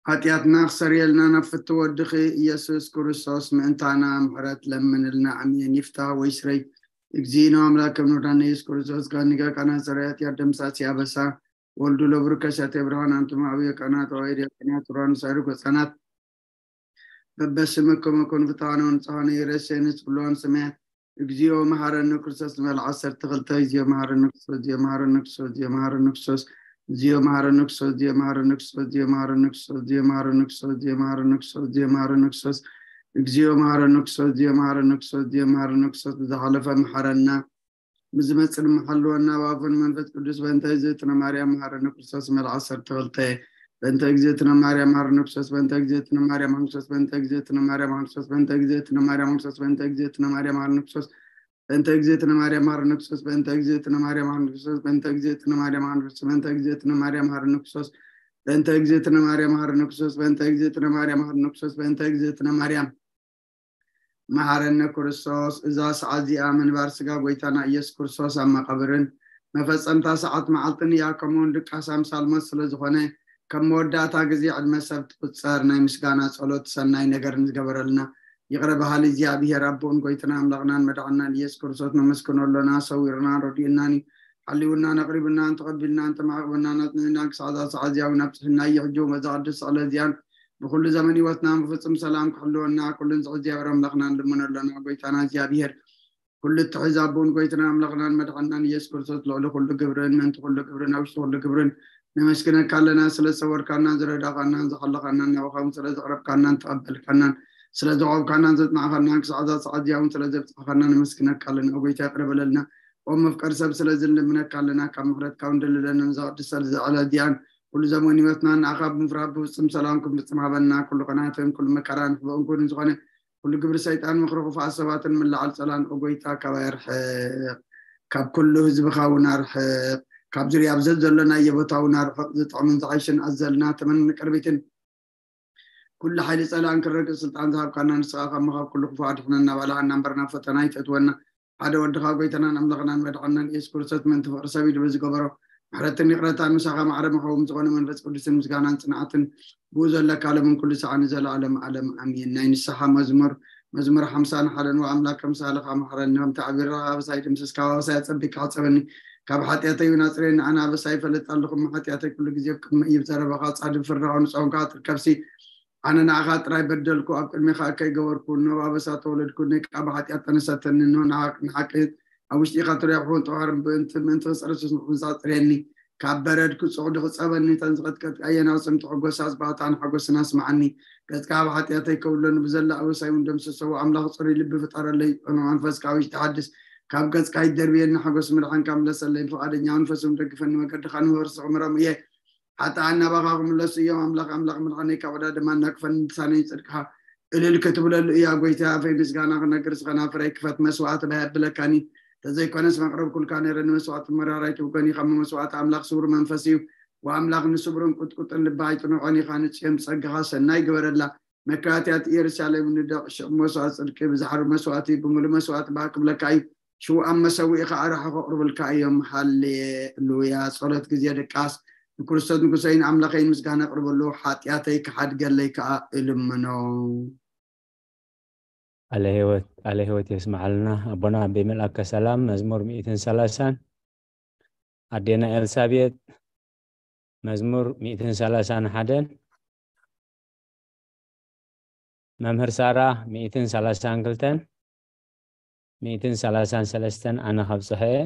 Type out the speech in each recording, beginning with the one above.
ሓጢኣትና ክሰርየልና ናብ ፍትው ወድኺ ኢየሱስ ክርስቶስ ምእንታና ምሕረት ለምንልና። ኣሜን። ይፍታ ወይ ስረይ። እግዚእነ ኣምላክ ከም ንዳነ ኢየሱስ ክርስቶስ ጋኒጋ ቃና ሰራያት ያደምሳስ ያበሳ ወልዱ ለብሩ ከሰተ ብርሃን ኣንቱም ኣብዮ ቃና ተዋሂድ ያቀና ቱራን ሳይሩ ገጻናት በበስመ ከመ ኮኑ ፍትሐነ ወንጽሐነ ይረሴንስ ብሎን ስሜ። እግዚኦ መሐረነ ክርስቶስ ንበል ዓሰርተ ክልተ። እግዚኦ መሐረነ ክርስቶስ፣ እግዚኦ መሐረነ ክርስቶስ፣ እግዚኦ መሐረነ ክርስቶስ፣ እግዚኦ መሐረነ ክርስቶስ፣ እግዚኦ መሐረነ ክርስቶስ፣ እግዚኦ መሐረነ ክርስቶስ፣ እግዚኦ መሐረነ ክርስቶስ፣ እግዚኦ መሐረነ ክርስቶስ፣ እግዚኦ መሐረነ ክርስቶስ፣ እግዚኦ መሐረነ ክርስቶስ፣ እግዚኦ መሐረነ ክርስቶስ፣ ብዝሓለፈ መሐረና፣ ብዝመጽእ ድማ ሓልወና። ብኣቡን መንፈስ ቅዱስ። በእንተ እግዝእትነ ማርያም መሐረነ ክርስቶስ መል ዓሰርተ ክልተ። በእንተ እግዝእትነ ማርያም መሐረነ ክርስቶስ፣ በእንተ እግዝእትነ ማርያም ሓንክሶስ፣ በእንተ እግዝእትነ ማርያም ሓንክሶስ፣ በእንተ እግዝእትነ ማርያም ሓንክሶስ፣ በእንተ እግዝእትነ ማርያም መሐረነ ክርስቶስ፣ በእንተ እግዝእትነ ማርያም መሐረነ ክርስቶስ፣ በእንተ እግዝእትነ ማርያም መሐረነ ክርስቶስ፣ በእንተ እግዝእትነ ማርያም መሐረነ ክርስቶስ፣ በእንተ እግዝእትነ ማርያም መሐረነ ክርስቶስ፣ በእንተ እግዝእትነ ማርያም መሐረነ ክርስቶስ፣ በእንተ እግዝእትነ ማርያም መሐረነ ክርስቶስ፣ በእንተ እግዝእትነ ማርያም መሐረነ ክርስቶስ። እዛ ሰዓት እዚኣ ምንባር ስጋ ጎይታና ኢየሱስ ክርስቶስ ኣብ መቓብርን መፈጸምታ ሰዓት መዓልትን እያ። ከምኡውን ድቃስ ኣምሳል ሞት ስለ ዝኾነ፣ ከም መወዳእታ ግዜ ዕድመ ሰብ ትቁጸር። ናይ ምስጋና ጸሎት ሰናይ ነገር ንዝገበረልና ይቕረ በሃሊ እግዚኣብሔር ኣቦን ጎይትና ኣምላኽናን መድሓናን ኢየሱስ ክርስቶስ ነመስግኖ ኣሎና። ሰዊርናን ረዲኡናን እዩ። ሓልዩናን ኣቕሪቡናን ተቐቢልናን ተማዕቕብናን ኣጽኒዕናን ክሳዕ እዛ ሰዓት እዚኣ እውን ኣብጽሕና እዩ። ሕጂ እውን በዛ ቅድስቲ ዕለት እዚኣን ብኩሉ ዘመን ህይወትና ብፍጹም ሰላም ክሕልወና ኩሉን ዝዕዚ እግዚኣብሔር ኣምላኽና ንልምኖ ኣሎና። ጎይታና እግዚኣብሔር ኩሉ እትሕዝ ኣቦን ጎይትና ኣምላኽናን መድሓናን ኢየሱስ ክርስቶስ ልዕሊ ኩሉ ግብርን ምእንቲ ኩሉ ግብርን ኣብ ውሽጢ ኩሉ ግብርን ነመስግነካ ኣለና። ስለ ዝሰወርካናን ዝረዳኻናን ዝሓለኻናን ናባኻ እውን ስለ ዘቕረብካናን ተቐበልካናን ስለ ዘቆምካናን ዘጽናዕኻናን ክሳዕ እዛ ሰዓት እዚኣ እውን ስለ ዘብጻሕኻና ነመስግነካ ኣለና። ጎይታ ይቕረ በለልና። ኦም መፍቀሪ ሰብ ስለ ዝንልምነካ ኣለና። ካብ ምሕረትካ እውን ደልለና። ንዛ ቅድስቲ ዕለት እዚኣን ኩሉ ዘመን ህይወትና ንኣኻ ብምፍራህ ብፍጹም ሰላም ክንፍጽም ሃበና። ኩሉ ቅንኣትን ኩሉ መከራን ሕቡእን ኩንን ዝኾነ ኩሉ ግብሪ ሰይጣን ምኽሪ ክፉኣት ሰባትን ምልዓል ጸላን ኦ ጎይታ ካባይ ኣርሕቕ። ካብ ኩሉ ህዝብኻ እውን ኣርሕቕ። ካብ ዙርያ ኣብ ዘዘሎናዮ ቦታ እውን ኣርሕቕ። ዝጥዕምን ዝዓይሽን ኣዘልና ተመን ቅርቢትን ኩሉ ሓይሊ ጸላእን ክረግጽ ስልጣን ዝሃብካና ንስኻ ካብ መኻብ ኩሉ ክፉእ ኣድሕነና። ባልሃና እምበር ናብ ፈተና ኣይተእትወና። ሓደ ወድኻ ጎይታናን ኣምላኽናን መድሓናን ኢየሱስ ክርስቶስ ምእንቲ ፍቕሪ ሰብ ኢሉ ብዝገበሮ ምሕረትን ይቕረታን ምሳኻ ማዕረ መኸውም ዝኾነ መንፈስ ቅዱስን ምስጋናን ጽንዓትን ብኡ ዘለካ ዓለምን ኩሉ ሰዓን ንዘለዓለም ዓለም ኣሜን። ናይ ንስሓ መዝሙር። መዝሙር ሓምሳን ሓደን። ወኣምላክ ከምሳልኻ መሓረኒ፣ ከምቲ ዓቢርኻ ኣበሳይ ደምሰስካ፣ ኣበሳይ ኣጸቢቅካ ሕጸበኒ። ካብ ሓጢኣተይ እውን ኣጽርየኒ፣ ኣነ ኣበሳይ ይፈልጥ ኣለኹ፣ እሞ ሓጢኣተይ ኩሉ ግዜ ኣብ ቅድመይ እዩ። ብዘረባኻ ጻድብ ፍርድኻ ንጾምካ ትርከብሲ። ኣነ ንዓኻ ጥራይ በደልኩ፣ ኣብ ቅድሜኻ እከይ ገበርኩ፣ እነሆ ብኣበሳ ተወለድኩ፣ ነይ ከኣ ብሓጢኣት ጠነሰተኒ፣ እነሆ ንሓ-፣ ንሓቂ ኣብ ውሽጢ ኢኻ ትረኹ፣ ጠዋር ምእንቲ፣ ምእንቲ ክጸርስ ንኹምሳ ጽርየኒ። ካብ በረድ ክጹቕ ድኽጸበኒ፣ እተን ዝቐጥቀጥካየን ኣዕጽምቲ ሕጎሳ ጽባሕታን ሓጎስን ኣስምዓኒ። ገጽካ ኣብ ሓጢኣተይ ከውለኒ፣ ብዘላ ኣበሳይ እውን ደምስሰዎ። ኣምላኽ ጽሩይ ልቢ ፍጠረለይ፣ ጽኑዕ መንፈስ ካብ ውሽጢ ሓድስ። ካብ ገጽካ ኣይትደርብየኒ፣ ሓጎስ ምድሓንካ ምለሰለይ። ፍቓደኛ መንፈስ እውን ደግፈኒ፣ መገድኻ ንወርሲ ክምረም እየ። ሓጥኣን ናባኻ ክምለሱ እዮም። ኣምላኽ፣ ኣምላኽ ምድሓነይ ካብ ዕዳ ድማ እናክፈኒ፣ ልሳነይ ጽድቅኻ እልል ክትብለሉ እያ። ጎይታ ኣፈይ ምስጋና ክነግር፣ ዝኸናፍረይ ክፈት። መስዋዕቲ ባይ ኣብለካኒ፣ ተዘይኮነስ መቕረብኩልካ ነይረ። ንመስዋዕቲ መራራይ ትብገን ኢኻ፣ እሞ መስዋዕቲ ኣምላኽ ስቡር መንፈስ እዩ። ወኣምላኽ ንስቡርን ቁጥቁጥን ልቢ ኣይጥንዖን ኢኻ። ንጽዮን ብጸጋኻ ሰናይ ግበረላ። መካትያት ኢየሩሳሌም ንደቕ ሽቕ መስዋዕቲ ጽድቂ ብዛሕሪ መስዋዕቲ ብምሉእ መስዋዕቲ ባህ ክብለካ እዩ። ሽውኣም መሰውኢ ኸኣ ኣራሑ ከቕርብልካ እዮም። ሃሌሉያ። ጸሎት ግዜ ድቃስ። ንክርስቶስ ንጉሰይን ኣምላኸይን ምስጋና ኣቕርበሉ፣ ሓጢኣተይ ክሓድገለይ ከኣ እልምኖ። ቃለ ህይወት፣ ቃለ ህይወት የስምዓልና ኣቦና ኣቤ መልኣከ ሰላም። መዝሙር ሚእትን ሰላሳን። ኣዴና ኤልሳቤጥ፣ መዝሙር ሚእትን ሰላሳን ሓደን። መምህር ሳራ፣ ሚእትን ሰላሳን ክልተን። ሚእትን ሰላሳን ሰለስተን ኣነ ከብጽሐ እየ።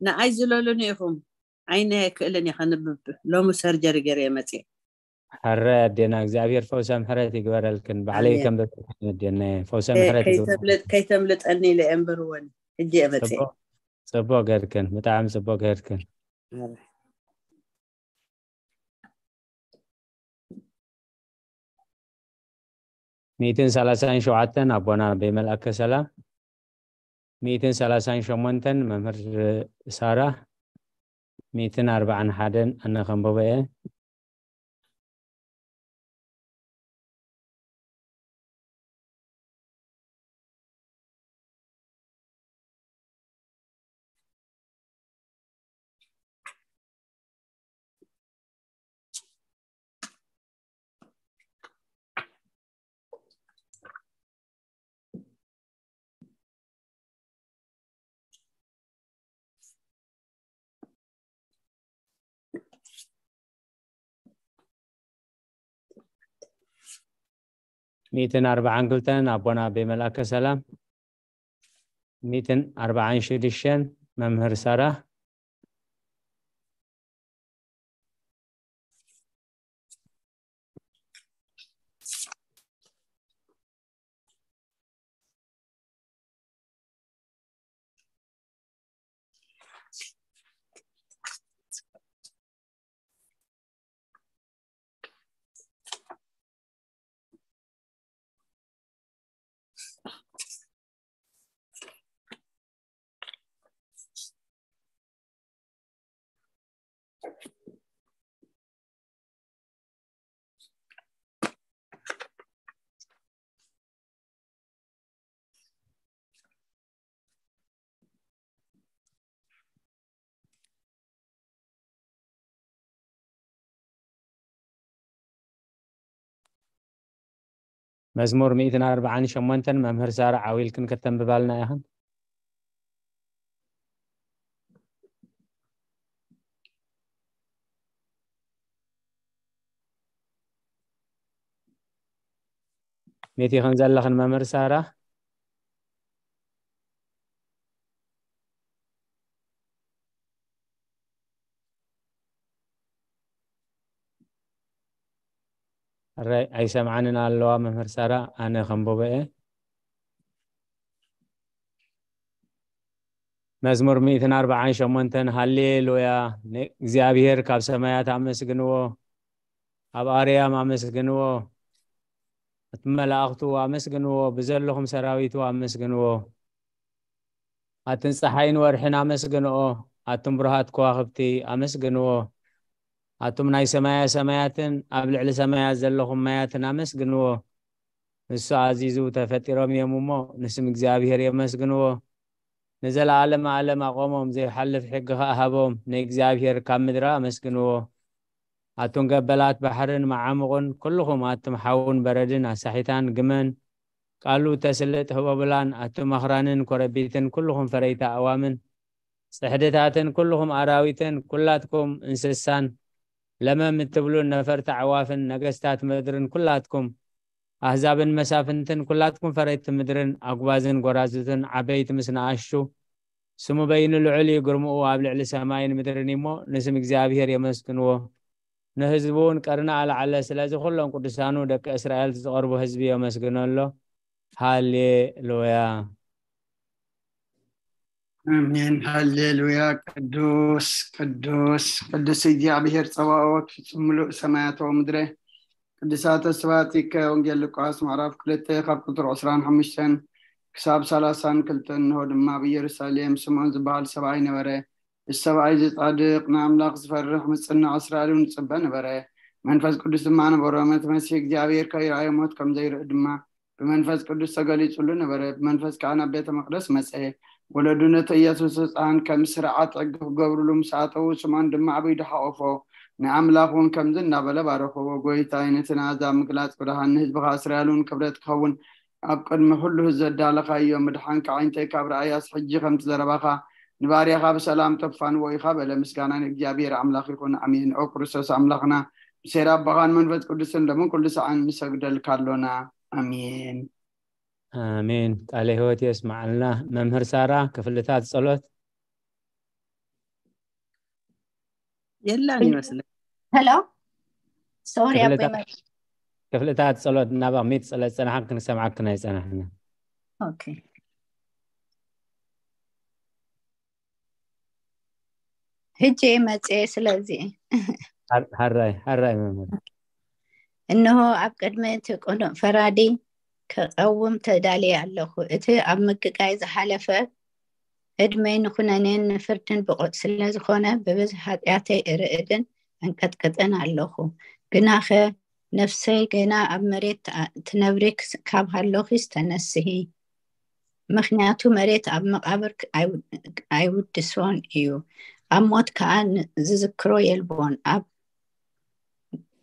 ንኣይ ዝለሉኒ ኢኹም። ዓይነ ኣይክእልን እየ ከንብብ። ሎሚ ሰርጀሪ ገይረ እየ መጽየ። ሕራይ ኣዴና፣ እግዚኣብሔር ፈውሰ ምሕረት ይግበረልክን። ባዕለይ ኣሜን። ከንብብ ኣዴና፣ ፈውሰ ከይ-፣ ምሕረት ይግበረልክን። ከይተምልጥ-፣ ከይተምልጠኒ ኢለ እየ እምበር እወን። ሕጂ እየ መጽየ። ጽቡቕ፣ ጽቡቕ ገርክን፣ ብጣዕሚ ጽቡቕ ገርክን። ሕራይ። ሚእትን ሰላሳን ሸውዓተን ኣቦና ኣቤ መልኣከ ሰላም። ሚእትን ሰላሳን ሸሞንተን መምህር ሳራ። ሚእትን ኣርባዓን ሓደን ኣነ ከንብቦ እየ። ሚእትን ኣርባዓን ክልተን ኣቦና ኣቤ መልኣከ ሰላም፣ ሚእትን ኣርባዓን ሽዱሽተን መምህር ሳራ። መዝሙር ሚእትን ኣርባዓን ሸሞንተን መምህር ሳራ ዓው ኢልክን ከተንብባልና ኢኽን። መቲኽን ዘለኽን መምህር ሳራ? ኣራይ ኣይሰምዓንን ኣለዋ መምህር ሳራ፣ ኣነ ከንብቦ እየ። መዝሙር ሚእትን ኣርባዓን ሸሞንተን። ሃሌሉያ፣ ንእግዚኣብሔር ካብ ሰማያት ኣመስግንዎ፣ ኣብ ኣርያም ኣመስግንዎ፣ እቲ መላእኽቱ ኣመስግንዎ፣ ብዘለኹም ሰራዊቱ ኣመስግንዎ። ኣትን ጸሓይን ወርሕን ኣመስግንኦ፣ ኣቱም ብሩሃት ከዋኽብቲ ኣመስግንዎ። ኣቱም ናይ ሰማያ ሰማያትን ኣብ ልዕሊ ሰማያት ዘለኹም ማያትን ኣመስግንዎ። ንሱ ኣዚዙ ተፈጢሮም እዮም እሞ፣ ንስም እግዚኣብሔር የመስግንዎ። ንዘለዓለመ ዓለም ኣቖሞም፣ ዘይሓልፍ ሕጊ ኸኣ ሃቦም። ንእግዚኣብሔር ካብ ምድሪ ኣመስግንዎ። ኣቱም ገበላት ባሕርን መዓሙቕን፣ ኩልኹም ኣቱም ሓውን በረድን ኣሳሒታን ግመን፣ ቃሉ ተስልጥ ህቦብላን፣ ኣቱም ኣኽራንን ኮረቢትን፣ ኩልኹም ፈረይቲ ኣእዋምን፣ ጽሕድታትን፣ ኩልኹም ኣራዊትን፣ ኩላትኩም እንስሳን፣ ለመም እትብሉን ነፈርቲ ኣዕዋፍን፣ ነገስታት ምድርን፣ ኩላትኩም ኣህዛብን መሳፍንትን፣ ኩላትኩም ፈረይቲ ምድርን፣ ኣጉባዝን ጎራዙትን፣ ዓበይቲ ምስ ንኣሽቱ፣ ስሙ በይኑ ልዑል እዩ፣ ግርምኡ ኣብ ልዕሊ ሰማይን ምድርን እዩ እሞ፣ ንስም እግዚኣብሔር የመስግንዎ። ንህዝቡ እውን ቀርኒ ኣልዓለ። ስለዚ ኩሎም ቅዱሳኑ ደቂ እስራኤል ዝቐርቡ ህዝቢ የመስግኖ ኣሎ። ሃሌሉያ። ኣሜን። ሃሌሉያ። ቅዱስ፣ ቅዱስ፣ ቅዱስ እግዚኣብሔር ጸባኦት፣ ፍጹም ምሉእ ሰማያት ወምድረ። ቅዱሳተ ስብሐቲከ። ወንጌል ሉቃስ ምዕራፍ ክልተ ካብ ቁጽሪ ዕስራን ሓሙሽተን ክሳብ ሰላሳን ክልተን። እንሆ ድማ ኣብ ኢየሩሳሌም ስምዖን ዝበሃል ሰብኣይ ነበረ። እዚ ሰብኣይ እዚ ጻድቕ፣ ንኣምላኽ ዝፈርሕ፣ ምጽናዕ እስራኤል እውን ይጽበ ነበረ። መንፈስ ቅዱስ ድማ ነበሮ። ነቲ መሲሕ እግዚኣብሔር ከይረኣዮ ሞት ከም ዘይርኢ ድማ ብመንፈስ ቅዱስ ተገሊጹሉ ነበረ። ብመንፈስ ከኣ ናብ ቤተ መቕደስ መጸ። ወለዱ ነቲ ኢየሱስ ህጻን ከም ስርዓት ሕጊ ክገብሩሉ ምስ ኣተዉ፣ ስምዖን ድማ ኣብ ኢዱ ሓቖፎ። ንኣምላኽ እውን ከምዚ እናበለ ባረኽዎ፣ "ጐይታይ፣ ነቲ ንኣህዛብ ምግላጽ ብርሃን፣ ንህዝብኻ እስራኤል እውን ክብረት ክኸውን ኣብ ቅድሚ ኩሉ ህዝቢ ዘዳለኻዮ ምድሓንካ ኣዒንተይ ካብ ረኣያስ፣ ሕጂ ከምቲ ዘረባኻ ንባርያኻ ብሰላም ተፋንዎ ኢኻ" በለ። ምስጋና ንእግዚኣብሔር ኣምላኽ ይኹን፣ ኣሜን። ኦ ክርስቶስ ኣምላኽና፣ ብሴራ ኣቦኻን መንፈስ ቅዱስን ሎምን ኩሉ ሰዓን ንሰግደልካ ኣሎና። ኣሜን። ኣሜን። ቃለ ህይወት የስማዓልና። መምህር ሳራ፣ ክፍልታት ጸሎት? የላን ይመስለኝ። ሄሎ፣ ሶሪ ኣቦይ ክፍልታት መ- ክፍልታት ጸሎት እናባኽ ሚት ጸሎት ጸናሕን ክንሰምዓክን ኣይጸናሕና። ኦኬ። ሕጂ መጽየ። ስለዚ ሓር- ሓራይ ሓራይ መምህር። እንሆ፣ ኣብ ቅድሚ እቲ ቅኑዕ ፈራዲ ክቐውም ተዳልየ ኣለኹ። እቲ ኣብ ምግጋይ ዝሓለፈ ዕድመይ ንኹነኔን ንፍርድን ብቑዕ ስለ ዝኾነ፣ ብብዝሒ ሓጢኣተይ እርዕድን ኣንቀጥቅጥን ኣለኹ። ግናኸ ነፍሰይ ገና ኣብ መሬት ትኣ- ትነብሪ ክስ- ካብ ሃሎኺስ ተነስሂ። ምኽንያቱ መሬት ኣብ መቓብር ክ- ኣይው- ኣይውድሶን እዩ፣ ኣብ ሞት ከኣ ን- ዝዝክሮ የልቦን፣ ኣብ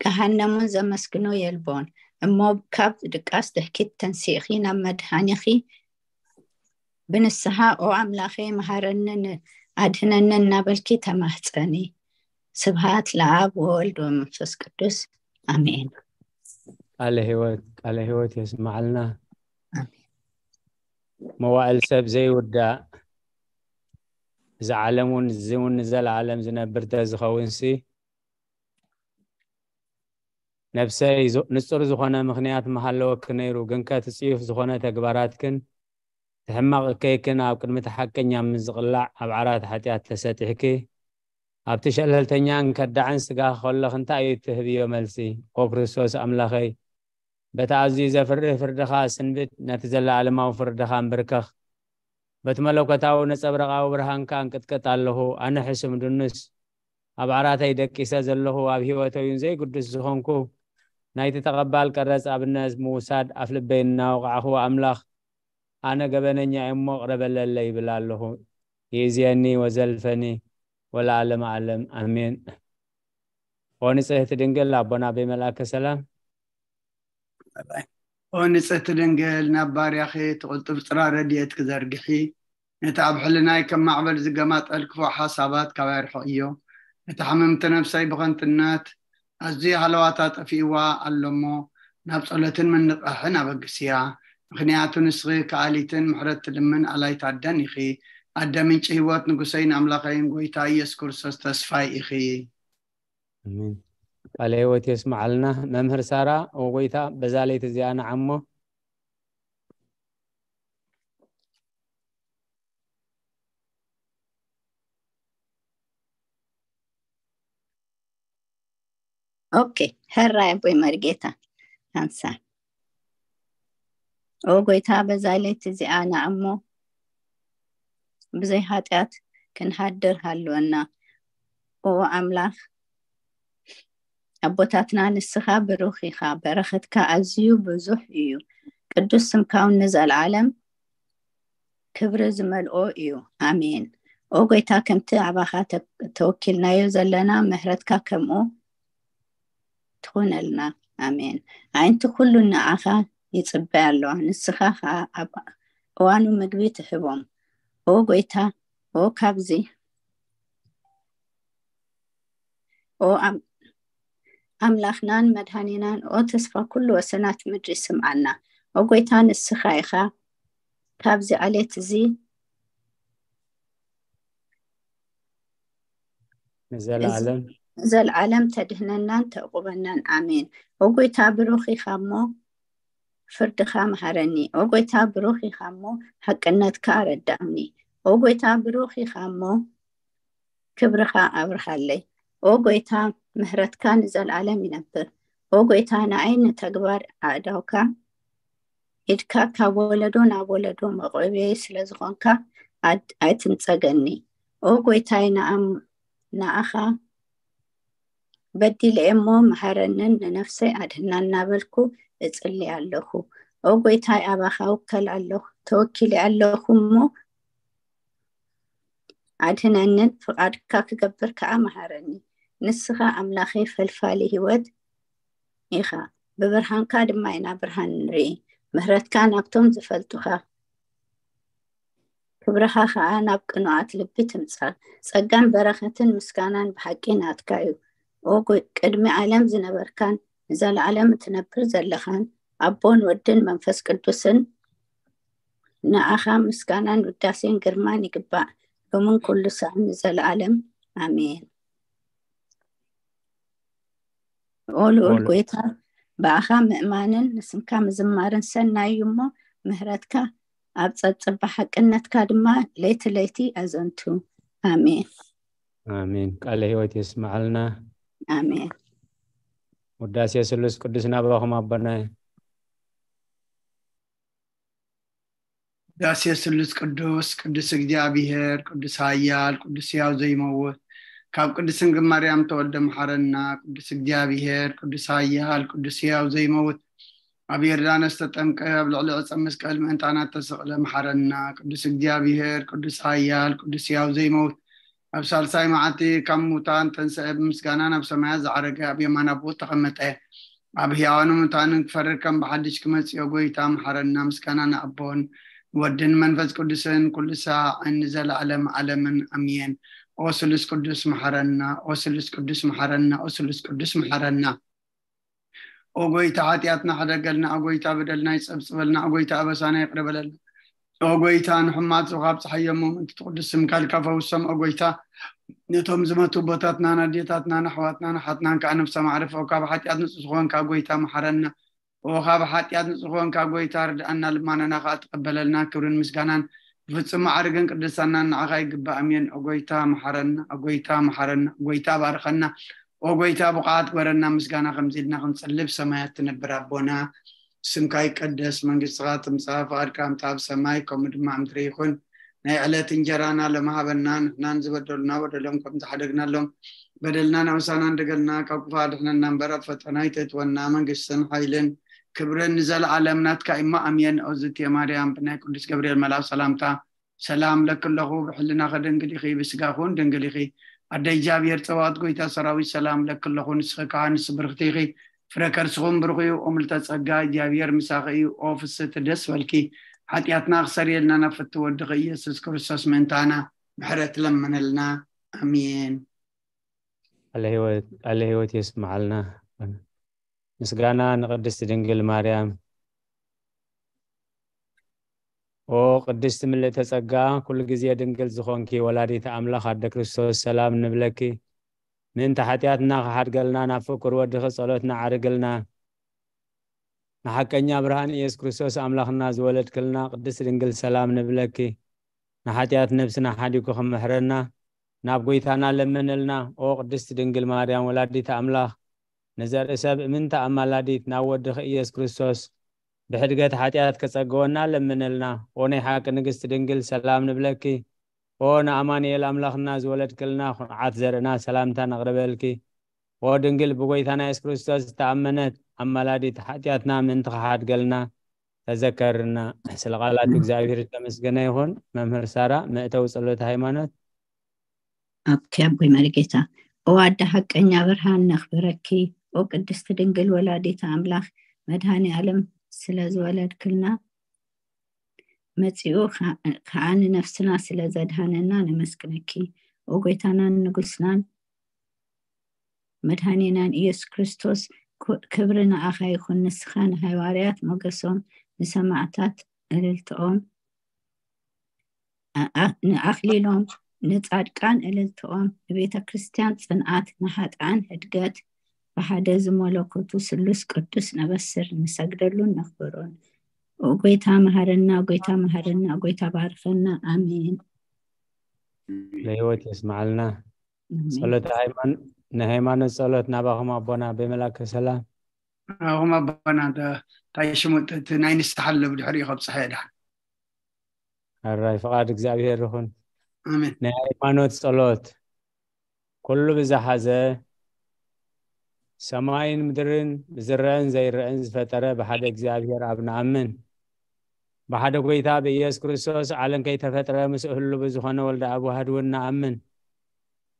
ገሃነሙን ዘመስግኖ የልቦን። እሞ ካብ ድቃስ ድሕኪት ተንሲእኺ ናብ መድሃኒኺ ብንስሓ "ኦ ኣምላኸይ፣ መሃረንን ኣድህነንን" እናበልኪ ተማህጸኒ። ስብሃት ለኣብ ወወልድ ወመንፈስ ቅዱስ፣ ኣሜን። ቃለ ህይወት ቃለ ህይወት የስማዓልና። መዋእል ሰብ ዘይውዳእ፣ እዚ ዓለም እውን እዚ እውን ንዘለዓለም ዝነብር ተዝኸውንሲ፣ ነብሰይ፣ ንጹር ዝኾነ ምኽንያት ምሃለወኪ ነይሩ፣ ግንከ እቲ ጽዩፍ ዝኾነ ተግባራትክን እቲ ሕማቕ እከይክን ኣብ ቅድሚ እቲ ሓቀኛ ምስ ዝቕላዕ፣ ኣብ ዓራት ሓጢኣት ተሰጢሕኪ፣ ኣብቲ ሸለልተኛን ከዳዕን ስጋኺ ከለኺ እንታይ እዩ እትህብዮ መልሲ? ኦ ክርስቶስ ኣምላኸይ፣ በቲ ኣዝዩ ዘፍርህ ፍርድኻ ስንብድ፣ ነቲ ዘለኣለማዊ ፍርድኻ እንብርከኽ። በቲ መለኮታዊ ነጸብራቓዊ ብርሃንካ እንቅጥቅጥ ኣለኹ። ኣነ ሕሱም ድኑስ፣ ኣብ ዓራተይ ደቂሰ ዘለኹ፣ ኣብ ህይወተይ እውን ዘይግዱስ ዝኾንኩ፣ ናይቲ ተቐባል ቀረጽ ኣብነት ምውሳድ ኣፍልበይ እናወቕዕኹ፣ ኣምላኽ፣ ኣነ ገበነኛ እየ እሞ ቅረ በለለይ ይብል ኣለኹ። ይእዝየኒ ወዘልፈኒ ወለዓለመ ዓለም ኣሜን። ኦ ንጽሕቲ ድንግል ኣቦና ኣበይ መልኣከ ሰላም። ኦ ንጽሕቲ ድንግል፣ ናብ ባርያኺ እቲ ቅልጡፍ ጽራ ረድኤት ክዘርግሒ፣ ነቲ ኣብ ሕልናይ ከም ማዕበል ዝገማጠል ክፉእ ሓሳባት ካባይ ርሕቕዮ። ነታ ሕምምቲ ነፍሰይ ብኸንትነት ኣዝዩ ሃለዋታ ጠፊእዋ ኣሎ እሞ፣ ናብ ጸሎትን ምንቕሕን ኣበግስያ። ምኽንያቱ ንስኺ ከኣሊትን ምሕረት ትልምን ኣላይት ኣደን ኢኺ። ኣደ ምንጪ ህይወት፣ ንጉሰይን ኣምላኸይን ጎይታ ኢየሱስ ክርስቶስ ተስፋይ ኢኺ። ኣሜን። ቃለ ህይወት የስምዓልና። መምህር ሳራ፣ ኦ ጎይታ፣ በዛ ለይቲ እዚኣ ንዓሞ። ኦኬ፣ ሕራይ ኣቦይ መርጌታ፣ ኣንሳ። ኦ ጎይታ፣ በዛ ለይቲ እዚኣ ንዓሞ ብዘይ ኃጢኣት ክንሃድር ሃልወና። ኦ ኣምላኽ ኣቦታትና፣ ንስኻ ብሩኽ ኢኻ፣ በረኸትካ ኣዝዩ ብዙሕ እዩ። ቅዱስ ስምካ እውን ንዘለዓለም ክብሪ ዝመልኦ እዩ። ኣሜን። ኦ ጎይታ፣ ከምቲ ኣባኻ ተ-፣ ተወኪልናዮ ዘለና፣ ምሕረትካ ከምኡ ትኹነልና። ኣሜን። ኣዒንቲ ኩሉ ንዓኻ ይጽበያ ኣለዋ፣ ንስኻ ኸኣ ኣብ እዋኑ ምግቢ ትህቦም። ኦ ጎይታ፣ ኦ ካብዚ፣ ኦ ኣም-፣ ኣምላኽናን መድኃኒናን፣ ኦ ተስፋ ኩሉ ወሰናት ምድሪ ስምዓና። ኦ ጎይታ፣ ንስኻ ኢኻ ካብዚ ዓሌት እዚ ንዘለዓለም ንዘለዓለም ተድህነናን ተዕቁበናን። ኣሜን። ኦ ጎይታ፣ ብሩኽ ኢኻ እሞ ፍርድኻ መሃረኒ። ኦ ጎይታ፣ ብሩኽ ኢኻ እሞ ሓቅነትካ ኣረዳእኒ። ኦ ጎይታ፣ ብሩኽ ኢኻ እሞ ክብርኻ ኣብርሃለይ። ኦ ጎይታ፣ ምህረትካ ንዘለዓለም ይነብር። ኦ ጎይታ፣ ንዓይ ንተግባር ኣእዳውካ ኢድካ ካብ ወለዶ ናብ ወለዶ መቆብየይ ስለ ዝኾንካ ኣድ-፣ ኣይትንጸገኒ። ኦ ጎይታይ፣ ንኣም-፣ ንኣኻ በዲለ እየ እሞ መሃረንን ንነፍሰይ ኣድህና እናበልኩ እጽሊ ኣለኹ። ኦ ጎይታይ፣ ኣባኻ ውከል ኣለኹ፣ ተወኪለ ኣለኹ እሞ ኣድህነንን ፍቓድካ ክገብር ከኣ መሃረኒ። ንስኻ ኣምላኸይ ፈልፋሊ ህይወት ኢኻ። ብብርሃንካ ድማ ኢና ብርሃን ንርኢ። ምህረትካ ናብቶም ዝፈልጡኻ፣ ክብርኻ ኸኣ ናብ ቅኑዓት ልቢ ትምጻእ። ጸጋን በረኸትን ምስጋናን ብሓቂ ናትካ እዩ። ኦ ጎ-፣ ቅድሚ ዓለም ዝነበርካን ንዘለዓለም እትነብር ዘለኻን ኣቦን ወድን መንፈስ ቅዱስን ንኣኻ ምስጋናን ውዳሴን ግርማን ይግባእ፣ ሎምን ኩሉ ሳዕ ንዘለዓለም ኣሜን። ኦ ልዑል ኦሉ- ጎይታ፣ ብኣኻ ምእማንን ንስምካ ምዝማርን ሰናይ እዩ እሞ፣ ምህረትካ ኣብ ጸብጸባ ሓቅነትካ ድማ ለይቲ ለይቲ ኣዘንቱ። ኣሜን። ኣሜን። ቃለ ህይወት የስምዓልና። ኣሜን። ውዳሴ ስሉስ ቅዱስ ናባኹም ኣቦና። ዳሴ ስሉስ ቅዱስ፣ ቅዱስ እግዚኣብሔር፣ ቅዱስ ኃያል፣ ቅዱስ ሕያው ዘይመውት፣ ካብ ቅድስት ድንግል ማርያም ተወልደ መሐረና። ቅዱስ እግዚኣብሔር፣ ቅዱስ ኃያል፣ ቅዱስ ሕያው ዘይመውት፣ ኣብ ዮርዳኖስ ተጠምቀ፣ ኣብ ልዕሊ ዕፀ መስቀል ምእንታና ተሰቕለ መሐረና። ቅዱስ እግዚኣብሔር፣ ቅዱስ ኃያል፣ ቅዱስ ሕያው ዘይመውት፣ ኣብ ሳልሳይ መዓልቲ ካብ ሙታን ተንስአ፣ ብምስጋና ናብ ሰማያት ዝዓረገ፣ ኣብ የማን ኣቦ ተቐመጠ። ኣብ ሕያዋንን ሙታንን ክፈርድ ከም ብሓድሽ ክመጽእ፣ ጎይታ መሓረና። ምስጋና ንኣቦን ወድን መንፈስ ቅዱስን ኩሉ ሳዕ ንዘለዓለም ዓለምን ኣሜን። ኦ ስሉስ ቅዱስ መሓረና፣ ኦ ስሉስ ቅዱስ መሓረና፣ ኦ ስሉስ ቅዱስ መሓረና። ኦ ጎይታ፣ ሓጢኣትና ሕደገልና። ኦ ጎይታ፣ በደልና ይጸብጽበልና። ኦ ጎይታ፣ ኣበሳና ይቕረ በለልና። ኦ ጎይታ፣ ንሕማት ካብ ጸሓይ እሞ ምእንቲ ትቕዱስ ስምካ ኢልካ ፈውሶም። ኦ ጎይታ፣ ነቶም ዝመቱ ኣቦታትናን ኣዴታትናን ኣሕዋትናን ኣሓትናን ከኣ ነብሰ ማዕረፍ። ኦ ካብ ሓጢኣት ንጹህ ዝኾንካ ጎይታ፣ መሓረና። ኦ ካብ ሓጢኣት ንጹህ ኮንካ ጎይታ፣ ርድኣና፣ ልማናና ከኣ ተቐበለልና። ክብርን ምስጋናን ብፍጹም ማዕርግን ቅድስናን ንዓኻ ይግባእ። ኣሜን። ኦ ጎይታ፣ መሓረና። ኦ ጎይታ፣ መሓረና። ኦ ጎይታ፣ ባርኸና። ኦ ጎይታ፣ ብቑዓት ግበረና። ምስጋና ከምዚ ኢልና ክንጽሊ። ብሰማያት ትነብር ኣቦና፣ ስምካ ይቀደስ፣ መንግስትኻ ትምጻእ፣ ፍቓድካ ከምቲ ኣብ ሰማይ ከምኡ ድማ ኣብ ምድሪ ይኹን። ናይ ዕለት እንጀራና ሎሚ ሃበና፣ ንሕናን ዝበደሉና በደሎም ከም ዝሓደግናሎም፣ በደልና ነውሳና እንደገልና ካብ ክፉእ ኣድሕነና እምበር፣ ኣብ ፈተና ኣይተእትወና፣ መንግስትን ሓይልን ክብርን ንዘለዓለም ናትካ እሞ፣ ኣሜን። ኦዝቴ ማርያም፣ ብናይ ቅዱስ ገብርኤል መልኣክ ሰላምታ ሰላም ለኪ ኣለኹ፣ ብሕልናኺ ድንግል ኢኺ፣ ብስጋኺ እውን ድንግል ኢኺ። ኣደ እግዚኣብሔር ጸባኦት፣ ጎይታ ሰራዊት፣ ሰላም ለኪ ኣለኹ፣ ንስኺ ከኣ ንስብርክቲ ኢኺ፣ ፍረ ከርስኹም ብሩኽ እዩ። ኦ ምልዕተ ጸጋ፣ እግዚኣብሔር ምሳኺ እዩ። ኦ ፍስሕቲ፣ ደስ በልኪ፣ ሓጢኣትና ክሰርየልና ናብ ፍትው ወድኺ ኢየሱስ ክርስቶስ ምእንታና ምሕረት ለምነልና። ኣሜን። ቃለ ህይወት የስምዓልና። ምስጋና ንቅድስቲ ድንግል ማርያም። ኦ ቅድስቲ ምልእተ ጸጋ፣ ኩሉ ግዜ ድንግል ዝኾንኪ ወላዲት ኣምላኽ ኣደ ክርስቶስ፣ ሰላም ንብለኪ። ምእንቲ ሓጢኣትና ክሓድገልና ናብ ፍቁር ወድኺ ጸሎትና ዓርግልና። ንሓቀኛ ብርሃን ኢየሱስ ክርስቶስ ኣምላኽና ዝወለድክልና ቅድስቲ ድንግል፣ ሰላም ንብለኪ። ንሓጢኣት ነብስና ሓዲጉ ክምሕረና ናብ ጎይታና ለምንልና። ኦ ቅድስቲ ድንግል ማርያም ወላዲት ኣምላኽ፣ ንዘርኢ ሰብ እምንቲ ኣማላዲት ናብ ወድኺ ኢየሱስ ክርስቶስ ብሕድገት ሓጢኣት ከጸግወና ለምንልና። ኦ ናይ ሓቂ ንግስቲ ድንግል፣ ሰላም ንብለኪ። ኦ ንኣማኑኤል ኣምላኽና ዝወለድክልና፣ ኩርዓት ዘርእና፣ ሰላምታ ነቕርበልኪ። ኦ ድንግል፣ ብጎይታና የሱስ ክርስቶስ ዝተኣመነት ኣማላዲት፣ ሓጢኣትና ምእንቲ ክሓድገልና ተዘከርና። ስለ ቃላት እግዚኣብሔር ዝተመስገነ ይኹን። መምህር ሳራ፣ መእተዊ ጸሎተ ሃይማኖት። ኦኬ፣ ኣቦይ መሪጌታ። ኦ ኣደ ሓቀኛ ብርሃን፣ ነኽብረኪ። ኦ ቅድስቲ ድንግል ወላዲተ ኣምላኽ፣ መድኃኔ ዓለም ስለ ዝወለድክልና፣ መጺኡ ከኣ ንነፍስና ስለ ዘድኃነና ነመስግነኪ። ኦ ጎይታናን ንጉስናን መድኃኔናን ኢየሱስ ክርስቶስ፣ ክብሪ ንኣኻ ይኹን። ንስኻ ንሃዋርያት ሞገሶም፣ ንሰማዕታት እልልትኦም፣ ንኣኽሊሎም፣ ንጻድቃን እልልትኦም፣ ንቤተ ክርስቲያን ጽንዓት፣ ንሓጥኣን ህድገት፣ ብሓደ ዝመለኮቱ ስሉስ ቅዱስ ነበስር፣ ንሰግደሉን ነኽብሮን። ኦ ጎይታ መሃረና፣ ጎይታ መሃረና፣ ጎይታ ባርኸና። ኣሜን። ለህይወት የስምዓልና። ጸሎተ ሃይማኖት፣ ናይ ሃይማኖት ጸሎት ናባኹም ኣቦና በመላከ ሰላም። ናባኹም ኣቦና፣ እንታይ ሽሙ፣ እቲ ናይ ንስሓ ኣሎ ብድሕሪኡ ከብጽሐ እየ። ደሓን። ኣራይ ፍቓድ እግዚኣብሔር ይኹን። ኣሜን። ናይ ሃይማኖት ጸሎት። ኩሉ ብዝሓዘ፣ ሰማይን ምድርን፣ ዝረአን ዘይረአን ዝፈጠረ ብሓደ እግዚኣብሔር ኣብ ንኣምን። ብሓደ ጎይታ ብኢየሱስ ክርስቶስ ዓለም ከይተፈጥረ ምስኡ ህሉ ብዝኾነ ወልደ ኣብ ዋህድ እውን ንኣምን።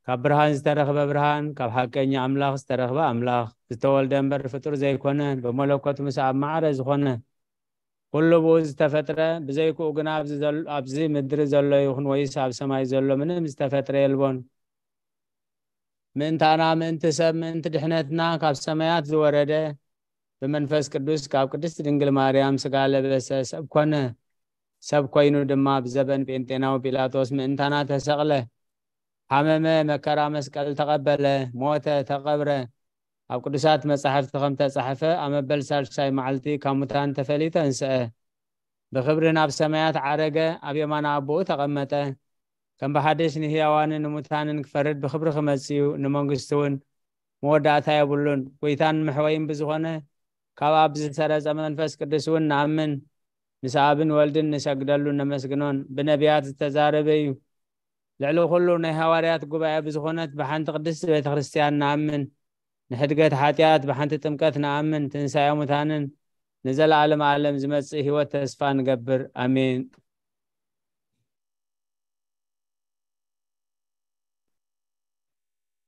ካብ ብርሃን ዝተረኽበ ብርሃን፣ ካብ ሓቀኛ ኣምላኽ ዝተረኽበ ኣምላኽ፣ ዝተወልደ እምበር ፍጡር ዘይኮነ፣ ብመለኮት ምስ ኣብ ማዕረ ዝኾነ፣ ኩሉ ብኡ ዝተፈጥረ፣ ብዘይክኡ ግና ኣብዚ ዘሎ፣ ኣብዚ ምድሪ ዘሎ ይኹን ወይስ ኣብ ሰማይ ዘሎ ምንም ዝተፈጥረ የልቦን። ምእንታና፣ ምእንቲ ሰብ፣ ምእንቲ ድሕነትና ካብ ሰማያት ዝወረደ፣ ብመንፈስ ቅዱስ ካብ ቅድስቲ ድንግል ማርያም ስጋ ለበሰ፣ ሰብ ኮነ። ሰብ ኮይኑ ድማ ብዘበን ጴንጤናዊ ጲላጦስ ምእንታና ተሰቕለ፣ ሓመመ፣ መከራ መስቀል ተቐበለ፣ ሞተ፣ ተቐብረ። ኣብ ቅዱሳት መጻሕፍቲ ከም ተጻሕፈ፣ ኣብ መበል ሳልሳይ መዓልቲ ካብ ሙታን ተፈልዩ ተንስአ። ብኽብሪ ናብ ሰማያት ዓረገ፣ ኣብ የማን ኣቦኡ ተቐመጠ። ከም ብሓድሽ ንህያዋንን ንሙታንን ክፈርድ ብኽብሪ ክመጽእ እዩ። ንመንግስቱ እውን መወዳእታ የብሉን። ጎይታን መሕወይን ብዝኾነ ካብ ኣብ ዝሰረጸ መንፈስ ቅዱስ እውን ንኣምን። ምስ ኣብን ወልድን ንሰግደሉን ነመስግኖን። ብነቢያት ዝተዛረበ እዩ። ልዕሊ ኩሉ ናይ ሃዋርያት ጉባኤ ብዝኾነት ብሓንቲ ቅድስቲ ቤተ ክርስቲያን ንኣምን። ንሕድገት ሓጢኣት ብሓንቲ ጥምቀት ንኣምን። ትንሳኤ ሙታንን ንዘለዓለም ዓለም ዝመጽእ ህይወት ተስፋ ንገብር። ኣሜን።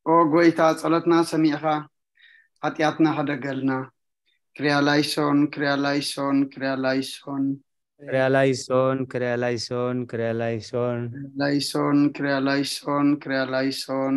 ኦ ጎይታ፣ ጸሎትና ሰሚዕኻ ሓጢኣትና ሕደገልና። ክሪያ ላይሶን፣ ክሪያ ላይሶን፣ ክሪያ ላይሶን። ክሪያ ላይሶን፣ ክሪያ ላይሶን፣ ክሪያ ላይሶን። ላይሶን፣ ክሪያ ላይሶን፣ ክሪያ ላይሶን።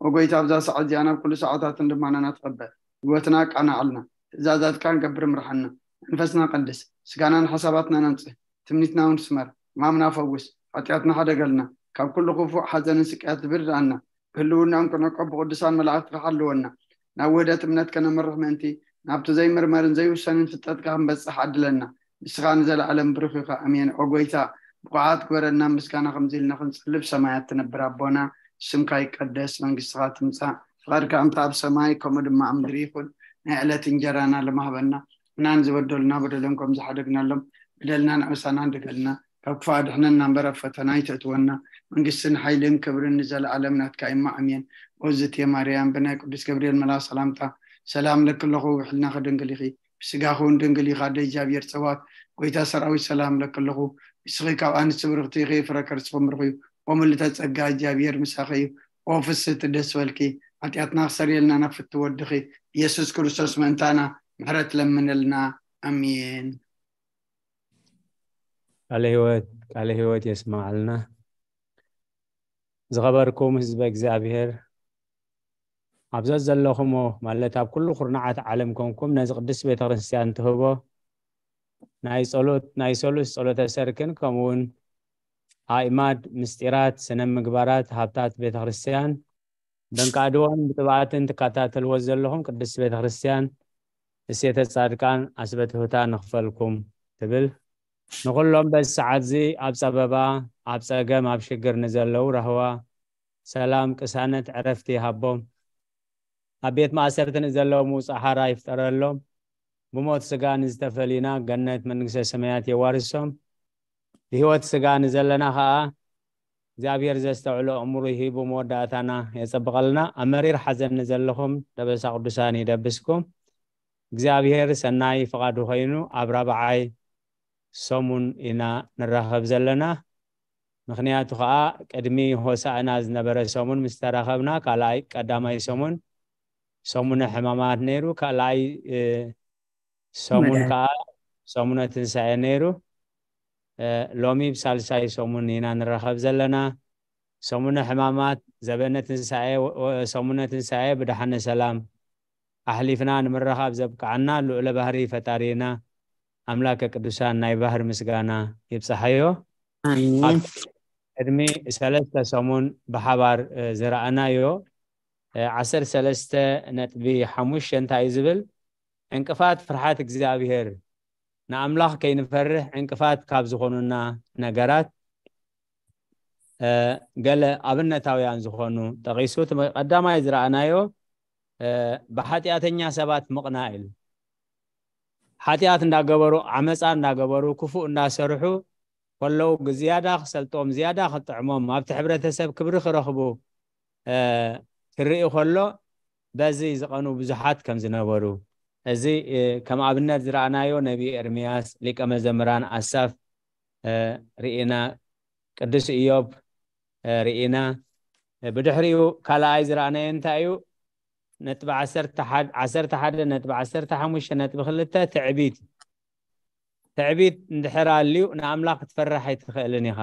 ኦጎይታ ኣብዛ ሰዓት እዚኣ ናብ ኩሉ ሰዓታትን ድማ ናናትቐበል ህይወትና ኣቃናዓልና። ትእዛዛትካ ንገብር ምርሓና። መንፈስና ቀድስ፣ ስጋናን ሓሳባትናን ኣንጽህ። ትምኒትና እውን ስመር። ሕማምና ፈውስ። ሓጢኣትና ሓደገልና። ካብ ኩሉ ክፉእ ሓዘንን ስቅያት ዝብርድኣና። ብህልውናኦም ክንዕቆብ ብቅዱሳን መላእኽትኻ ሓልወና። ናብ ውህደት እምነት ከነምርሕ ምእንቲ ናብቲ ዘይምርመርን ዘይውሰንን ፍልጠትካ ክንበጽሕ ዓድለና። ንስኻ ንዘለኣለም ብሩኽ ኢኻ። ኣሜን። ኦ ጎይታ፣ ብቑዓት ግበረና። ምስጋና ከምዚ ኢልና ክንጽልብ ሰማያት ትነብር ኣቦና፣ ስምካ ይቀደስ፣ መንግስትኻ ትምጻእ፣ ፍቓድካ እንተ ኣብ ሰማይ ከምኡ ድማ ኣብ ምድሪ ይኹን። ናይ ዕለት እንጀራና ለማህበና፣ ንሕናን ዝበደሉና በደሎም ከም ዝሓደግናሎም በደልናን ኣበሳናን ድገልና፣ ካብ ክፉእ ኣድሕነና እምበር ኣብ ፈተና ኣይተእትወና። መንግስትን ሓይልን ክብርን ንዘለኣለም ናትካ እማ፣ ኣሜን። ኦዝቴ ማርያም፣ ብናይ ቅዱስ ገብርኤል መልኣኽ ሰላምታ ሰላም ለኪ ኣለኹ፣ ብሕልና ከድንግል ኢኺ፣ ብስጋኺ እውን ድንግል ኢኻ፣ ኣደ እግዚኣብሔር ጸባኦት፣ ጎይታ ሰራዊት ሰላም ለኪ ኣለኹ። ንስኺ ካብ ኣንስቲ ብርኽቲ ኢኺ፣ ፍረ ከርስኺ ብሩኽ እዩ። ኦምልተ ጸጋ እግዚኣብሔር ምሳኺ እዩ። ኦ ፍስሕቲ ደስ በልኪ፣ ሓጢኣትና ክሰርየልና ናብ ፍትው ወድኺ ኢየሱስ ክርስቶስ ምእንታና ምሕረት ለምነልና። ኣሜን። ቃለ ህይወት ቃለ ህይወት የስማዓልና። ዝኸበርኩም ህዝበ እግዚኣብሔር፣ ኣብ ዘዘለኹሞ ማለት ኣብ ኩሉ ኩርናዓት ዓለም ኮንኩም ነዚ ቅድስት ቤተክርስትያን ትህቦ ናይ ጸሎት ናይ ሰሉስ ጸሎተ ሰርክን ከምኡውን ኣእማድ ምስጢራት ስነ ምግባራት ሃብታት ቤተክርስትያን ብንቃድዎን ብጥብኣትን ትከታተልዎ ዘለኹም ቅድስት ቤተክርስትያን እሴተ ጻድቃን ኣስበትሁታ ንኽፈልኩም ትብል። ንኹሎም በዚ ሰዓት እዚ ኣብ ጸበባ ኣብ ጸገም ኣብ ሽግር ንዘለዉ ራህዋ ሰላም ቅሳነት ዕረፍቲ ይሃቦም። ኣብ ቤት ማእሰርቲ ንዘለዉ ምውጻእ ሓራ ይፍጠረሎም። ብሞት ስጋ ንዝተፈሊና ገነት መንግስተ ሰማያት የዋርሶም። ብህይወት ስጋ ንዘለና ኸኣ እግዚኣብሔር ዘስተውዕሎ ኣእምሮ ሂቡ መወዳእታና የጸብቐልና። ኣብ መሪር ሓዘን ንዘለኹም ደበሳ ቅዱሳን ይደብስኩም። እግዚኣብሔር ሰናይ ፍቓዱ ኮይኑ ኣብ ራብዓይ ሰሙን ኢና ንራኸብ ዘለና። ምኽንያቱ ኸኣ ቅድሚ ሆሳእና ዝነበረ ሰሙን ምስ ተራኸብና ካልኣይ ቀዳማይ ሰሙን ሰሙነ ሕማማት ነይሩ። ካልኣይ ሰሙን ከዓ ሰሙነ ትንሳኤ ነይሩ። ሎሚ ብሳልሳይ ሰሙን ኢና ንራኸብ ዘለና። ሰሙነ ሕማማት፣ ዘበነ ትንሳኤ፣ ሰሙነ ትንሳኤ ብደሓነ ሰላም ኣሕሊፍና ንምርኻብ ዘብቅዓና ልዑለ ባህሪ ፈጣሪና ኣምላከ ቅዱሳን ናይ ባህር ምስጋና ይብጽሓዮ። ቅድሚ ሰለስተ ሰሙን ብሓባር ዝረኣናዮ ዓሰርተ ሰለስተ ነጥቢ ሓሙሽተ እንታይ እዩ ዝብል? ዕንቅፋት ፍርሓት እግዚኣብሔር፣ ንኣምላኽ ከይንፈርሕ ዕንቅፋት ካብ ዝኾኑና ነገራት ገለ ኣብነታውያን ዝኾኑ ጠቒሱ። ቀዳማይ ዝረኣናዮ ብሓጢኣተኛ ሰባት ምቕናእ ኢሉ። ሓጢኣት እንዳገበሩ፣ ዓመፃ እንዳገበሩ፣ ክፉእ እንዳሰርሑ ከለዉ ዝያዳ ክሰልጦም፣ ዝያዳ ክጥዕሞም፣ ኣብቲ ሕብረተሰብ ክብሪ ክረኽቡ ክርኢ ከሎ በዚ ዝቐኑ ብዙሓት ከም ዝነበሩ፣ እዚ ከም ኣብነት ዝረኣናዮ ነቢ ኤርምያስ፣ ሊቀ መዘምራን ኣሳፍ ርኢና፣ ቅዱስ ኢዮብ ርኢና። ብድሕሪኡ ካልኣይ ዝረኣናዮ እንታይ እዩ? ነጥቢ ዓሰርተ ሓደ ነጥቢ ዓሰርተ ሓሙሽተ ነጥቢ ክልተ ትዕቢት። ትዕቢት እንድሕር ኣልዩ ንኣምላኽ ክትፈርሕ ኣይትኽእልን ኢኻ።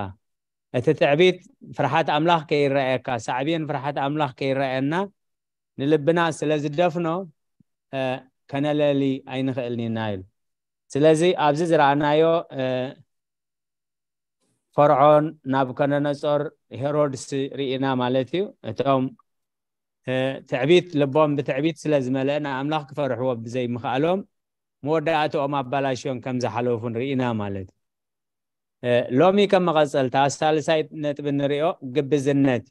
እቲ ትዕቢት ፍርሓት ኣምላኽ ከይረኣየካ፣ ሳዕቤን ፍርሓት ኣምላኽ ከይረኣየና ንልብና ስለ ዝደፍኖ ከነለሊ ኣይንኽእልን ኢና ኢሉ። ስለዚ ኣብዚ ዝረኣናዮ ፈርዖን፣ ናቡከደነጾር፣ ሄሮድስ ርኢና ማለት እዩ። እቶም ትዕቢት ልቦም ብትዕቢት ስለ ዝመልአ ንኣምላኽ ክፈርሕዎ ብዘይምኽኣሎም መወዳእትኦም ኣባላሽዮም ከም ዝሓለፉ ንርኢና ማለት እዩ። ሎሚ ከም መቐጸልታ ሳልሳይ ነጥቢ ንሪኦ ግብዝነት።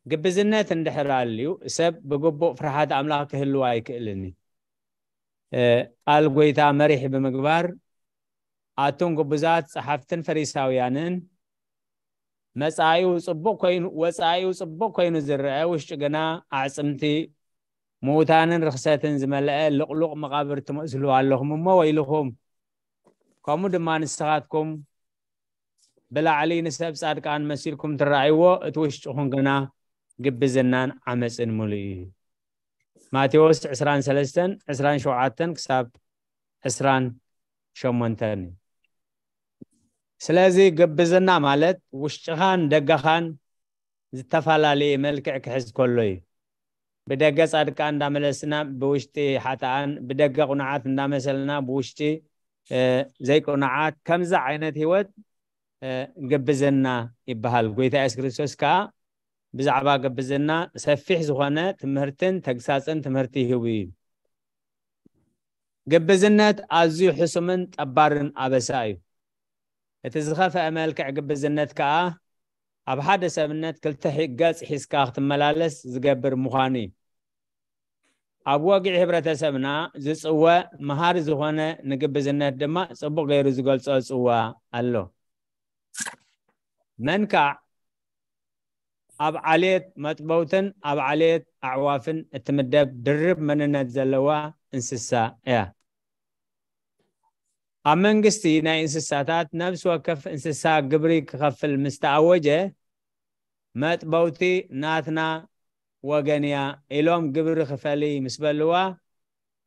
ግብዝነት እንድሕር ኣልዩ ሰብ ብግቡእ ፍርሓት ኣምላኽ ክህልዎ ኣይክእልን እዩ። ቃል ጎይታ መሪሕ ብምግባር ኣቱም ግቡዛት ጸሓፍትን ፈሪሳውያንን መጻኢኡ ጽቡቕ ኮይኑ ወጻኢኡ ጽቡቕ ኮይኑ ዝረአ ውሽጡ ግና ኣዕጽምቲ ምውታንን ርኽሰትን ዝመልአ ልቕሉቕ መቓብር ትመስሉ ኣለኹም እሞ ወይልኹም። ከምኡ ድማ ንስኻትኩም ብላዕሊ ንሰብ ጻድቃን መሲልኩም ትረኣይዎ እቲ ውሽጥኹም ግና ግብዝናን ዓመፅን ምሉእ እዩ። ማቴዎስ ዕስራን ሰለስተን ዕስራን ሸውዓተን ክሳብ ዕስራን ሸሞንተን እዩ። ስለዚ ግብዝና ማለት ውሽጥኻን ደገኻን ዝተፈላለየ መልክዕ ክሕዝ ከሎ እዩ። ብደገ ጻድቃን እንዳመለስና ብውሽጢ ሓጥኣን፣ ብደገ ቁኑዓት እንዳመሰልና ብውሽጢ ዘይቁኑዓት፣ ከምዚ ዓይነት ህይወት ግብዝና ይበሃል። ጎይታ የሱስ ክርስቶስ ከኣ ብዛዕባ ግብዝና ሰፊሕ ዝኾነ ትምህርትን ተግሳጽን ትምህርቲ ይህቡ እዩ። ግብዝነት ኣዝዩ ሕሱምን ጠባርን ኣበሳ እዩ። እቲ ዝኸፍአ መልክዕ ግብዝነት ከኣ ኣብ ሓደ ሰብነት ክልተ ገጽ ሒዝካ ክትመላለስ ዝገብር ምዃኑ እዩ። ኣብ ወግዒ ሕብረተሰብና ዝጽወ መሃሪ ዝኾነ ንግብዝነት ድማ ጽቡቕ ገይሩ ዝገልጾ ጽዋ ኣሎ። መንካዕ ኣብ ዓሌት መጥበውትን ኣብ ዓሌት ኣዕዋፍን እትምደብ ድርብ መንነት ዘለዋ እንስሳ እያ። ኣብ መንግስቲ ናይ እንስሳታት ነብሲ ወከፍ እንስሳ ግብሪ ክኸፍል ምስ ተኣወጀ፣ መጥበውቲ ናትና ወገን እያ ኢሎም ግብሪ ክፈሊ ምስ በልዋ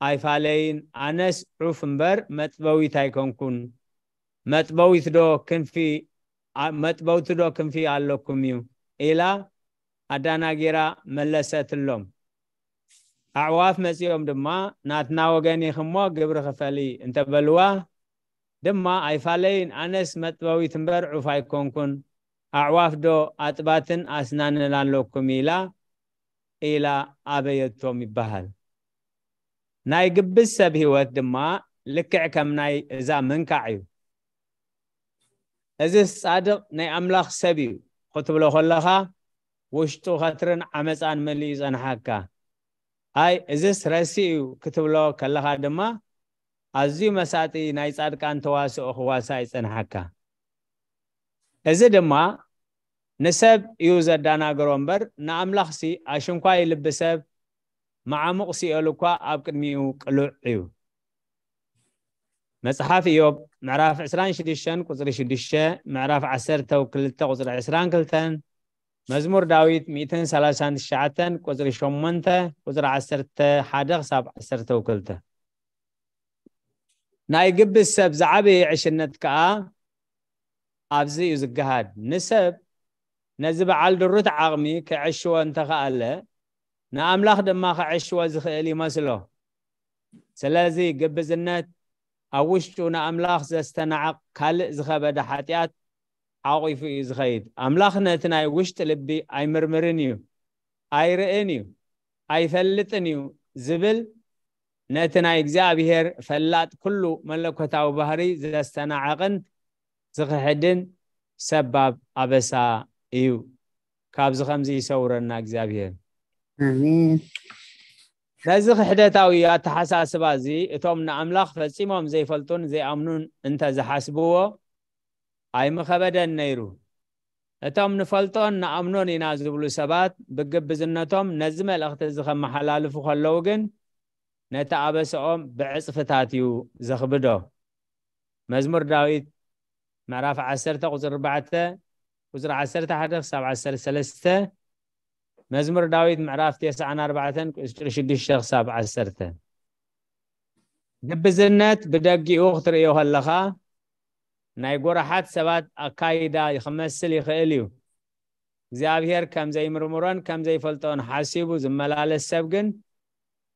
ኣይፋለይን። ኣነስ ዑፍ እምበር መጥበዊት ኣይኮንኩን። መጥበዊት ዶ ክንፊ መጥበውቲ ዶ ክንፊ ኣለኩም እዩ ኢላ ኣዳናጊራ መለሰትሎም። ኣዕዋፍ መጺኦም ድማ ናትና ወገን ኢኽሞ ግብሪ ክፈሊ እንተበልዋ ድማ ኣይፋለይን። ኣነስ መጥበዊት እምበር ዑፍ ኣይኮንኩን። ኣዕዋፍ ዶ ኣጥባትን ኣስናንን ኣለኩም ኢላ ኢላ ኣበየቶም ይበሃል። ናይ ግብዝ ሰብ ህይወት ድማ ልክዕ ከም ናይ እዛ መንካዕ እዩ። እዝስ ጻድቕ ናይ ኣምላኽ ሰብ እዩ ክትብሎ ከለኻ ውሽጡ ኸትርን ዓመጻን መሊኡ ይጸንሓካ። ኣይ እዝስ ረሲ እዩ ክትብሎ ከለኻ ድማ ኣዝዩ መሳጢ ናይ ጻድቃን ተዋስኦ ክዋሳእ ይጸንሓካ። እዚ ድማ ንሰብ እዩ ዘዳናግሮ እምበር ንኣምላኽሲ ኣሽንኳይ ልቢ ሰብ መዓሙቕ ሲኦል እኳ ኣብ ቅድሚኡ ቅሉዕ እዩ። መጽሓፍ ኢዮብ ምዕራፍ ዕስራን ሽዱሽተን ቁጽሪ ሽዱሽተ፣ ምዕራፍ ዓሰርተ ክልተ ቁጽሪ ዕስራን ክልተን፣ መዝሙር ዳዊት ሚእትን ሰላሳን ትሽዓተን ቁጽሪ ሸሞንተ፣ ቁጽሪ ዓሰርተ ሓደ ክሳብ ዓሰርተ ክልተ። ናይ ግብዝ ሰብ ዝዓበየ ዕሽነት ከኣ ኣብዚ እዩ ዝገሃድ። ንሰብ ነዚ በዓል ድሩት ዓቕሚ ክዕሽዎ እንተኸኣለ፣ ንኣምላኽ ድማ ክዕሽዎ ዝኽእል ይመስሎ። ስለዚ ግብዝነት ኣብ ውሽጡ ንኣምላኽ ዘስተናዕቕ ካልእ ዝኸበደ ሓጢኣት ዓቒፉ እዩ ዝኸይድ። ኣምላኽ ነቲ ናይ ውሽጢ ልቢ ኣይምርምርን እዩ፣ ኣይርእን እዩ፣ ኣይፈልጥን እዩ ዝብል ነቲ ናይ እግዚኣብሔር ፈላጥ ኩሉ መለኮታዊ ባህሪ ዘስተናዕቕን ዝኽሕድን ሰባብ ኣበሳ እዩ። ካብዚ ከምዚ ይሰውረና እግዚኣብሔር። ኣሜን። ነዚ ክሕደታዊ ኣተሓሳስባ እዚ እቶም ንኣምላኽ ፈጺሞም ዘይፈልጡን ዘይኣምኑን እንተ ዝሓስብዎ ኣይምኸበደን ነይሩ። እቶም ንፈልጦን ንኣምኖን ኢና ዝብሉ ሰባት ብግብዝነቶም ነዚ መልእኽቲ እዚ ከመሓላልፉ ከለዉ ግን ነቲ ኣበስኦም ብዕጽፍታት እዩ ዘኽብዶ። መዝሙር ዳዊት ምዕራፍ ዓሰርተ ቁጽሪ ኣርባዕተ፣ ቁጽሪ ዓሰርተ ሓደ ክሳብ ዓሰርተ ሰለስተ፣ መዝሙር ዳዊት ምዕራፍ ተስዓን ኣርባዕተን ቁጽሪ ሽዱሽተ ክሳብ ዓሰርተ። ግብዝነት ብደጊኡ ክትርእዮ ከለኻ ናይ ጎራሓት ሰባት ኣካይዳ ክመስል ይኽእል እዩ። እግዚኣብሔር ከም ዘይምርምሮን ከም ዘይፈልጦን ሓሲቡ ዝመላለስ ሰብ ግን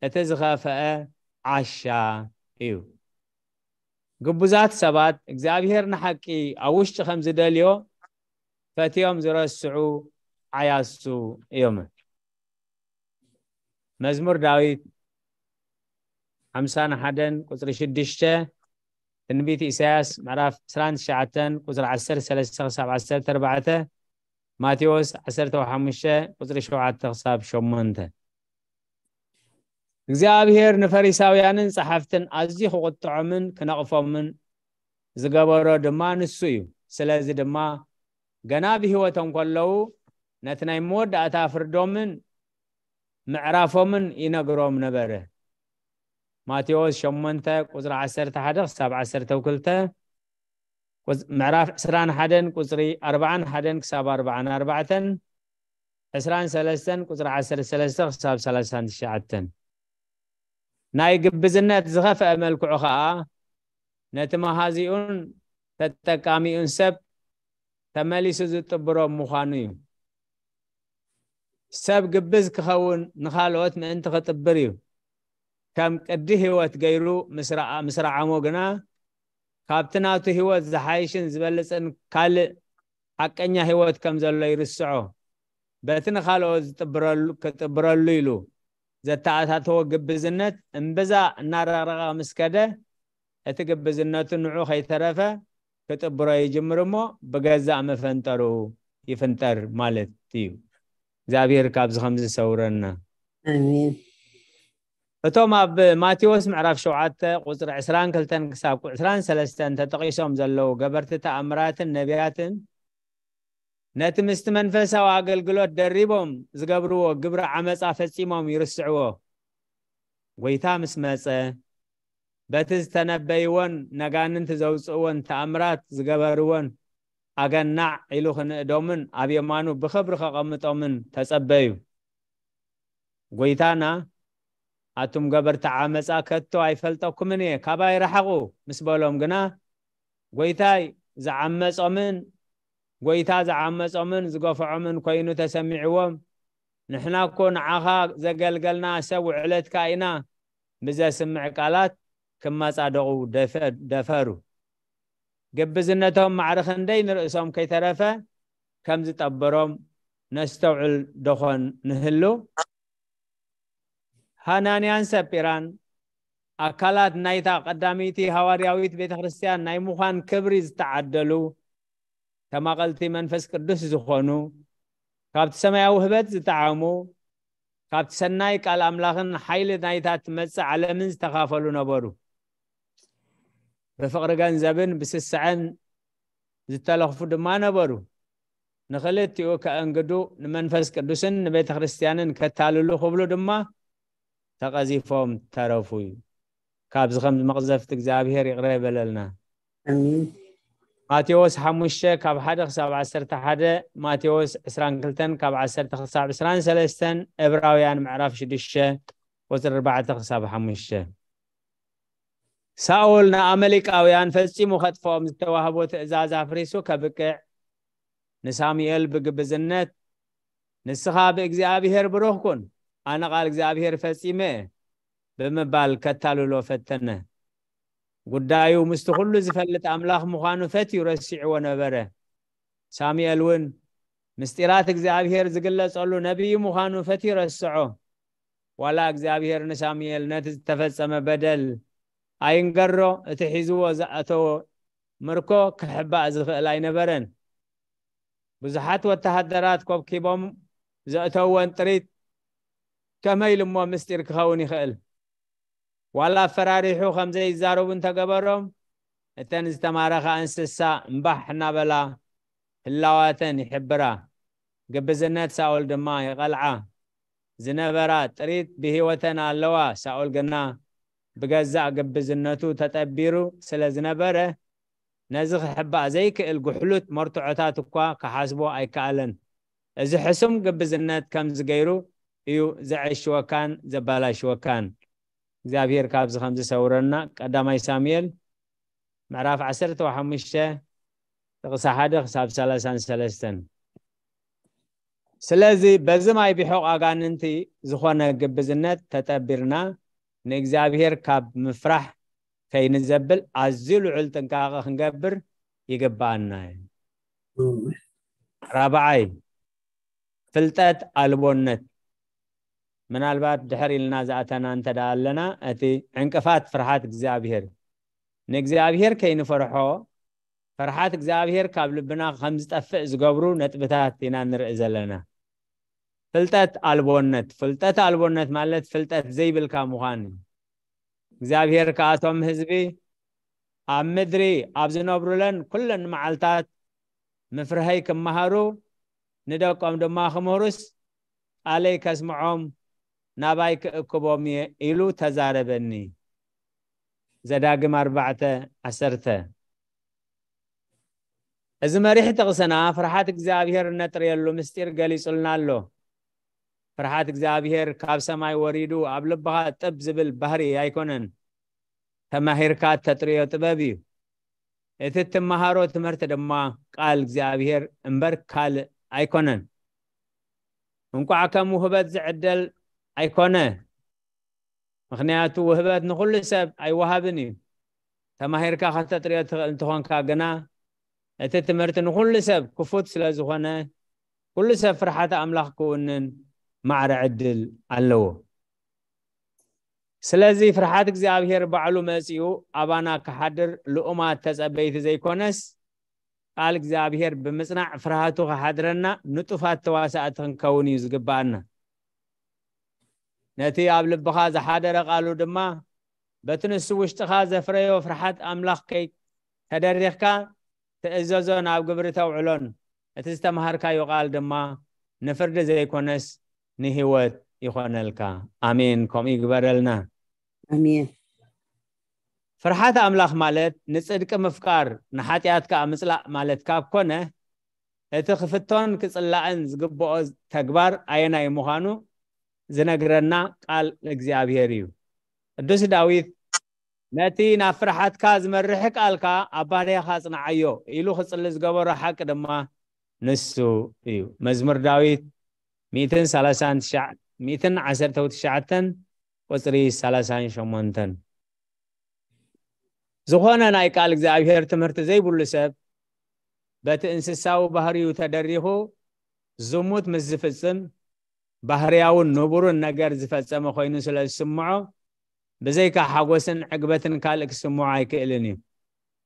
እቲ ዝኸፍአ ዓሻ እዩ። ግቡዛት ሰባት እግዚኣብሔር ንሓቂ ኣብ ውሽጢ ከም ዝደልዮ ፈትዮም ዝረስዑ ዓያሱ እዮም። መዝሙር ዳዊት ሓምሳን ሓደን ቁጽሪ ሽዱሽተ፣ ትንቢት ኢሳያስ ምዕራፍ ዕስራን ትሽዓተን ቁጽሪ ዓሰርተ ሰለስተ ክሳብ ዓሰርተ ኣርባዕተ፣ ማቴዎስ ዓሰርተ ሓሙሽተ ቁጽሪ ሸውዓተ ክሳብ ሸሞንተ። እግዚኣብሔር ንፈሪሳውያንን ጸሓፍትን ኣዝዩ ክቁጥዖምን ክነቕፎምን ዝገበሮ ድማ ንሱ እዩ። ስለዚ ድማ ገና ብህይወቶም ከለዉ ነቲ ናይ መወዳእታ ፍርዶምን ምዕራፎምን ይነግሮም ነበረ። ማቴዎስ ሸሞንተ ቁጽሪ ዓሰርተ ሓደ ክሳብ ዓሰርተ ክልተ፣ ቁጽ-፣ ምዕራፍ ዕስራን ሓደን ቁጽሪ ኣርባዓን ሓደን ክሳብ ኣርባዓን ኣርባዕተን፣ ዕስራን ሰለስተን ቁጽሪ ዓሰርተ ሰለስተ ክሳብ ሰላሳን ትሽዓተን። ናይ ግብዝነት ዝኸፍአ መልክዑ ኸኣ ነቲ መሃዚኡን ተጠቃሚኡን ሰብ ተመሊሱ ዝጥብሮ ምዃኑ እዩ። ሰብ ግብዝ ክኸውን ንኻልኦት ምእንቲ ክጥብር እዩ። ከም ቅዲ ህይወት ገይሩ ምስ ረኣ- ምስ ረዓሞ ግና፣ ካብቲ ናቱ ህይወት ዝሓይሽን ዝበልጽን ካልእ ሓቀኛ ህይወት ከም ዘሎ ይርስዖ። በቲ ንኻልኦት ዝጥብረሉ- ክጥብረሉ ኢሉ ዘተኣታተዎ ግብዝነት እምብዛ እናረቕረቐ ምስ ከደ፣ እቲ ግብዝነቱ ንዑ ከይተረፈ ክጥብሮ ይጅምር እሞ፣ ብገዛእ መፈንጠሩ ይፍንጠር ማለት እዩ። እግዚኣብሔር ካብዚ ከም ዝሰውረና። ኣሜን። እቶም ኣብ ማቴዎስ ምዕራፍ ሸውዓተ ቁፅሪ ዕስራን ክልተን ክሳብ ዕስራን ሰለስተን ተጠቒሶም ዘለዉ ገበርቲ ተኣምራትን ነቢያትን፣ ነቲ ምስቲ መንፈሳዊ ኣገልግሎት ደሪቦም ዝገብርዎ ግብሪ ዓመፃ ፈጺሞም ይርስዕዎ። ጎይታ ምስ መጸ፣ በቲ ዝተነበይዎን ነጋንንቲ ዘውፅእዎን ተኣምራት ዝገበርዎን ኣገናዕ ኢሉ ክንእዶምን ኣብ የማኑ ብኽብሪ ከቐምጦምን ተጸበዩ። ጎይታና፣ ኣቱም ገበርቲ ዓመፃ ከቶ ኣይፈልጠኩምን እየ፣ ካባይ ረሓቑ ምስ በሎም ግና፣ ጎይታይ ዝዓመፆምን ጎይታ ዝዓመፆምን ዝገፍዖምን ኮይኑ ተሰሚዕዎም፣ ንሕና እኮ ንዓኻ ዘገልገልና ሰብ ውዕለትካ ኢና ብዘስምዕ ቃላት ክመፃደቑ ደፈ- ደፈሩ። ግብዝነቶም ማዕረ ክንደይ ንርእሶም ከይተረፈ ከም ዝጠበሮም ነስተውዕል ደኾን ንህሉ? ሃናንያን ሰጲራን ኣካላት ናይታ ቀዳመይቲ ሃዋርያዊት ቤተ ክርስቲያን ናይ ምዃን ክብሪ ዝተዓደሉ፣ ተማቐልቲ መንፈስ ቅዱስ ዝኾኑ፣ ካብቲ ሰማያዊ ህበት ዝጠዓሙ፣ ካብቲ ሰናይ ቃል ኣምላኽን ሓይሊ ናይታ ትመጽእ ዓለምን ዝተኻፈሉ ነበሩ። ብፍቕሪ ገንዘብን ብስስዐን ዝተለኽፉ ድማ ነበሩ። ንኽልቲኡ ከእንግዱ፣ ንመንፈስ ቅዱስን ንቤተ ክርስቲያንን ከታልሉ ክብሉ ድማ ተቐዚፎም ተረፉ እዩ። ካብዚ ከም መቕዘፍቲ እግዚኣብሔር ይቕረ ይበለልና። ኣሜን። ማቴዎስ ሓሙሽተ ካብ ሓደ ክሳብ ዓሰርተ ሓደ፣ ማቴዎስ ዕስራን ክልተን ካብ ዓሰርተ ክሳብ ዕስራን ሰለስተን፣ ዕብራውያን ምዕራፍ ሽዱሽተ ቁፅሪ ኣርባዕተ ክሳብ ሓሙሽተ። ሳኦል ንኣመሊቃውያን ፈጺሙ ከጥፍኦም ዝተዋህቦ ትእዛዝ ኣፍሪሱ ከብቅዕ፣ ንሳሙኤል ብግብዝነት፣ "ንስኻ ብእግዚኣብሔር ብሩኽ ኩን፣ ኣነ ቃል እግዚኣብሔር ፈጺመ እየ" ብምባል ከታልሎ ፈተነ። ጉዳዩ ምስቲ ኩሉ ዝፈልጥ ኣምላኽ ምዃኑ ፈትዩ ረሲዕዎ ነበረ። ሳሙኤል እውን ምስጢራት እግዚኣብሔር ዝግለጸሉ ነቢይ ምዃኑ ፈትዩ ረስዖ። ዋላ እግዚኣብሔር ንሳሙኤል ነቲ ዝተፈጸመ በደል ኣይንገሮ፣ እቲ ሒዝዎ ዝኣተዎ ምርኮ ክሕባእ ዝኽእል ኣይነበረን። ብዙሓት ወተሃደራት ኮብኪቦም ዘእተውወን ጥሪት ከመይ ኢሉ እሞ ምስጢር ክኸውን ይኽእል? ዋላ ኣፈራሪሑ ከም ዘይዛረቡ እንተገበሮም፣ እተን ዝተማረኻ እንስሳ እምባሕ እናበላ ህላዋተን ይሕብራ። ግብዝነት ሳኦል ድማ ይቐልዓ። ዝነበራ ጥሪት ብህይወተን ኣለዋ። ሳኦል ግና ብገዛእ ግብዝነቱ ተጠቢሩ ስለ ዝነበረ፣ ነዚ ክሕባእ ዘይክእል ጉሕሉት መርትዖታት እኳ ክሓስቦ ኣይከኣለን። እዚ ሕሱም ግብዝነት ከምዚ ገይሩ እዩ ዘዐሽወካን ዘባላሽወካን። እግዚኣብሔር ካብዚ ከም ዝሰውረና። ቀዳማይ ሳሙኤል ምዕራፍ ዓሰርተ ሓሙሽተ ጥቕሲ ሓደ ክሳብ ሰላሳን ሰለስተን። ስለዚ በዚ ማይ ቢሖቕ ኣጋንንቲ ዝኾነ ግብዝነት ተጠቢርና ንእግዚኣብሔር ካብ ምፍራሕ ከይንዘብል ኣዝዩ ልዑል ጥንቃቐ ክንገብር ይግባኣና እዩ። ራብዓይ፣ ፍልጠት ኣልቦነት። ምናልባት ድሕር ኢልና ዝኣተና እንተ ደኣ ኣለና፣ እቲ ዕንቅፋት ፍርሃት እግዚኣብሔር፣ ንእግዚኣብሔር ከይንፈርሖ፣ ፍርሃት እግዚኣብሔር ካብ ልብና ከም ዝጠፍእ ዝገብሩ ነጥብታት ኢና ንርኢ ዘለና። ፍልጠት ኣልቦነት። ፍልጠት ኣልቦነት ማለት ፍልጠት ዘይብልካ ምዃን እዩ። እግዚኣብሔር ከኣቶም ህዝቢ ኣብ ምድሪ ኣብ ዝነብሩለን ኩለን መዓልታት ምፍርሀይ ክመሃሩ፣ ንደቆም ድማ ክምህሩስ ቃለይ ከስምዖም ናባይ ክእክቦም እየ ኢሉ ተዛረበኒ። ዘዳግም ኣርባዕተ ዓሰርተ። እዚ መሪሕ ጥቕስና ፍርሃት እግዚኣብሔር እነጥርየሉ ምስጢር ገሊጹልና ኣሎ። ፍርሃት እግዚኣብሔር ካብ ሰማይ ወሪዱ ኣብ ልብኻ ጥብ ዝብል ባህሪ ኣይኮነን። ተማሂርካ እተጥርዮ ጥበብ እዩ። እቲ እትመሃሮ ትምህርቲ ድማ ቃል እግዚኣብሔር እምበር ካልእ ኣይኮነን። እንቋዕ ከም ውህበት ዝዕደል ኣይኮነ። ምኽንያቱ ውህበት ንኹሉ ሰብ ኣይወሃብን እዩ። ተማሂርካ ከተጥርዮ ትኽእል እንተኾንካ ግና፣ እቲ ትምህርቲ ንኹሉ ሰብ ክፉት ስለ ዝኾነ፣ ኩሉ ሰብ ፍርሓት ኣምላኽ ክውንን ማዕረ ዕድል ኣለዎ። ስለዚ ፍርሓት እግዚኣብሔር ባዕሉ መጺኡ ኣባና ክሓድር ልኡማት ተጸበይቲ ዘይኮነስ፣ ቃል እግዚኣብሔር ብምጽናዕ ፍርሃቱ ክሓድረና ንጡፋት ተዋሳእቲ ክንከውን እዩ ዝግብኣና። ነቲ ኣብ ልብኻ ዝሓደረ ቃሉ ድማ በቲ ንሱ ውሽጥኻ ዘፍረዮ ፍርሓት ኣምላኽ ከይ ተደሪኽካ ትእዘዞን ኣብ ግብሪ ተውዕሎን፣ እቲ ዝተምሃርካዮ ቃል ድማ ንፍርዲ ዘይኮነስ ንህይወት ይኾነልካ። ኣሜን። ከምኡ ይግበረልና። ኣሜን። ፍርሓት ኣምላኽ ማለት ንጽድቂ ምፍቃር፣ ንሓጢኣት ከኣ ምጽላእ ማለት ካብ ኮነ፣ እቲ ክፍቶን ክጽላእን ዝግብኦ ተግባር ኣየናይ ምዃኑ ዝነግረና ቃል እግዚኣብሔር እዩ። ቅዱስ ዳዊት፣ "ነቲ ናብ ፍርሓትካ ዝመርሕ ቃልካ ኣብ ባርያኻ ኣጽንዓዮ" ኢሉ ክጽሊ ዝገበሮ ሓቂ ድማ ንሱ እዩ። መዝሙር ዳዊት ሚእትን ሰላሳን ትሽዓን፣ ሚእትን ዓሰርተ ትሽዓተን ቁጽሪ ሰላሳን ሸሞንተን። ዝኾነ ናይ ቃል እግዚኣብሔር ትምህርቲ ዘይብሉ ሰብ በቲ እንስሳዊ ባህሪኡ ተደሪኹ ዝሙት ምስ ዝፍጽም፣ ባህርያውን ንቡርን ነገር ዝፈጸመ ኮይኑ ስለ ዝስምዖ፣ ብዘይካ ሓጎስን ዕግበትን ካልእ ክስምዖ ኣይክእልን እዩ።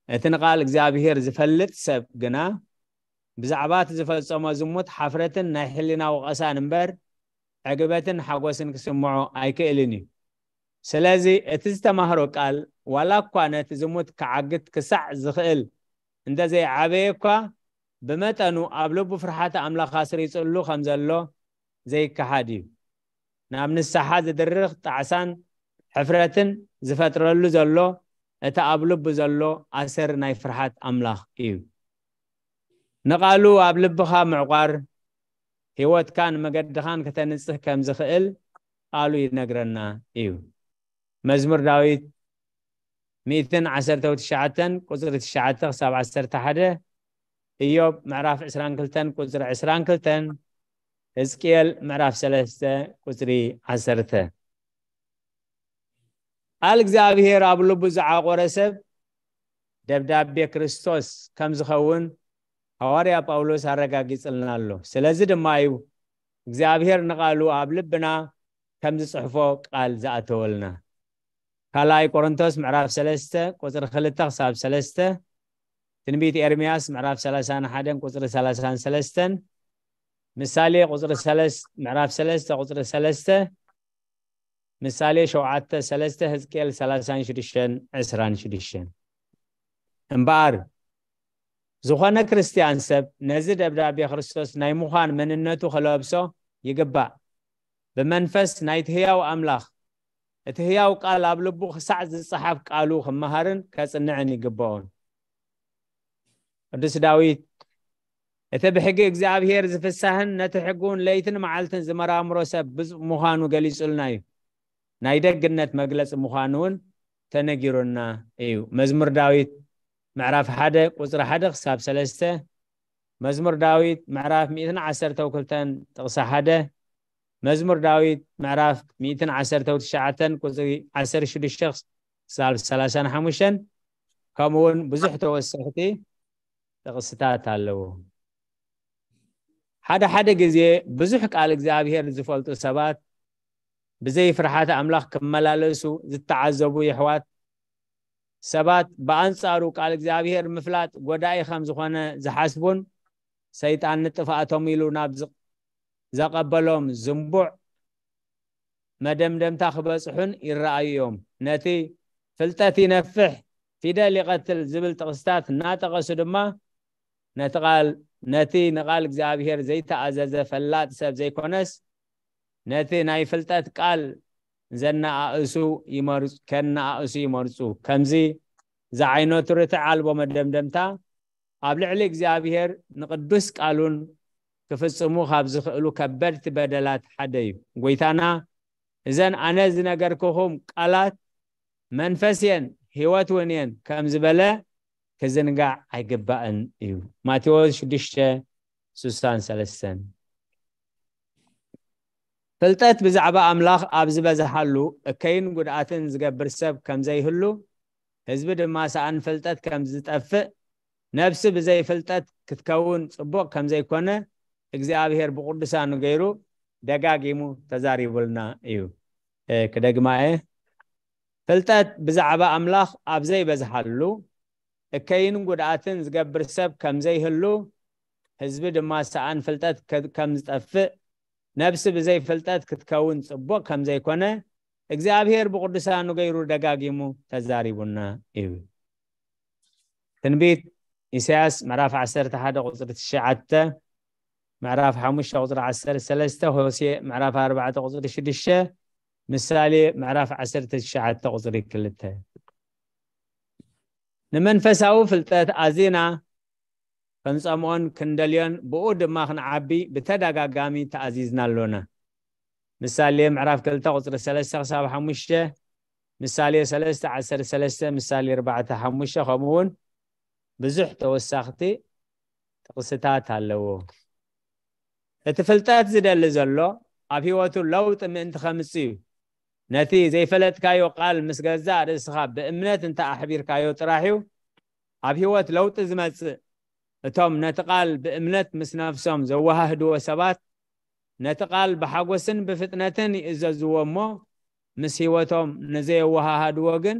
እቲ ንቃል እግዚኣብሔር ዝፈልጥ ሰብ ግና፣ ብዛዕባ እቲ ዝፈጸሞ ዝሙት ሓፍረትን ናይ ሕሊና ወቐሳን እምበር፣ ዕግበትን ሓጎስን ክስምዖ ኣይክእልን እዩ። ስለዚ እቲ ዝተማህሮ ቃል ዋላ እኳ ነቲ ዝሙት ክዓግት ክሳዕ ዝኽእል እንተዘይዓበየ እኳ፣ ብመጠኑ ኣብ ልቡ ፍርሓተ ኣምላኽ ኣስሪጽሉ ከም ዘሎ ዘይከሓድ እዩ። ናብ ንስሓ ዝድርኽ ጣዕሳን ሕፍረትን ዝፈጥረሉ ዘሎ እቲ ኣብ ልቡ ዘሎ ኣሰር ናይ ፍርሓት ኣምላኽ እዩ። ንቓሉ ኣብ ልብኻ ምዕቋር ህይወትካን መገድኻን ከተንጽህ ከም ዝኽእል ቃሉ ይነግረና እዩ። መዝሙር ዳዊት ሚእትን ዓሰርተ ትሽዓተን ቁጽሪ ትሽዓተ ክሳብ ዓሰርተ ሓደ፣ ኢዮብ ምዕራፍ ዕስራን ክልተን ቁጽሪ ዕስራን ክልተን፣ ሕዝቅኤል ምዕራፍ ሰለስተ ቁጽሪ ዓሰርተ። ቃል እግዚኣብሔር ኣብ ልቡ ዝዓቆረ ሰብ ደብዳቤ ክርስቶስ ከም ዝኸውን ሃዋርያ ጳውሎስ ኣረጋጊጽልና ኣሎ። ስለዚ ድማ እዩ እግዚኣብሔር ንቃሉ ኣብ ልብና ከም ዝጽሕፎ ቃል ዝኣተወልና። ካልኣይ ቆሮንቶስ ምዕራፍ ሰለስተ ቁጽሪ ክልተ ክሳብ ሰለስተ፣ ትንቢት ኤርምያስ ምዕራፍ ሰላሳን ሓደን ቁጽሪ ሰላሳን ሰለስተን፣ ምሳሌ ቁጽሪ ሰለስ-፣ ምዕራፍ ሰለስተ ቁጽሪ ሰለስተ፣ ምሳሌ ሸውዓተ ሰለስተ፣ ሕዝቅኤል ሰላሳን ሽዱሽተን ዕስራን ሽዱሽተን። እምበኣር ዝኾነ ክርስትያን ሰብ ነዚ ደብዳቤ ክርስቶስ ናይ ምዃን መንነቱ ክለብሶ ይግባእ። ብመንፈስ ናይቲ ህያው ኣምላኽ እቲ ህያው ቃል ኣብ ልቡ ክሳዕ ዝጸሓፍ ቃሉ ክመሃርን ከጽንዕን ይግብኦን። ቅዱስ ዳዊት፣ "እቲ ብሕጊ እግዚኣብሔር ዝፍሳህን ነቲ ሕጉን ለይትን መዓልትን ዝመራምሮ ሰብ ብፁዕ ምዃኑ ገሊጹልና እዩ። ናይ ደግነት መግለጺ ምዃኑ እውን ተነጊሩና እዩ።" መዝሙር ዳዊት ምዕራፍ ሓደ ቁጽሪ ሓደ ክሳብ ሰለስተ፣ መዝሙር ዳዊት ምዕራፍ ሚእትን ዓሰርተ ክልተን ጥቕሲ ሓደ፣ መዝሙር ዳዊት ምዕራፍ ሚእትን ዓሰርተ ትሽዓተን ቁጽሪ ዓሰርተ ሽዱሽተ ክሳብ ሰላሳን ሓሙሽተን፣ ከምኡ እውን ብዙሕ ተወሰኽቲ ጥቕስታት ኣለዉ። ሓደ ሓደ ግዜ ብዙሕ ቃል እግዚኣብሔር ዝፈልጡ ሰባት ብዘይ ፍርሓት ኣምላኽ ክመላለሱ ዝተዓዘቡ የሕዋት፣ ሰባት ብኣንጻሩ ቃል እግዚኣብሔር ምፍላጥ ጎዳኢ ከም ዝኾነ ዝሓስቡን ሰይጣን ንጥፍኣቶም ኢሉ ናብ ዝ-፣ ዘቐበሎም ዝንቡዕ መደምደምታ ክበጽሑን ይረኣዩ እዮም። ነቲ "ፍልጠት ይነፍሕ፣ ፊደል ይቐትል" ዝብል ጥቕስታት እናጠቐሱ ድማ ነቲ ቃል፣ ነቲ ንቃል እግዚኣብሔር ዘይተኣዘዘ ፈላጥ ሰብ ዘይኮነስ፣ ነቲ ናይ ፍልጠት ቃል ዘነኣእሱ ይመርጹ፣ ከነኣእሱ ይመርጹ። ከምዚ ዝዓይነቱ ርትዕ ኣልቦ መደምደምታ ኣብ ልዕሊ እግዚኣብሔር ንቅዱስ ቃሉን ክፍጽሙ ካብ ዝኽእሉ ከበድቲ በደላት ሓደ እዩ። ጎይታና፣ "እዘን ኣነ ዝነገርኩኹም ቃላት መንፈስ እየን፣ ህይወት እውን እየን" ከም ዝበለ ክዝንጋዕ ኣይግባእን እዩ። ማቴዎስ ሽዱሽተ ስሳን ሰለስተን። ፍልጠት ብዛዕባ ኣምላኽ ኣብ ዝበዝሓሉ፣ እከይን ጉድኣትን ዝገብር ሰብ ከም ዘይህሉ፣ ህዝቢ ድማ ሰኣን ፍልጠት ከም ዝጠፍእ፣ ነፍሲ ብዘይ ፍልጠት ክትከውን ጽቡቕ ከም ዘይኮነ እግዚኣብሔር ብቕዱሳኑ ገይሩ ደጋጊሙ ተዛሪቡልና እዩ። ክደግማ እየ። ፍልጠት ብዛዕባ ኣምላኽ ኣብ ዘይበዝሓሉ፣ እከይን ጉድኣትን ዝገብር ሰብ ከም ዘይህሉ፣ ህዝቢ ድማ ሰኣን ፍልጠት ከም ዝጠፍእ፣ ነብሲ ብዘይ ፍልጠት ክትከውን ጽቡቕ ከም ዘይኮነ እግዚኣብሔር ብቕዱሳኑ ገይሩ ደጋጊሙ ተዛሪቡና እዩ። ትንቢት ኢሳያስ ምዕራፍ ዓሰርተ ሓደ ቁጽሪ ትሽዓተ፣ ምዕራፍ ሓሙሽተ ቁጽሪ ዓሰርተ ሰለስተ፣ ሆሴ ምዕራፍ ኣርባዕተ ቁጽሪ ሽዱሽተ፣ ምሳሌ ምዕራፍ ዓሰርተ ትሽዓተ ቁጽሪ ክልተ። ንመንፈሳዊ ፍልጠት ኣዚና ክንጸምኦን ክንደልዮን ብኡ ድማ ክንዓቢ ብተደጋጋሚ ተኣዚዝና ኣሎና። ምሳሌ ምዕራፍ ክልተ ቁጽሪ ሰለስተ ክሳብ ሓሙሽተ፣ ምሳሌ ሰለስተ ዓሰርተ ሰለስተ፣ ምሳሌ ኣርባዕተ ሓሙሽተ፣ ከምኡ እውን ብዙሕ ተወሳኽቲ ጥቕስታት ኣለዎ። እቲ ፍልጠት ዝደሊ ዘሎ ኣብ ህይወቱ ለውጢ ምእንቲ ከምጽእ እዩ። ነቲ ዘይፈለጥካዮ ቃል ምስ ገዛእ ርእስኻ ብእምነት እንተ ኣሕቢርካዮ ጥራሕ እዩ ኣብ ህይወት ለውጢ ዝመጽእ። እቶም ነቲ ቃል ብእምነት ምስ ነፍሶም ዘወሃህድዎ ሰባት ነቲ ቃል ብሓጎስን ብፍጥነትን ይእዘዝዎ እሞ፣ ምስ ህይወቶም ንዘየወሃሃድዎ ግን፣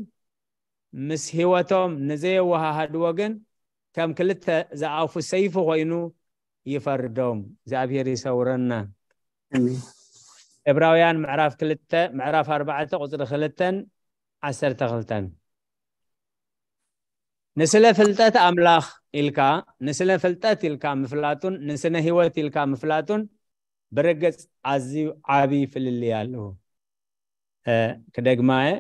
ምስ ህይወቶም ንዘየወሃሃድዎ ግን ከም ክልተ ዝኣፉ ሰይፊ ኮይኑ ይፈርዶም። እግዚኣብሔር ይሰውረና። ኣሜን። ዕብራውያን ምዕራፍ ክልተ፣ ምዕራፍ ኣርባዕተ ቁጽሪ ክልተን ዓሰርተ ክልተን። ንስለ ፍልጠት ኣምላኽ ኢልካ፣ ንስለ ፍልጠት ኢልካ ምፍላጡን ንስነ ህይወት ኢልካ ምፍላጡን ብርግጽ ኣዝዩ ዓቢ ፍልልይ ኣለዎ። እ፣ ክደግማ እየ።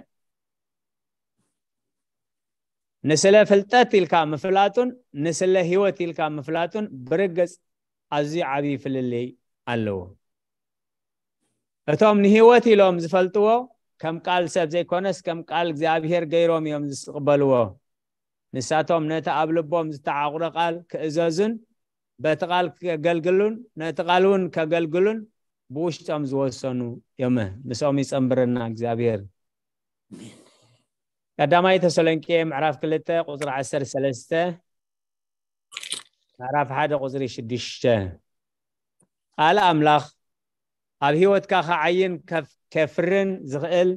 ንስለ ፍልጠት ኢልካ ምፍላጡን ንስለ ህይወት ኢልካ ምፍላጡን ብርግጽ ኣዝዩ ዓቢ ፍልልይ ኣለዎ። እቶም ንህይወት ኢሎም ዝፈልጥዎ ከም ቃል ሰብ ዘይኮነስ ከም ቃል እግዚኣብሔር ገይሮም እዮም ዝቅበልዎ። ንሳቶም ነቲ ኣብ ልቦም ዝተዓቑረ ቃል ክእዘዙን በቲ ቃል ከገልግሉን ነቲ ቃል እውን ከገልግሉን ብውሽጦም ዝወሰኑ እዮም። ምስኦም ይጸንብረና እግዚኣብሔር። ቀዳማይ ተሰሎንቄ ምዕራፍ ክልተ ቁጽሪ ዓሰርተ ሰለስተ፣ ምዕራፍ ሓደ ቁጽሪ ሽዱሽተ። ቃል ኣምላኽ ኣብ ህይወትካ ከዓይን ከፍ-፣ ከፍርን ዝኽእል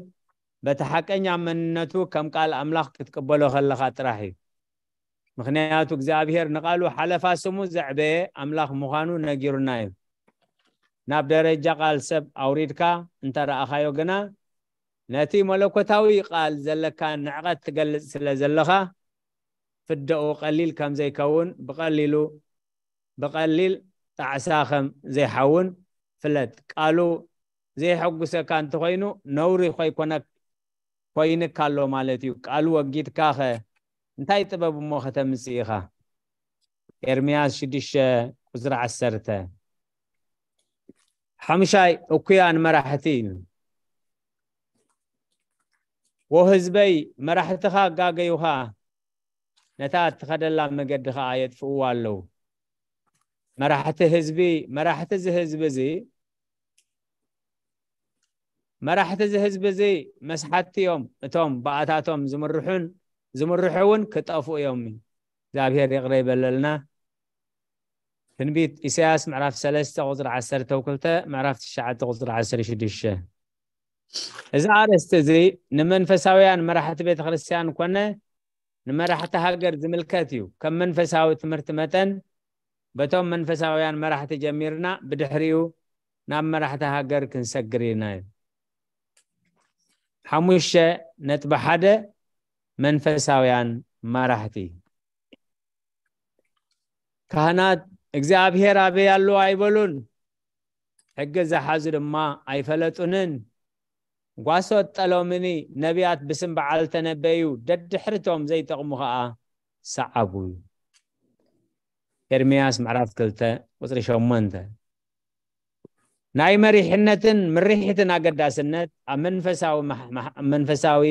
በቲ ሓቀኛ መንነቱ ከም ቃል ኣምላኽ ክትቅበሎ ከለኻ ጥራሕ እዩ። ምኽንያቱ እግዚኣብሔር ንቃሉ ሓለፋ ስሙ ዘዕበየ ኣምላኽ ምዃኑ ነጊሩና እዩ። ናብ ደረጃ ቃል ሰብ ኣውሪድካ እንተረኣኻዮ ግና ነቲ መለኮታዊ ቃል ዘለካ ንዕቐት ትገልጽ ስለ ዘለኻ ፍደኡ ቀሊል ከም ዘይከውን ብቐሊሉ ብቐሊል ጣዕሳ ከም ዘይሓውን ፍለጥ። ቃሉ ዘይሐጉሰካ እንተኾይኑ ነውሪ ኮይኮነ ኮይንካ ኣሎ ማለት እዩ። ቃሉ ወጊድካ ኸ እንታይ ጥበብ እሞ ከተምጽእ ኢኻ? ኤርምያስ ሽዱሽተ ቁጽሪ ዓሰርተ። ሓሙሻይ እኩያን መራሕቲ እዩ። ወ ህዝበይ መራሕትኻ ኣጋገዩኻ፣ ነታ እትኸደላ መገዲ ኸዓ የጥፍእዋ ኣለዉ። መራሕቲ ህዝቢ፣ መራሕቲ እዚ ህዝቢ እዚ፣ መራሕቲ እዚ ህዝቢ እዚ መስሓትቲ እዮም። እቶም ብኣታቶም ዝምርሑን ዝምርሑ እውን ክጠፍኡ እዮም። እግዚኣብሔር ይቕረ ይበለልና። ትንቢት ኢሳያስ ምዕራፍ ሰለስተ ቁጽሪ ዓሰርተ ክልተ፣ ምዕራፍ ትሽዓተ ቁጽሪ ዓሰርተ ሽዱሽተ። እዚ ኣርእስቲ እዚ ንመንፈሳውያን መራሕቲ ቤተ ክርስቲያን ኮነ ንመራሕቲ ሃገር ዝምልከት እዩ። ከም መንፈሳዊ ትምህርቲ መጠን በቶም መንፈሳውያን መራሕቲ ጀሚርና ብድሕሪኡ ናብ መራሕቲ ሃገር ክንሰግር ኢና እዩ። ሓሙሽተ ነጥቢ ሓደ መንፈሳውያን መራሕቲ። ካህናት እግዚኣብሔር ኣበይ ኣሎ ኣይበሉን፣ ሕጊ ዝሓዙ ድማ ኣይፈለጡንን። ጓሶት ጠሎምኒ ነቢያት ብስም በዓል ተነበዩ፣ ደድሕርቶም ዘይጠቕሙ ኸዓ ሰዓቡ። ኤርምያስ ምዕራፍ ክልተ ቁጽሪ ሸሞንተ። ናይ መሪሕነትን ምርሒትን ኣገዳስነት ኣብ መንፈሳዊ ማሕ-፣ ማሕ-፣ መንፈሳዊ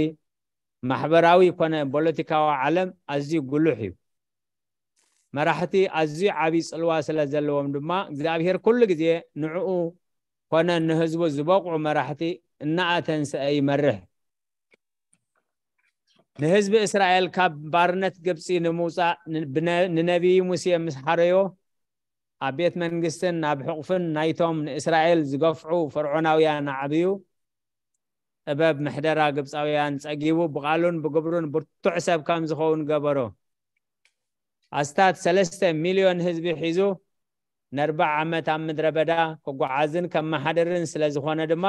ማሕበራዊ ኮነ ፖለቲካዊ ዓለም ኣዝዩ ጉሉሕ እዩ። መራሕቲ ኣዝዩ ዓብዪ ጽልዋ ስለ ዘለዎም ድማ እግዚኣብሔር ኩሉ ግዜ ንዕኡ ኮነ ንህዝቡ ዝበቕዑ መራሕቲ እናኣተንስአ ይመርሕ። ንህዝቢ እስራኤል ካብ ባርነት ግብፂ ንምውፃእ ን- ብነ- ንነቢይ ሙሴ ምስ ሓረዮ ኣብ ቤት መንግስትን ናብ ሕቑፍን ናይቶም ንእስራኤል ዝገፍዑ ፈርዖናውያን ኣዕብዩ ጥበብ ምሕደራ ግብፃውያን ፀጊቡ ብቓሉን ብግብሩን ብርቱዕ ሰብ ከም ዝኸውን ገበሮ። ኣስታት ሰለስተ ሚልዮን ህዝቢ ሒዙ ነርባዕ ዓመት ኣብ ምድረ በዳ ክጓዓዝን ከመሓድርን ስለ ዝኾነ ድማ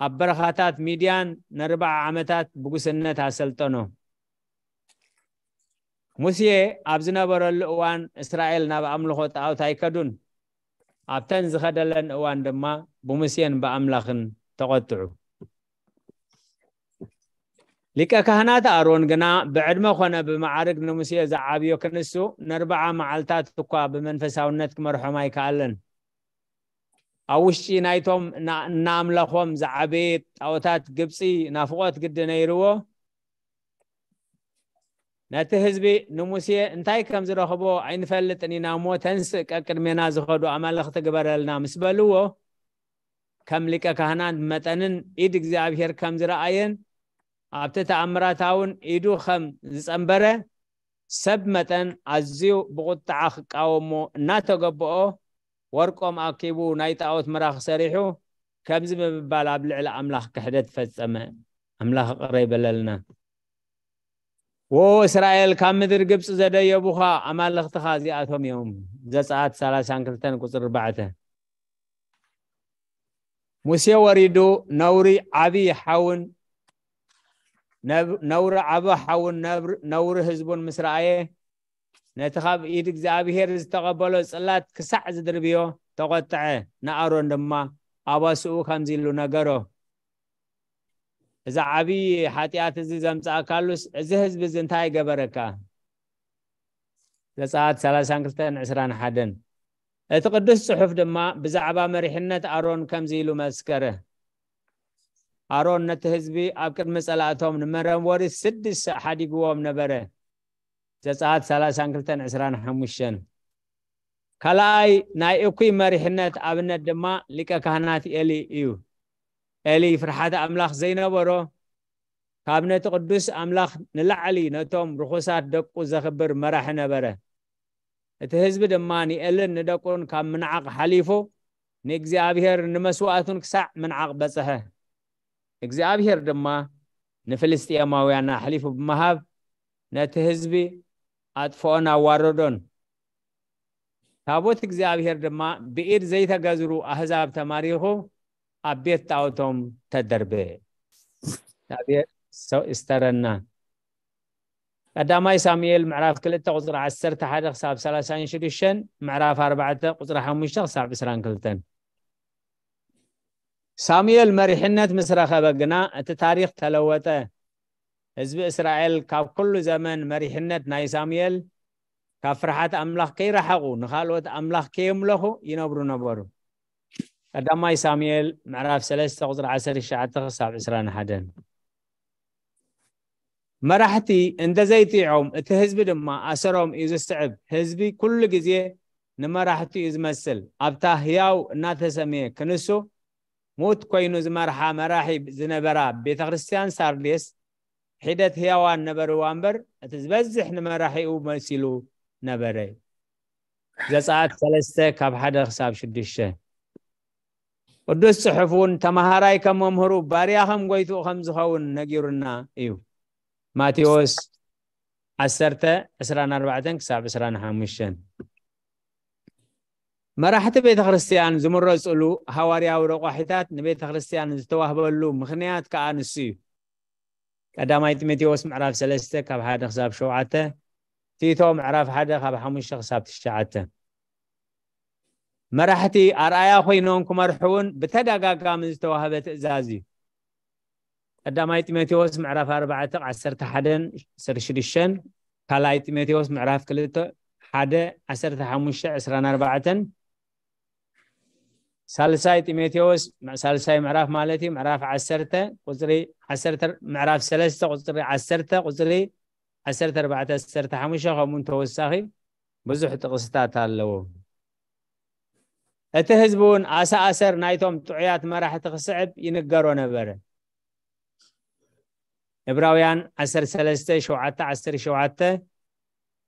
ኣብ በረኻታት ሚድያን ነርባዕ ዓመታት ብጉስነት ኣሰልጠኖ። ሙሴ ኣብ ዝነበረሉ እዋን እስራኤል ናብ ኣምልኾ ጣዖት ኣይከዱን። ኣብተን ዝኸደለን እዋን ድማ ብሙሴን ብኣምላኽን ተቖጥዑ። ሊቀ ካህናት ኣሮን ግና ብዕድመ ኮነ ብመዓርግ ንሙሴ ዝዓብዮ ክንሱ ነርባዓ መዓልታት እኳ ብመንፈሳውነት ክመርሖም ኣይከኣለን። ኣብ ውሽጢ ናይቶም እና- እናኣምለኾም ዝዓበየ ጣዖታት ግብፂ ናፍቖት ግዲ ነይርዎ። ነቲ ህዝቢ ንሙሴ እንታይ ከም ዝረኽቦ ኣይንፈልጥን ኢና እሞ ተንስእ ቀቅድሜና ዝኸዱ ኣማልኽቲ ግበረልና ምስ በልዎ ከም ሊቀ ካህናት መጠንን ኢድ እግዚኣብሔር ከም ዝረኣየን ኣብቲ ተኣምራታውን ኢዱ ከም ዝጸንበረ ሰብ መጠን ኣዝዩ ብቁጥዓ ክቃወሞ እናተገበኦ ወርቆም ኣኪቡ ናይ ጣዖት ምራኽ ሰሪሑ ከምዚ ብምባል ኣብ ልዕሊ ኣምላኽ ክሕደት ፈጸመ። ኣምላኽ ይቕረ ይበለልና። ወ እስራኤል ካብ ምድሪ ግብፂ ዘደየቡኻ ኣማልኽትኻ እዚኣቶም እዮም። ዘፀኣት ሰላሳን ክልተን ቁፅሪ ኣርባዕተ። ሙሴ ወሪዱ ነውሪ ዓብዪ ሓውን ነብ- ነውሪ ዓቢ ሓውን ነብር- ነውሪ ህዝቡን ምስ ረኣየ ነቲ ካብ ኢድ እግዚኣብሔር ዝተቐበሎ ጽላት ክሳዕ ዝድርብዮ ተቖጥዐ። ንኣሮን ድማ ኣባስኡ ከምዚ ኢሉ ነገሮ፣ እዚ ዓብዪ ሓጢኣት እዚ ዘምጽኣካሉስ እዚ ህዝቢ እዚ እንታይ ገበረካ? ዘጸኣት ሰላሳን ክልተን ዕስራን ሓደን። እቲ ቅዱስ ጽሑፍ ድማ ብዛዕባ መሪሕነት ኣሮን ከምዚ ኢሉ መስከረ፣ ኣሮን ነቲ ህዝቢ ኣብ ቅድሚ ጸላእቶም ንመረወሪ ስድስተ ሓዲግዎም ነበረ። ዘጸኣት ሰላሳን ክልተን ዕስራን ሓሙሽተን። ካልኣይ ናይ እኩይ መሪሕነት ኣብነት ድማ ሊቀ ካህናት ኤሊ እዩ። ኤሊ ፍርሓት ኣምላኽ ዘይነበሮ፣ ካብ ነቲ ቅዱስ ኣምላኽ ንላዕሊ ነቶም ርኹሳት ደቁ ዘኽብር መራሒ ነበረ። እቲ ህዝቢ ድማ ንኤልን ንደቁን ካብ ምንዓቕ ሓሊፉ ንእግዚኣብሔር ንመስዋእቱን ክሳዕ ምንዓቕ በጽሐ። እግዚኣብሔር ድማ ንፍልስጥኤማውያን ኣሕሊፉ ብምሃብ ነቲ ህዝቢ ኣጥፍኦን ኣዋረዶን። ታቦት እግዚኣብሔር ድማ ብኢድ ዘይተገዝሩ ኣህዛብ ተማሪኹ ኣብ ቤት ጣዖቶም ተደርበ። እግዚኣብሔር ሰው ይስተረና። ቀዳማይ ሳሙኤል ምዕራፍ ክልተ ቁፅሪ ዓሰርተ ሓደ ክሳብ ሰላሳን ሽዱሽተን፣ ምዕራፍ ኣርባዕተ ቁፅሪ ሓሙሽተ ክሳብ ዕስራን ክልተን። ሳሙኤል መሪሕነት ምስ ረኸበ ግና እቲ ታሪኽ ተለወጠ። ህዝቢ እስራኤል ካብ ኩሉ ዘመን መሪሕነት ናይ ሳሙኤል ካብ ፍርሓት ኣምላኽ ከይረሓቑ ንኻልኦት ኣምላኽ ከየምለኹ ይነብሩ ነበሩ። ቀዳማይ ሳሙኤል ምዕራፍ ሰለስተ ቁፅሪ ዓሰርተ ትሽዓተ ክሳብ ዕስራን ሓደን። መራሕቲ እንተዘይጢዖም እቲ ህዝቢ ድማ ኣሰሮም እዩ ዝስዕብ። ህዝቢ ኩሉ ግዜ ንመራሕቱ እዩ ዝመስል። ኣብታ ህያው እናተሰምየ ክንሱ ሙት ኮይኑ ዝመርሓ መራሒ ዝነበራ ቤተ ክርስቲያን ሳርዴስ ሒደት ህያዋን ነበርዋ እምበር እቲ ዝበዝሕ ንመራሒኡ መሲሉ ነበረ። ዘጸኣት ሰለስተ ካብ ሓደ ክሳብ ሽዱሽተ። ቅዱስ ጽሑፍ እውን ተመሃራይ ከም መምህሩ ባርያ ከም ጎይትኡ ከም ዝኸውን ነጊሩና እዩ። ማቴዎስ ዓሰርተ ዕስራን ኣርባዕተን ክሳብ ዕስራን ሓሙሽተን። መራሕቲ ቤተ ክርስቲያን ዝምረጽሉ ሃዋርያዊ ረቋሒታት ንቤተ ክርስቲያን ዝተዋህበሉ ምኽንያት ከኣ ንሱ እዩ። ቀዳማይ ጢሞቴዎስ ምዕራፍ ሰለስተ ካብ ሓደ ክሳብ ሸውዓተ፣ ቲቶ ምዕራፍ ሓደ ካብ ሓሙሽተ ክሳብ ትሽዓተ። መራሕቲ ኣርኣያ ኮይኖም ክመርሑ እውን ብተደጋጋሚ ዝተዋህበ ትእዛዝ እዩ። ቀዳማይ ጢሞቴዎስ ምዕራፍ ኣርባዕተ ዓሰርተ ሓደን ዓሰርተ ሽዱሽተን፣ ካልኣይ ጢሞቴዎስ ምዕራፍ ክልተ ሓደ ዓሰርተ ሓሙሽተ ዕስራን ኣርባዕተን፣ ሳልሳይ ጢሞቴዎስ ሳልሳይ ምዕራፍ ማለት እዩ፣ ምዕራፍ ዓሰርተ ቁፅሪ ዓሰርተ፣ ምዕራፍ ሰለስተ ቁፅሪ ዓሰርተ፣ ቁፅሪ ዓሰርተ ኣርባዕተ፣ ዓሰርተ ሓሙሽተ፣ ከምኡ ተወሳኺ ብዙሕ ጥቕስታት ኣለዎ። እቲ ህዝቢ እውን ኣሰኣሰር ናይቶም ጥዑያት መራሕቲ ክስዕብ ይንገሮ ነበረ። ዕብራውያን ዓሰርተ ሰለስተ፣ ሸውዓተ ዓሰርተ ሸውዓተ፣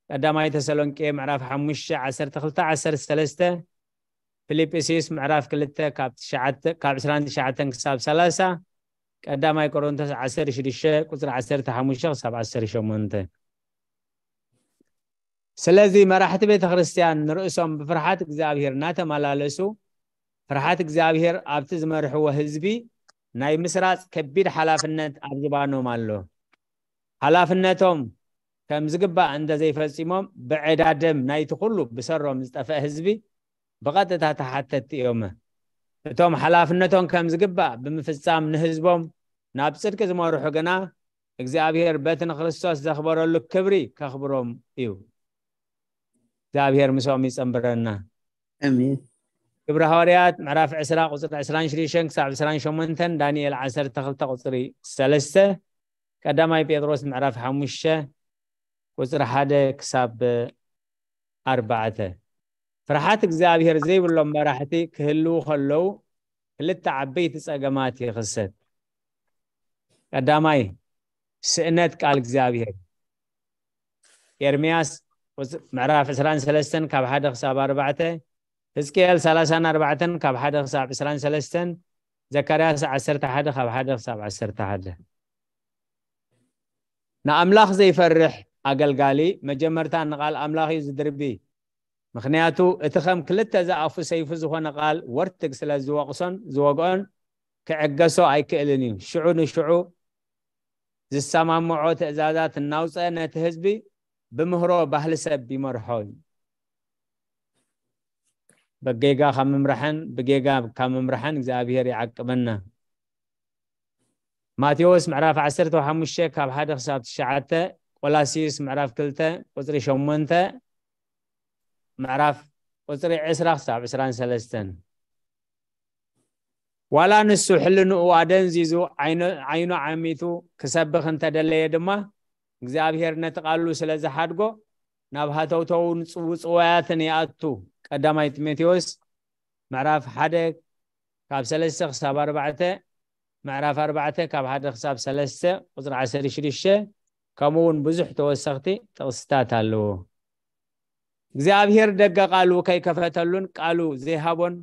ቀዳማይ ተሰሎንቄ ምዕራፍ ሓሙሽተ ዓሰርተ ክልተ ዓሰርተ ሰለስተ፣ ፊልጵስዩስ ምዕራፍ ክልተ ካብ ትሽዓተ፣ ካብ ዕስራን ትሽዓተን ክሳብ ሰላሳ፣ ቀዳማይ ቆሮንቶስ ዓሰርተ ሽዱሽተ ቁጽሪ ዓሰርተ ሓሙሽተ ክሳብ ዓሰርተ ሸሞንተ። ስለዚ መራሕቲ ቤተ ክርስቲያን ንርእሶም ብፍርሓት እግዚኣብሔር እናተመላለሱ፣ ፍርሓት እግዚኣብሔር ኣብቲ ዝመርሕዎ ህዝቢ ናይ ምስራጽ ከቢድ ሓላፍነት ኣብ ዝባኖም ኣሎ። ሓላፍነቶም ከም ዝግባእ እንተዘይፈጺሞም፣ ብዕዳ ደም ናይቲ ኩሉ ብሰሮም ዝጠፍአ ህዝቢ ብቐጥታ ተሓተትቲ እዮም። እቶም ሓላፍነቶም ከም ዝግባእ ብምፍጻም ንህዝቦም ናብ ጽድቂ ዝመርሑ ግና፣ እግዚኣብሔር በቲ ንክርስቶስ ዘኽበረሉ ክብሪ ከኽብሮም እዩ። እግዚኣብሔር ምስኦም ይጸንብረና። ኣሜን። ግብሪ ሃዋርያት ምዕራፍ ዕስራ ቁጽሪ ዕስራን ሽዱሽተን ክሳብ ዕስራን ሸሞንተን፣ ዳንኤል ዓሰርተ ክልተ ቁጽሪ ሰለስተ፣ ቀዳማይ ጴጥሮስ ምዕራፍ ሓሙሽተ ቁጽሪ ሓደ ክሳብ ኣርባዕተ። ፍርሓት እግዚኣብሔር ዘይብሎም መራሕቲ ክህልዉ ከለዉ ክልተ ዓበይቲ ጸገማት ይኽሰት። ቀዳማይ፣ ስእነት ቃል እግዚኣብሔር። ኤርምያስ ቁጽ-፣ ምዕራፍ ዕስራን ሰለስተን ካብ ሓደ ክሳብ ኣርባዕተ፣ ሕዝቅኤል ሰላሳን ኣርባዕተን ካብ ሓደ ክሳብ ዕስራን ሰለስተን፣ ዘካርያስ ዓሰርተ ሓደ ካብ ሓደ ክሳብ ዓሰርተ ሓደ። ንኣምላኽ ዘይፈርሕ ኣገልጋሊ መጀመርታ ንቓል ኣምላኽ እዩ ዝድርቢ። ምኽንያቱ እቲ ከም ክልተ ዝኣፉ ሰይፉ ዝኾነ ቃል ወርትግ ስለ ዝወቕሶን ዝወግኦን ክዕገሶ ኣይክእልን እዩ። ሽዑ ንሽዑ ዝሰማምዖ ትእዛዛት እናውፀአ ነቲ ህዝቢ ብምህሮ ባህሊ ሰብ ይመርሖ እዩ። ብጌጋ ካብ ምምራሕን ብጌጋ ካብ ምምራሕን እግዚኣብሔር ይዓቅበና። ማቴዎስ ምዕራፍ ዓሰርተ ሓሙሽተ ካብ ሓደ ክሳብ ትሽዓተ፣ ቆላሲዩስ ምዕራፍ ክልተ ቁጽሪ ሸሞንተ፣ ምዕራፍ ቁጽሪ ዕስራ ክሳብ ዕስራን ሰለስተን። ዋላ ንሱ ሕልንኡ ኣደንዚዙ ዓይኑ፣ ዓይኑ ዓሚቱ ክሰብኽ እንተደለየ ድማ፣ እግዚኣብሔር ነቲ ቃሉ ስለ ዝሓድጎ ናብ ሃተውተውን ጽውጽዋያትን ይኣቱ። ቀዳማይ ጢሞቴዎስ ምዕራፍ ሓደ ካብ ሰለስተ ክሳብ ኣርባዕተ፣ ምዕራፍ ኣርባዕተ ካብ ሓደ ክሳብ ሰለስተ ቁጽሪ ዓሰርተ ሽዱሽተ፣ ከምኡ እውን ብዙሕ ተወሰኽቲ ጥቕስታት ኣለዎ። እግዚኣብሔር ደገ ቃሉ ከይከፈተሉን ቃሉ ዘይሃቦን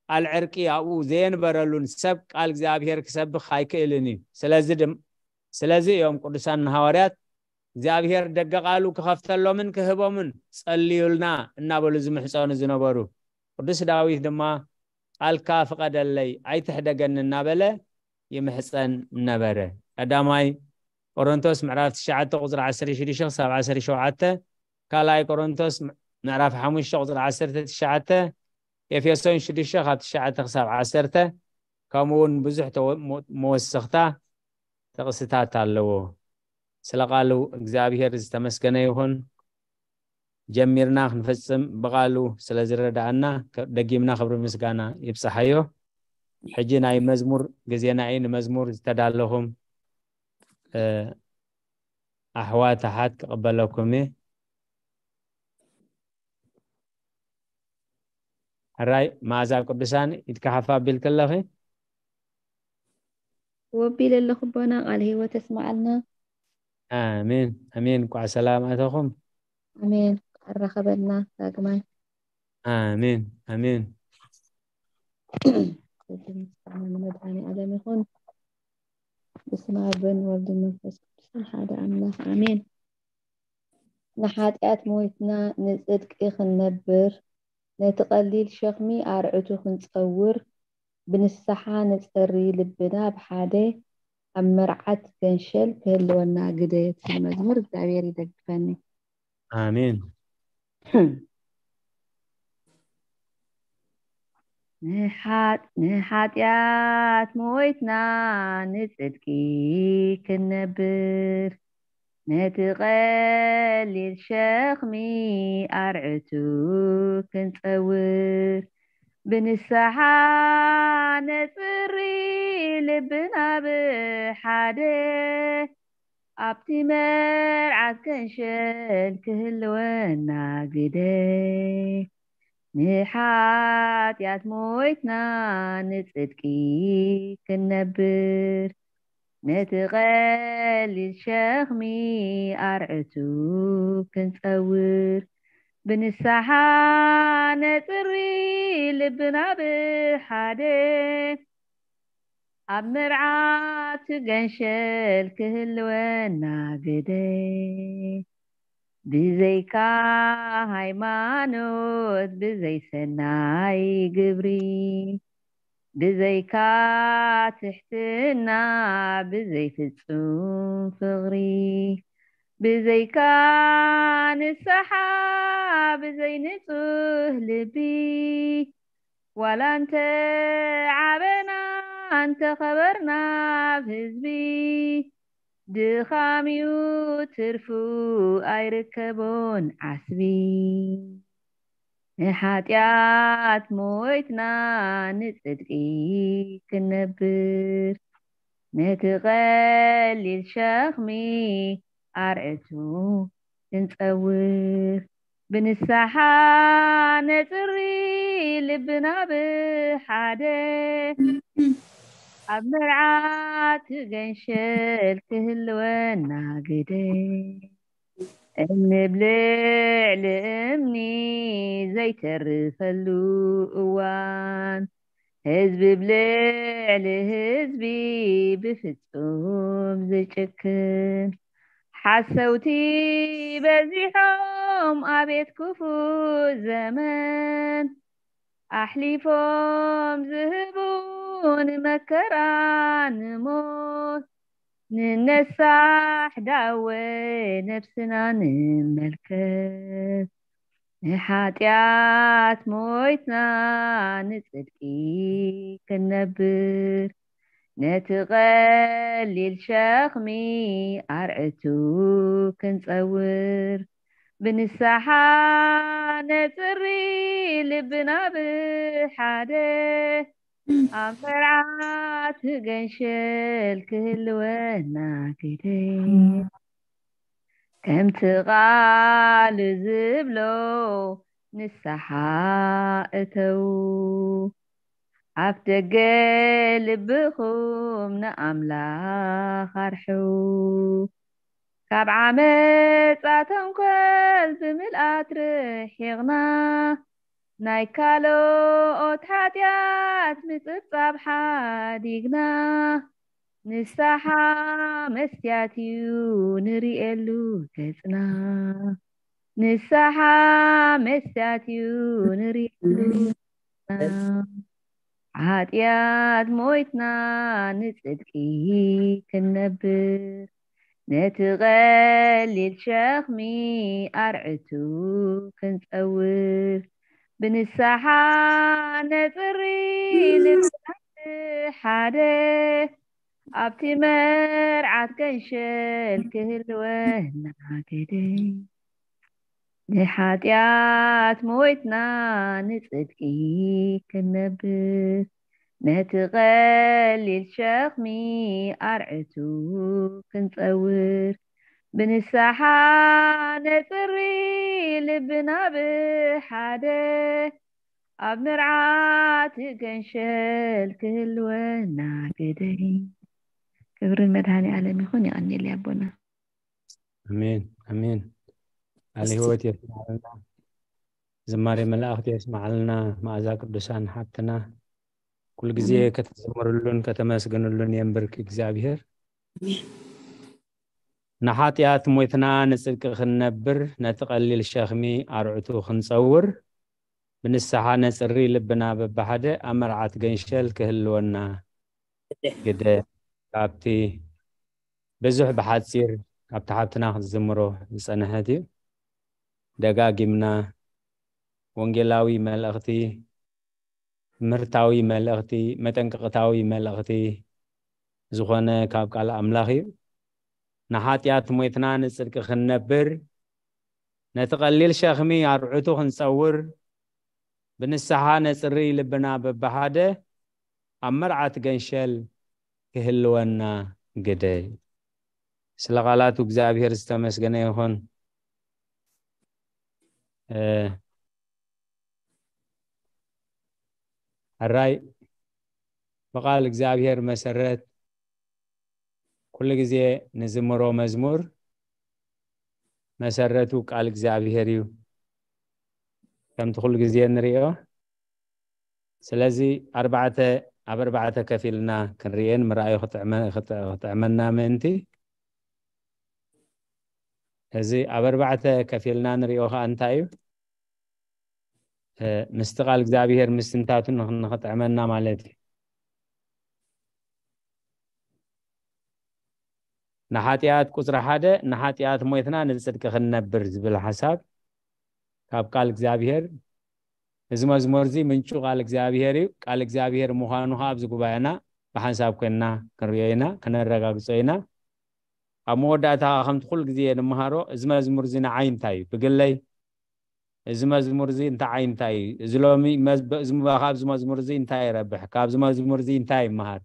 ቃል ዕርቂ ኣብኡ ዘየንበረሉን ሰብ ቃል እግዚኣብሔር ክሰብኽ ኣይክእልን እዩ። ስለዚ ድም-፣ ስለዚ እዮም ቅዱሳን ሃዋርያት እግዚኣብሔር ደገ ቃሉ ክኸፍተሎምን ክህቦምን ጸልዩልና እናበሉ ዝምሕጸኑ ዝነበሩ። ቅዱስ ዳዊት ድማ ቃልካ ፍቐደለይ ኣይትሕደገኒ እናበለ ይምሕጸን ነበረ። ቀዳማይ ቆሮንቶስ ምዕራፍ ትሽዓተ ቁጽሪ ዓሰርተ ሽዱሽተ ክሳብ ዓሰርተ ሸውዓተ፣ ካልኣይ ቆሮንቶስ ምዕራፍ ሓሙሽተ ቁጽሪ ዓሰርተ ትሽዓተ፣ ኤፌሶን ሽዱሽተ ካብ ትሽዓተ ክሳብ ዓሰርተ፣ ከምኡ እውን ብዙሕ ተወ-፣ ሞ-፣ መወሰኽታ ጥቕስታት ኣለዎ። ስለ ቃሉ እግዚኣብሔር ዝተመስገነ ይኹን። ጀሚርና ክንፍጽም ብቃሉ ስለ ዝረዳኣና ከ-፣ ደጊምና ክብሪ ምስጋና ይብጽሓዮ። ሕጂ ናይ መዝሙር ግዜና እዩ። ንመዝሙር ዝተዳለኹም፣ እ፣ ኣሕዋት ኣሓት ክቕበለኩም እየ። ሕራይ መኣዛ ቅዱሳን ኢድካ ሓፍ ኣቢልኪ ኣለኺ? ወቢለ ኣለኹ ኣቦና፣ ቃለ ህይወት የስምዓልና። ኣሜን፣ ኣሜን። እንኳዕ ሰላም ኣተኹም። ኣሜን። ኣራኸበልና ዳግማይ። ኣሜን፣ ኣሜን። ክብሪ ምስጋና ንመድኃኔ ዓለም ይኹን። በስመ ኣብን ወልድን መንፈስ ቅዱስን ሓደ ኣምላኽ ኣሜን። ንኃጢኣት ሞይትና ንጽድቂ ክንነብር፣ ነቲ ቀሊል ሸኽሚ ኣርዕቱ ክንጸውር፣ ብንስሓ ንጸሪ ልብና ብሓደ፣ ኣብ መርዓት ገንሸል ክህልወና ግደ። እቲ መዝሙር እግዚኣብሔር ይደግፈኒ። ኣሜን። ንሓጥ-፣ ንሓጢኣት ሞይትና ንጽድቂ ክንነብር፣ ነቲ ቀሊል ሸኽሚ ኣርዕቱ ክንጸውር፣ ብንስሓ ነጽሪ ልብና ብሓደ፣ ኣብቲ መርዓት ከንሸል ክህልወና ግደ። ንሓጢኣት ሞይትና ንጽድቂ ክንነብር፣ ነቲ ቀሊል ሸኽሚ ኣርዕቱ ክንጸውር፣ ብንስሓ ነጽሪ ልብና ብሓደ፣ ኣብ መርዓት ገንሸል ክህልወና ግደ። ብዘይካ ሃይማኖት፣ ብዘይ ሰናይ ግብሪ፣ ብዘይካ ትሕትና፣ ብዘይ ፍጹም ፍቕሪ፣ ብዘይካ ንስሓ፣ ብዘይ ንጹህ ልቢ፣ ዋላ እንተ ዓበና፣ እንተ ኸበርና ኣብ ህዝቢ፣ ድኻም እዩ ትርፉ፣ ኣይርከቦን ዓስቢ። ንሓጢኣት ሞይትና ንጽድቂ ክንነብር፣ ነቲ ቀሊል ሸኽሚ ኣርዕቱ ክንጸውር፣ ብንስሓ ነጽሪ ልብና ብሓደ፣ ኣብ መርዓት ገንሸል ክህልወና ግደ። እምኒ ብልዕሊ እምኒ ዘይተርፈሉ እዋን፣ ህዝቢ ብልዕሊ ህዝቢ ብፍጹም ዝጭክን፣ ሓሰውቲ በዚሖም፣ ኣቤት ክፉእ ዘመን፣ ኣሕሊፎም ዝህቡ ንመከራ ንሞት፣ ንነሳሕ ዳወ ነብስና ንመልከት። ንሓጢኣት ሞይትና ንጽድቂ ክንነብር፣ ነቲ ቀሊል ሸኽሚ ኣርዕቱ ክንጸውር፣ ብንስሓ ነጽሪ ልብና ብሓደ፣ ኣብ መርዓት ገንሸል ክህልወና ግደ። ከምቲ ቃሉ ዝብሎ ንስሓ እተዉ፣ ኣፍ ደገ ልብኹም ንኣምላኽ ኣርሕዉ። ካብ ዓመጻ ተንኮል ብምልኣት ርሒቕና፣ ናይ ካልኦት ሓጢኣት ምጽብጻብ ሓዲግና፣ ንስሓ መስትያት እዩ ንርእየሉ ገጽና። ንስሓ መስትያት እዩ ንርእየሉ ገጽና። ሓጢኣት ሞይትና ንጽድቂ ክንነብር፣ ነቲ ቀሊል ሸኽሚ ኣርዕቱ ክንጸውር፣ ብንስሓ ነጽሪ ልብና ሓደ፣ ኣብቲ መርዓት ገንሸል ክህልወና ግደ። ንሓጢኣት ሞይትና ንጽድቂ ክንነብር፣ ነቲ ቀሊል ሸኽሚ ኣርዕቱ ክንጸውር፣ ብንስሓ ነጽሪ ልብና ብሓደ፣ ኣብ መርዓት ገንሸል ክህልወና ግደ። ክብሪ ንመድሃኔ ዓለም ይኹን። የቐንየለይ ኣቦና። ኣሜን፣ ኣሜን። ቃለ እስቲ ህይወት የስማዕልና፣ ዝማሬ መላእኽቲ የስማዕልና። መኣዛ ቅዱሳን ሓብትና፣ ኩሉ ግዜ ኣሜን። ከተዘምርሉን ከተመስግንሉን የንብርክ እግዚኣብሔር። ኣሜን። ንሓጢኣት ሞይትና ንጽድቂ ክንነብር፣ ነቲ ቀሊል ሸኽሚ ኣርዕቱ ክንጸውር፣ ብንስሓ ነጽሪ ልብና በብሓደ፣ ኣብ መርዓት ገንሸል ክህልወና ግደ። ካብቲ ብዙሕ ብሓጺር ካብቲ ሓብትና ክትዝምሮ ዝጸንሐት እዩ። ደጋጊምና ወንጌላዊ መልእኽቲ፣ ትምህርታዊ መልእኽቲ፣ መጠንቀቕታዊ መልእኽቲ ዝኾነ ካብ ቃል ኣምላኽ እዩ። ንሓጢኣት ሞይትና ንጽድቂ ክንነብር፣ ነቲ ቀሊል ሸኽሚ ኣርዑቱ ክንጸውር፣ ብንስሓ ነጽሪ ልብና በብሓደ፣ ኣብ መርዓት ገንሸል ክህልወና ግደ። ስለ ቃላቱ እግዚኣብሔር ዝተመስገነ ይኹን። እ፣ ሕራይ ብቃል እግዚኣብሔር መሰረት ኩሉ ግዜ ንዝምሮ መዝሙር መሰረቱ ቃል እግዚኣብሔር እዩ። ከምቲ ኩሉ ግዜ ንሪኦ። ስለዚ ኣርባዕተ ኣብ ኣርባዕተ ከፊልና ክንሪኤን ምርኣዩ ክጥዕመ- ክጥ- ክጥዕመና ምእንቲ እዚ ኣብ ኣርባዕተ ከፊልና ንሪኦ ከዓ እንታይ እዩ? ምስቲ ቃል እግዚኣብሔር ምስትንታቱ ንኽጥዕመና ማለት እዩ። ንሓጢኣት ቁፅሪ ሓደ ንሓጢኣት ሞይትና ንፅድቂ ክንነብር ዝብል ሓሳብ ካብ ቃል እግዚኣብሔር። እዚ መዝሙር እዚ ምንጩ ቃል እግዚኣብሔር እዩ። ቃል እግዚኣብሔር ምዃኑ ከዓ ኣብዚ ጉባኤና ብሓንሳብ ኮይንና ክንሪኦ ኢና፣ ክነረጋግጾ ኢና። ኣብ መወዳእታ ከምቲ ኩሉ ግዜ ንምሃሮ እዚ መዝሙር እዚ ንዓይ እንታይ እዩ ብግለይ እዚ መዝሙር እዚ እንታይ ዓይነት እዩ? እዚ ሎሚ መዝ- እዚ ምባኻ ኣብዚ መዝሙር እዚ እንታይ ይረብሕ? ካብዚ መዝሙር እዚ እንታይ ይመሃር?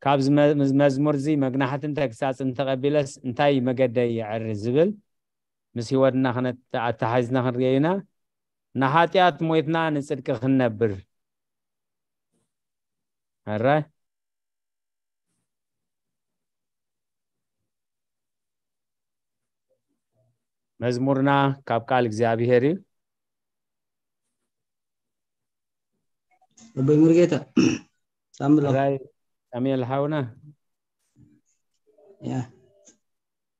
ካብዚ መ- መዝ- መዝሙር እዚ መግናሕትን ተግሳጽን ተቐቢለስ እንታይ መገደይ የዕሪ ዝብል ምስ ህይወትና ክነተኣተሓዝና ክንርእዮ ኢና። ንሓጢኣት ሞይትና ንጽድቂ ክንነብር። ሕራይ መዝሙርና ካብ ቃል እግዚኣብሔር እዩ። ኣቦይ ሙሉጌታ ሳምሎ ሕራይ ሳሙኤል ሓውና ያ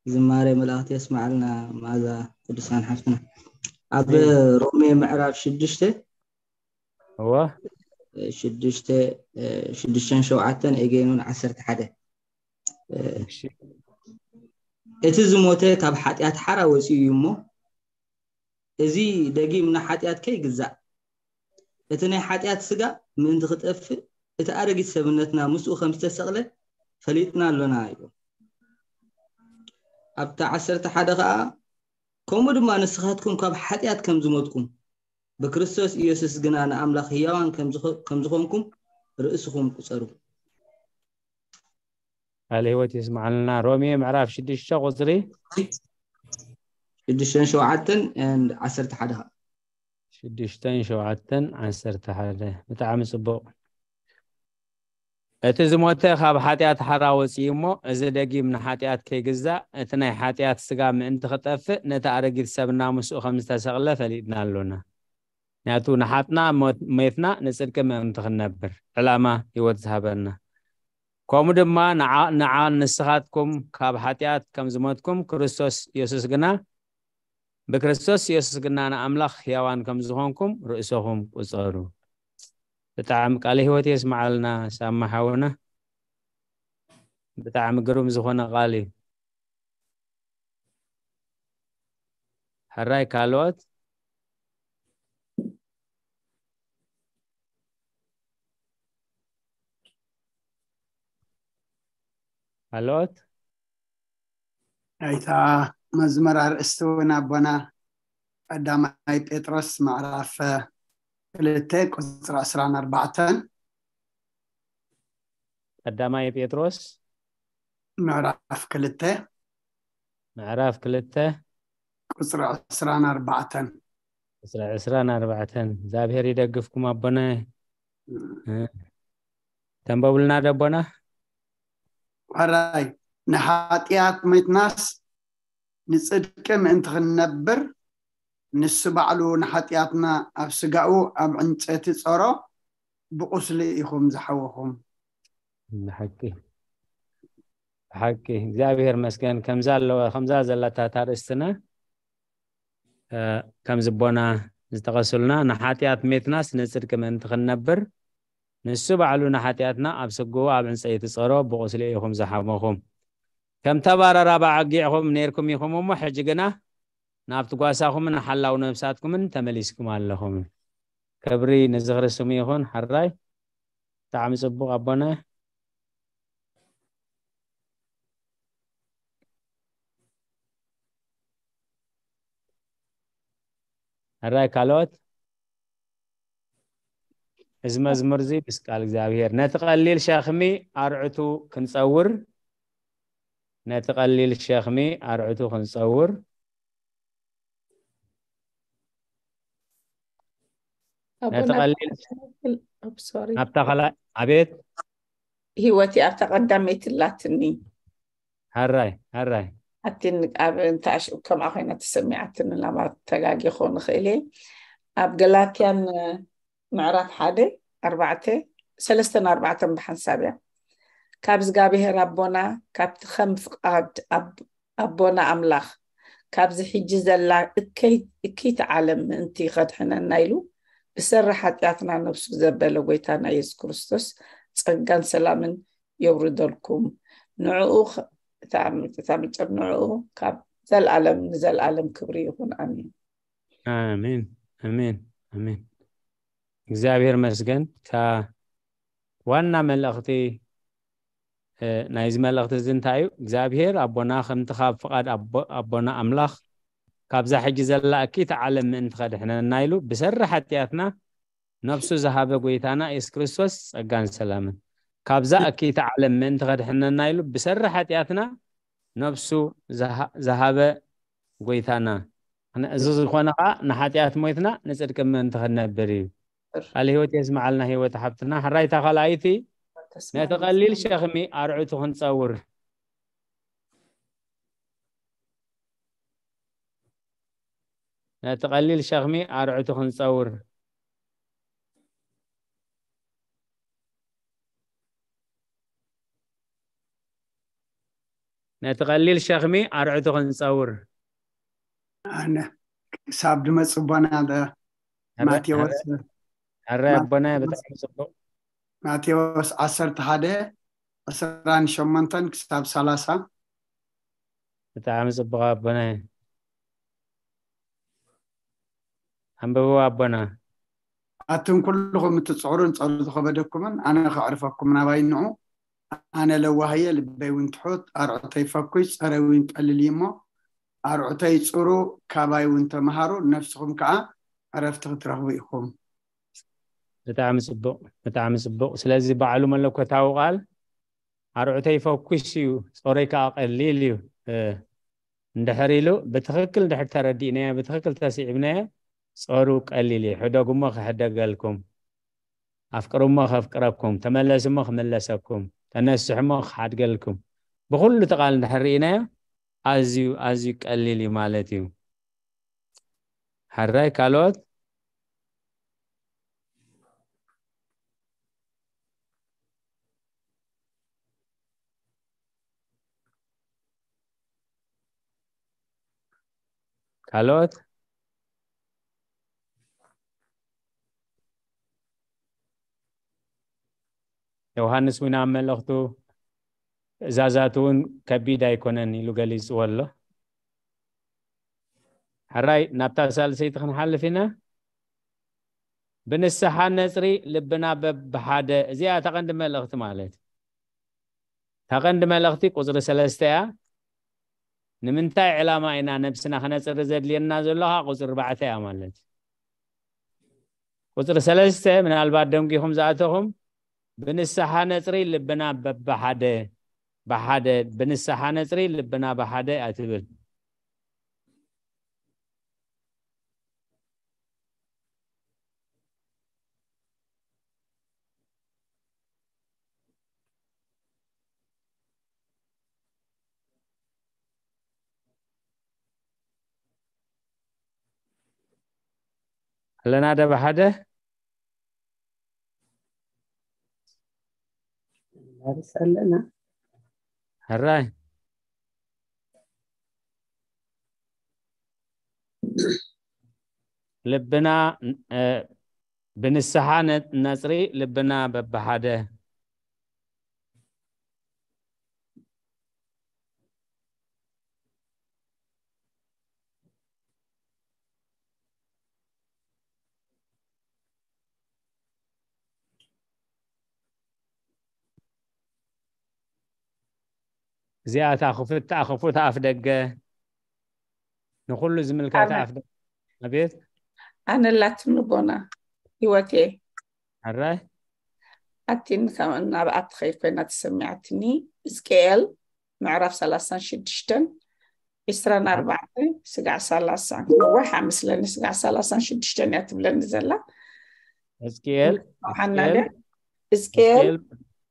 ዝማሬ መላእክት የስማዕልና። መዓዛ ቅዱሳን ሓፍትና ኣብ ሮሜ ምዕራፍ ሽዱሽተ እወ ሽዱሽተ ሽዱሽተን ሸውዓተን ኤጌኑን ዓሰርተ ሓደ እሺ እቲ ዝሞተ ካብ ሓጢኣት ሓራ ወፂኡ እዩ እሞ እዚ ደጊም ንሓጢኣት ከይግዛእ እቲ ናይ ሓጢኣት ስጋ ምእንቲ ክጠፍእ እቲ ኣረጊት ሰብነትና ምስኡ ከም ዝተሰቕለ ፈሊጥና ኣሎና እዩ። ኣብታ ዓሰርተ ሓደ ከዓ ከምኡ ድማ ንስኻትኩም ካብ ሓጢኣት ከም ዝሞትኩም ብክርስቶስ ኢየሱስ ግና ንኣምላኽ ህያዋን ከም ዝኾንኩም ርእስኹም ቁጸሩ። ቃል ህይወት ይስማዓልና። ሮሜ ምዕራፍ ሽዱሽተ ቁፅሪ ሽዱሽተን ሸውዓተን ዓሰርተ ሓደ ከዓ ሽዱሽተን ሸውዓተን ዓሰርተ ሓደ ብጣዕሚ ፅቡቕ። እቲ ዝሞተ ካብ ሓጢኣት ሓራ ወፂኡ እሞ እዚ ደጊም ንሓጢኣት ከይግዛእ እቲ ናይ ሓጢኣት ስጋ ምእንቲ ክጠፍእ ነቲ ኣረጊት ሰብና ምስኡ ከም ዝተሰቕለ ፈሊጥና ኣሎና። ምክንያቱ ንሓጥና ሞትና ንፅድቂ ምእንቲ ክንነብር ዕላማ ህይወት ዝሃበና ከምኡ ድማ ንዓ ንስኻትኩም ካብ ሓጢኣት ከም ዝሞትኩም ክርስቶስ የሱስ ግና ብክርስቶስ የሱስ ግና ንኣምላኽ ሕያዋን ከም ዝኾንኩም ርእሰኹም ቁጸሩ። ብጣዕሚ ቃለ ህይወት የስምዓልና ሳማ ሓውና። ብጣዕሚ ግሩም ዝኾነ ቃል እዩ። ሕራይ ካልኦት ካልኦት ኣይታ መዝሙር ኣርእስቲ እውን ኣቦና ቀዳማይ ጴጥሮስ ምዕራፍ ክልተ ቁፅሪ ዕስራን ኣርባዕተን ቀዳማይ ጴጥሮስ ምዕራፍ ክልተ ምዕራፍ ክልተ ቁፅሪ ዕስራን ኣርባዕተን ቁፅሪ ዕስራን ኣርባዕተን እግዚኣብሔር ይደግፍኩም ኣቦና። ተንበቡልና ደቦና ሕራይ ንሓጢኣት ሞይትናስ ንፅድቂ ምእንቲ ክንነብር ንሱ ባዕሉ ንሓጢኣትና ኣብ ስጋኡ ኣብ ዕንፀይቲ ፀሮ ብቁስሊ ኢኹም ዝሓወኹም። ብሓቂ ብሓቂ እግዚኣብሔር መስገን ከምዛ ኣለዋ ከምዛ ዘላታ ታርእስትና ከምዚ ኣቦና ዝጠቐሱልና ንሓጢኣት ሜትናስ ንፅድቂ ምእንቲ ክንነብር ንሱ ባዕሉ ንሓጢኣትና ኣብ ስግኡ ኣብ ዕንፀይቲ ፀሮ ብቁስሊ ኢኹም ዝሓመኹም ከም ተባራራባ ኣጊዕኹም ነይርኩም ኢኹም እሞ ሕጂ ግና ናብቲ ጓሳኹምን ሓላው ነብሳትኩምን ተመሊስኩም ኣለኹም። ክብሪ ንዝኽሪ ስሙ ይኹን። ሕራይ ብጣዕሚ ፅቡቕ ኣቦና። ሕራይ ካልኦት እዚ መዝሙር እዚ ምስ ቃል እግዚኣብሔር ነቲ ቀሊል ሸኽሚ ኣርዕቱ ክንፀውር ነቲ ቀሊል ሸኽሚ ኣርዕቱ ክንፀውር ነቲ ቀሊል ኦፕ ሶሪ ናብታ ካልኣይ ኣቤት ህይወት ኣብታ ቀዳመይቲ ላትኒ ሃራይ ሃራይ ኣቲን ኣብ እንታሽ ከምኣ ኮይና ተሰሚዓትኒ ናባ ተጋጊ ክኾን ይኽእል እየ ኣብ ገላትያን ምዕራፍ ሓደ ኣርባዕተ ሰለስተን ኣርባዕተን ብሓንሳብ እያ ካብ እግዚኣብሔር ኣቦና ካብቲ ከም ፍቃድ ኣቦና ኣምላኽ ካብዚ ሕጂ ዘላ እከይት ዓለም ምእንቲ ከድሕነና ኢሉ ብሰሪ ሓጢኣትና ነብሱ ዘበለ ጎይታና የሱስ ክርስቶስ ጸጋን ሰላምን የውርደልኩም ንዕኡ እታ ምጨር ንዕኡ ካብ ዘልኣለም ንዘልኣለም ክብሪ ይኹን ኣሜን ኣሜን ኣሜን ኣሜን እግዚኣብሔር መስገን እታ ዋና መልእኽቲ ናይዚ መልእኽቲ እዚ እንታይ እዩ እግዚኣብሔር ኣቦና ከምቲ ካብ ፍቓድ ኣቦና ኣምላኽ ካብዛ ሕጂ ዘላ እኪት ዓለም ምእንቲ ከድሕነና ኢሉ ብሰሪ ሓጢኣትና ነብሱ ዝሃበ ጎይታና የሱስ ክርስቶስ ጸጋን ሰላምን ካብዛ እኪት ዓለም ምእንቲ ከድሕነና ኢሉ ብሰሪ ሓጢኣትና ነብሱ ዝሃበ ጎይታና እዚ ዝኾነ ከዓ ንሓጢኣት ሞይትና ንፅድቂ ምእንቲ ክንነብር እዩ ቃል ህይወት የስምዓልና ህይወት ሓብትና ሕራይታ ካልኣይቲ ነቲ ቀሊል ሸኽሚ ኣርዑቱ ክንፀውር ነቲ ቀሊል ሸኽሚ ኣርዑቱ ክንፀውር ነቲ ቀሊል ሸኽሚ ኣርዑቱ ክንፀውር ኣነ ክሳብ ድመፅ ኣቦና ማቴዎስ ሕረ ኣቦና ብጣዕሚ ፅቡቅ ማቴዎስ ዓሰርተ ሓደ ዕስራን ሸሞንተን ክሳብ ሰላሳ ብጣዕሚ ፅቡቅ ኣቦና ኣንብቡ ኣቦና ኣቱም ኩልኹም እትፅዕሩን ፀሎት ዝኸበደኩምን ኣነ ከዕርፈኩም ናባይ ንዑ ኣነ ለዋህየ ልበይ እውን ትሑት ኣርዑተይ ፈኩስ ፀረ እውን ቀልል እዩ እሞ ኣርዑተይ ፅሩ ካባይ እውን ተምሃሩ ነፍስኹም ከዓ ዕረፍቲ ክትረኽቡ ኢኹም ብጣዕሚ ፅቡቅ ብጣዕሚ ፅቡቅ ስለዚ ባዕሉ መለኮታዊ ቃል ኣርዑተይ ፈኩስ እዩ ፀረይ ከዓ ቀሊል እዩ እንድሕር ኢሉ ብትኽክል እንድሕር ተረዲእናዮ ብትኽክል ተስዒብናዮ ፀሩ ቀሊል እዩ ሕደጉሞ ክሕደገልኩም ኣፍቅሩሞ ከፍቅረኩም ተመለሱሞ ክምለሰኩም ተነስሑሞ ክሓድገልኩም ብኩሉ ተቃል እንድሕር ርኢናዮ ኣዝዩ ኣዝዩ ቀሊል እዩ ማለት እዩ ሕራይ ካልኦት ካልኦት ዮሃንስ እውን ኣብ መልእኽቱ ትእዛዛት እውን ከቢድ ኣይኮነን ኢሉ ገሊፅዎ ኣሎ ሕራይ ናብታ ሳልሰይቲ ክንሓልፍ ኢና ብንስሓ ነፅሪ ልብና በብሓደ እዚኣ ተቐንዲ መልእኽቲ ማለት ተቐንዲ መልእኽቲ ቁፅሪ ሰለስተ እያ ንምንታይ ዕላማ ኢና ነብስና ክነፅሪ ዘድልየና ዘሎ ከዓ ቁፅሪ ኣርባዕተ እያ ማለት ቁፅሪ ሰለስተ ምናልባት ደንጊኹም ዝኣተኹም ብንስሓ ነፅሪ ልብና በብሓደ ብሓደ ብንስሓ ነፅሪ ልብና ብሓደ እያ ትብል ኣለና ደ ብሓደ ዳርስ ኣለና ሕራይ ልብና ብንስሓ ነፅሪ ልብና በብሓደ እዚኣታ ክፍታ ክፉት ኣፍ ደገ ንኩሉ ዝምልከታ ኣፍ ደገ ኣቤት ኣነ ላትኒ ቦና ህይወቴ ሕራይ ኣቲን ናብኣ ትኸይድ ኮይና ተሰሚዓትኒ ሕዝቅኤል ምዕራፍ ሰላሳን ሽዱሽተን ዕስራን ኣርባዕተን ስጋዕ ሰላሳን ነዋሕ ኣመስለኒ ስጋዕ ሰላሳን ሽዱሽተን እያ ትብለኒ ዘላ ሕዝቅኤል ሓና ሕዝቅኤል ሕዝቅኤል ሕዝቅኤል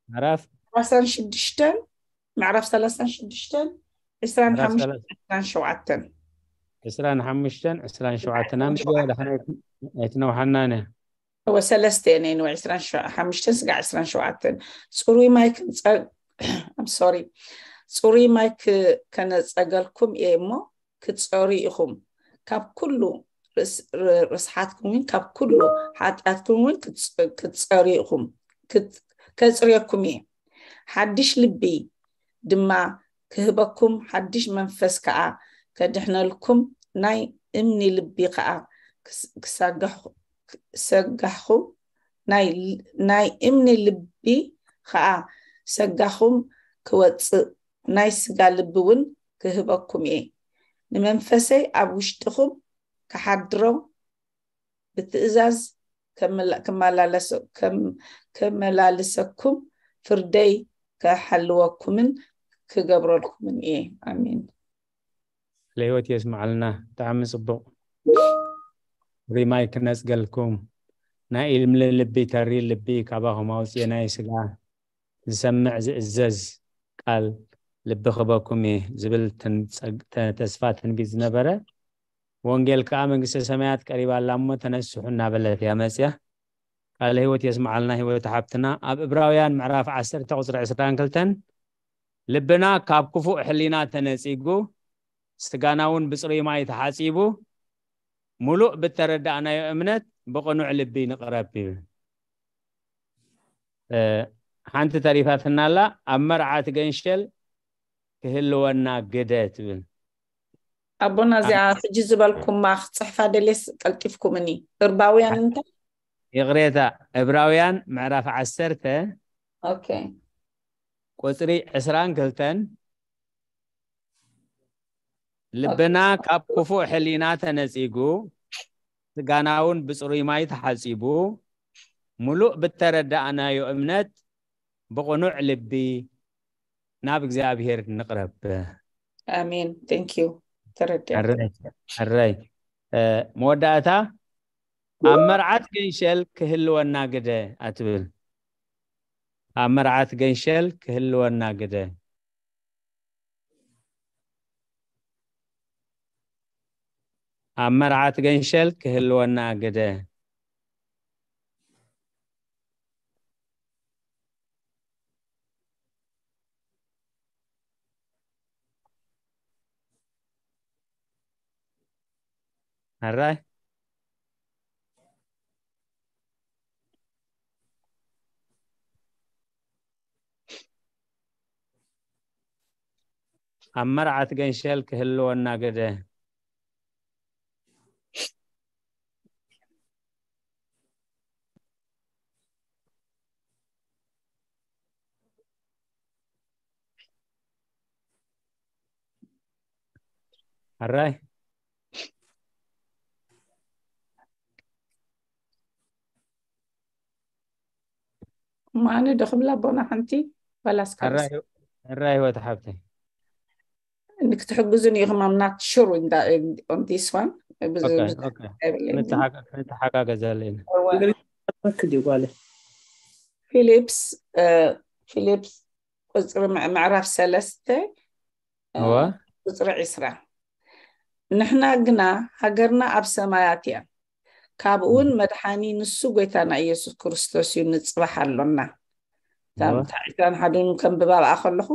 ምዕራፍ ሰላሳን ሽዱሽተን ምዕራፍ ሰላሳን ሽዱሽተን ዕስራን ምዕራፍ ሓሙሽተን ሰላሳ- ዕስራን ሸውዓተን ዕስራን ሓሙሽተን ዕስራን ሸውዓተን ኣንብብዮ ዳሕና ኣይትነውሓናን እያ። እወ ሰለስተ እየን እየን ዕስራን ሓሙሽተን ስጋዕ ዕስራን ሸውዓተን ጽሩይ ማይ ክንጸ ሶሪ ጽሩይ ማይ ክ- ከነጸገልኩም እየ እሞ ክትጸሩ ኢኹም ካብ ኩሉ ርስ- ር- ርስሓትኩም እውን ካብ ኩሉ ሓጢኣትኩም እውን ክትጽ- ክትጸሩ ኢኹም ክት- ከጽርየኩም እየ ሓድሽ ልቢ ድማ ክህበኩም ሓድሽ መንፈስ ከዓ ከድሕነልኩም ናይ እምኒ ልቢ ከዓ ክስ- ክሳጋሕ- ክሰጋሕኹም ናይ ናይ እምኒ ልቢ ከዓ ሰጋኹም ክወፅእ ናይ ስጋ ልቢ እውን ክህበኩም እየ ንመንፈሰይ ኣብ ውሽጥኹም ክሓድሮ ብትእዛዝ ከመላ- ከመላለሰ- ከም- ከመላልሰኩም ፍርደይ ከሓልወኩምን ክገብረልኩምን እየ ኣሜን ለህይወት የስምዓልና። ብጣዕሚ ጽቡቕ። ሪማይ ክነጽገልኩም ናይ ኢልምሊ ልቢ ተሪ ልቢ ካባኹም ኣውፅኤ ናይ ስጋ ዝሰምዕ ዝእዘዝ ቃል ልቢ ክበኩም እየ ዝብል ተስፋ ትንቢት ዝነበረ ወንጌል ከዓ መንግስተ ሰማያት ቀሪባ ኣላ እሞ ተነስሑ እናበለት እያ መፅያ። ቃለ ህይወት የስምዓልና ህይወት ሓብትና። ኣብ እብራውያን ምዕራፍ ዓሰርተ ቁፅሪ ዕስራን ክልተን ልብና ካብ ክፉእ ሕሊና ተነፂጉ ስጋና እውን ብፅሩይ ማይ ተሓፂቡ ሙሉእ ብተረዳእናዮ እምነት ብቕኑዕ ልቢ ንቕረብ ይብል። ሓንቲ ተሪፋትና ኣላ። ኣብ መርዓ ትገንሸል ክህልወና ግደ ትብል። ኣቦና እዚኣ ሕጂ ዝበልኩማ ክፅሕፋ ደልየስ ቀልጢፍኩምኒ እርባውያን እንታይ ይቕሬታ። እብራውያን ምዕራፍ ዓሰርተ ኦኬ ቁፅሪ ዕስራን ክልተን ልብና ካብ ክፉእ ሕሊና ተነፂጉ ስጋና እውን ብፅሩይ ማይ ተሓፂቡ ሙሉእ ብተረዳእናዮ እምነት ብቕኑዕ ልቢ ናብ እግዚኣብሔር ንቕረብ። ኣሜን thank you ተረዲኣ ሕራይ ሕራይ። መወዳእታ ኣብ መርዓት ገንሸል ክህልወና ግደ ኣትብል። ኣብ መርዓት ገንሸል ክህልወና ግደ። ኣብ መርዓት ገንሸል ክህልወና ግደ። ሕራይ ኣብ መርዓት ገንሸል ክህልወና ግደ። ሕራይ ማነ ዶ ክብላ ኣቦና ሓንቲ ዋላስ ካልስ ሕራይ ህይወት ሓብተይ። ንክትሕግዙን ኢኹም I'm not sure on this one ክንተሓጋገዘለ ኢና። ክዲ ጓለ ፊሊፕስ ፊሊፕስ ቁፅሪ ምዕራፍ ሰለስተ ቁፅሪ ዕስራ ንሕና ግና ሃገርና ኣብ ሰማያት እያ ካብኡውን መድሓኒ ንሱ ጎይታና ኢየሱስ ክርስቶስ እዩ ንፅባሕ ኣሎና ዕስራን ሓደን ከንብባ ከለኹ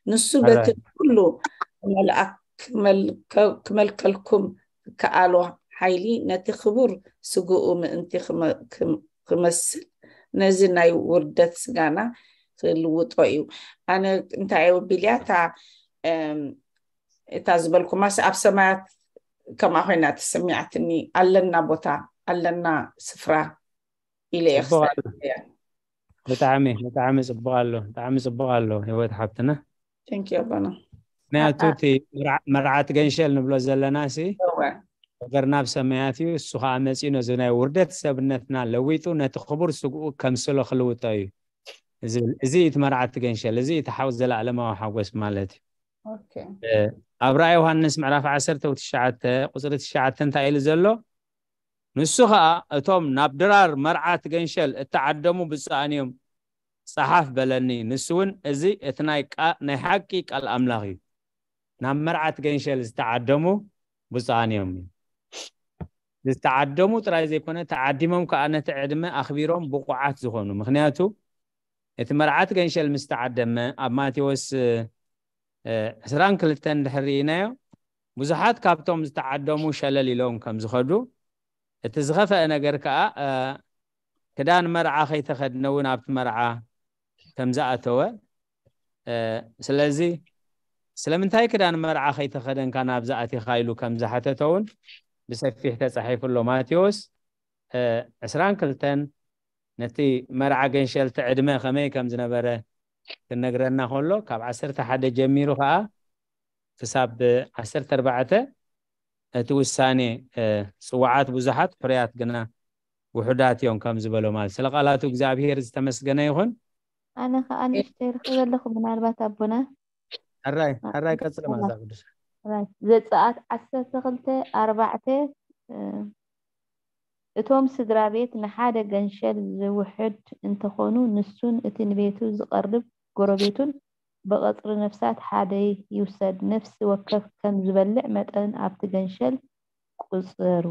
ንሱ በቲ ኩሉ መልኣክ ክመልከልኩም ዝከኣሎ ሓይሊ ነቲ ክቡር ስግኡ ምእንቲ ክመስል ነዚ ናይ ውርደት ስጋና ክልውጦ እዩ ኣነ እንታይ የውቢልያ እታ እታ ዝበልኩማስ ኣብ ሰማያት ከምኣ ኮይና ተሰሚዓትኒ ኣለና ቦታ ኣለና ስፍራ ኢለ እየ ብጣዕሚ ብጣዕሚ ፅቡቅ ኣሎ ብጣዕሚ ፅቡቅ ኣሎ ህይወት ሓብትና ኣቦና ምክንያቱ እቲ መርዓት ገንሸል ንብሎ ዘለና ሲ ነገር ናብ ሰማያት እዩ እሱ ከዓ መፂኡ ነዚ ናይ ውርደት ሰብነትና ለዊጡ ነቲ ክቡር ስግኡ ከምስሎ ክልውጦ እዩ እዚ እቲ መርዓት ገንሸል እዚ እቲ ሓው ዘለኣለማዊ ሓጎስ ማለት እዩ ኣብ ራእይ ዮሃንስ ምዕራፍ ዓሰርተ ትሽዓተ ቁፅሪ ትሽዓተ እንታይ ኢሉ ዘሎ ንሱ ኸኣ እቶም ናብ ድራር መርዓት ገንሸል እተዓደሙ ብፁዓን እዮም፣ ጸሓፍ በለኒ። ንሱ እውን እዚ እቲ ናይ ቃ-፣ ናይ ሓቂ ቃል ኣምላኽ እዩ። ናብ መርዓት ገንሸል ዝተዓደሙ ብፁዓን እዮም። ዝተዓደሙ ጥራይ ዘይኮነ፣ ተዓዲሞም ከኣ ነቲ ዕድመ ኣኽቢሮም ብቑዓት ዝኾኑ። ምኽንያቱ እቲ መርዓት ገንሸል ምስ ተዓደመ፣ ኣብ ማቴዎስ፣ እ፣ ዕስራን ክልተን እንድሕር ርኢናዮ፣ ብዙሓት ካብቶም ዝተዓደሙ ሸለል ኢሎም ከም ዝኸዱ፣ እቲ ዝኸፍአ ነገር ከኣ፣ እ፣ ክዳን መርዓ ከይተኸድነ እውን ኣብቲ መርዓ ከም ዝኣተወ፣ እ፣ ስለዚ ስለምንታይ ክዳን መርዓ ከይተኸደንካ ናብዚ ኣቲኻ ኢሉ ከም ዝሓተቶ እውን ብሰፊሕ ተጻሒፉ ኣሎ። ማቴዎስ፣ እ፣ ዕስራን ክልተን ነቲ መርዓ ገንሸል እቲ ዕድመ ከመይ ከም ዝነበረ ክነግረና ከሎ፣ ካብ ዓሰርተ ሓደ ጀሚሩ ከኣ ክሳብ ዓሰርተ ኣርባዕተ እቲ ውሳኔ፣ እ፣ ጽዋዓት ብዙሓት፣ ሕሩያት ግና ውሑዳት እዮም ከም ዝበሎ ማለት። ስለ ቃላቱ እግዚኣብሔር ዝተመስገነ ይኹን። ኣነ ኸኣ ንእሽተይ ርኽብ ኣለኹ፣ ምናልባት ኣቦና። ሕራይ፣ ሕራይ ቀጽሊ፣ ማዛ ቅዱስ። ሕራይ። ዘጸኣት ዓሰርተ ክልተ ኣርባዕተ፣ እ፣ እቶም ስድራ ቤት ንሓደ ገንሸል ዝውሕድ እንተኾኑ፣ ንሱን እቲ ንቤቱ ዝቐርብ ጎረቤቱን ብቐጽሪ ነፍሳት ሓደ ይውሰድ። ነፍሲ ወከፍ ከም ዝበልዕ መጠን ኣብቲ ገንሸል ቁጸሩ።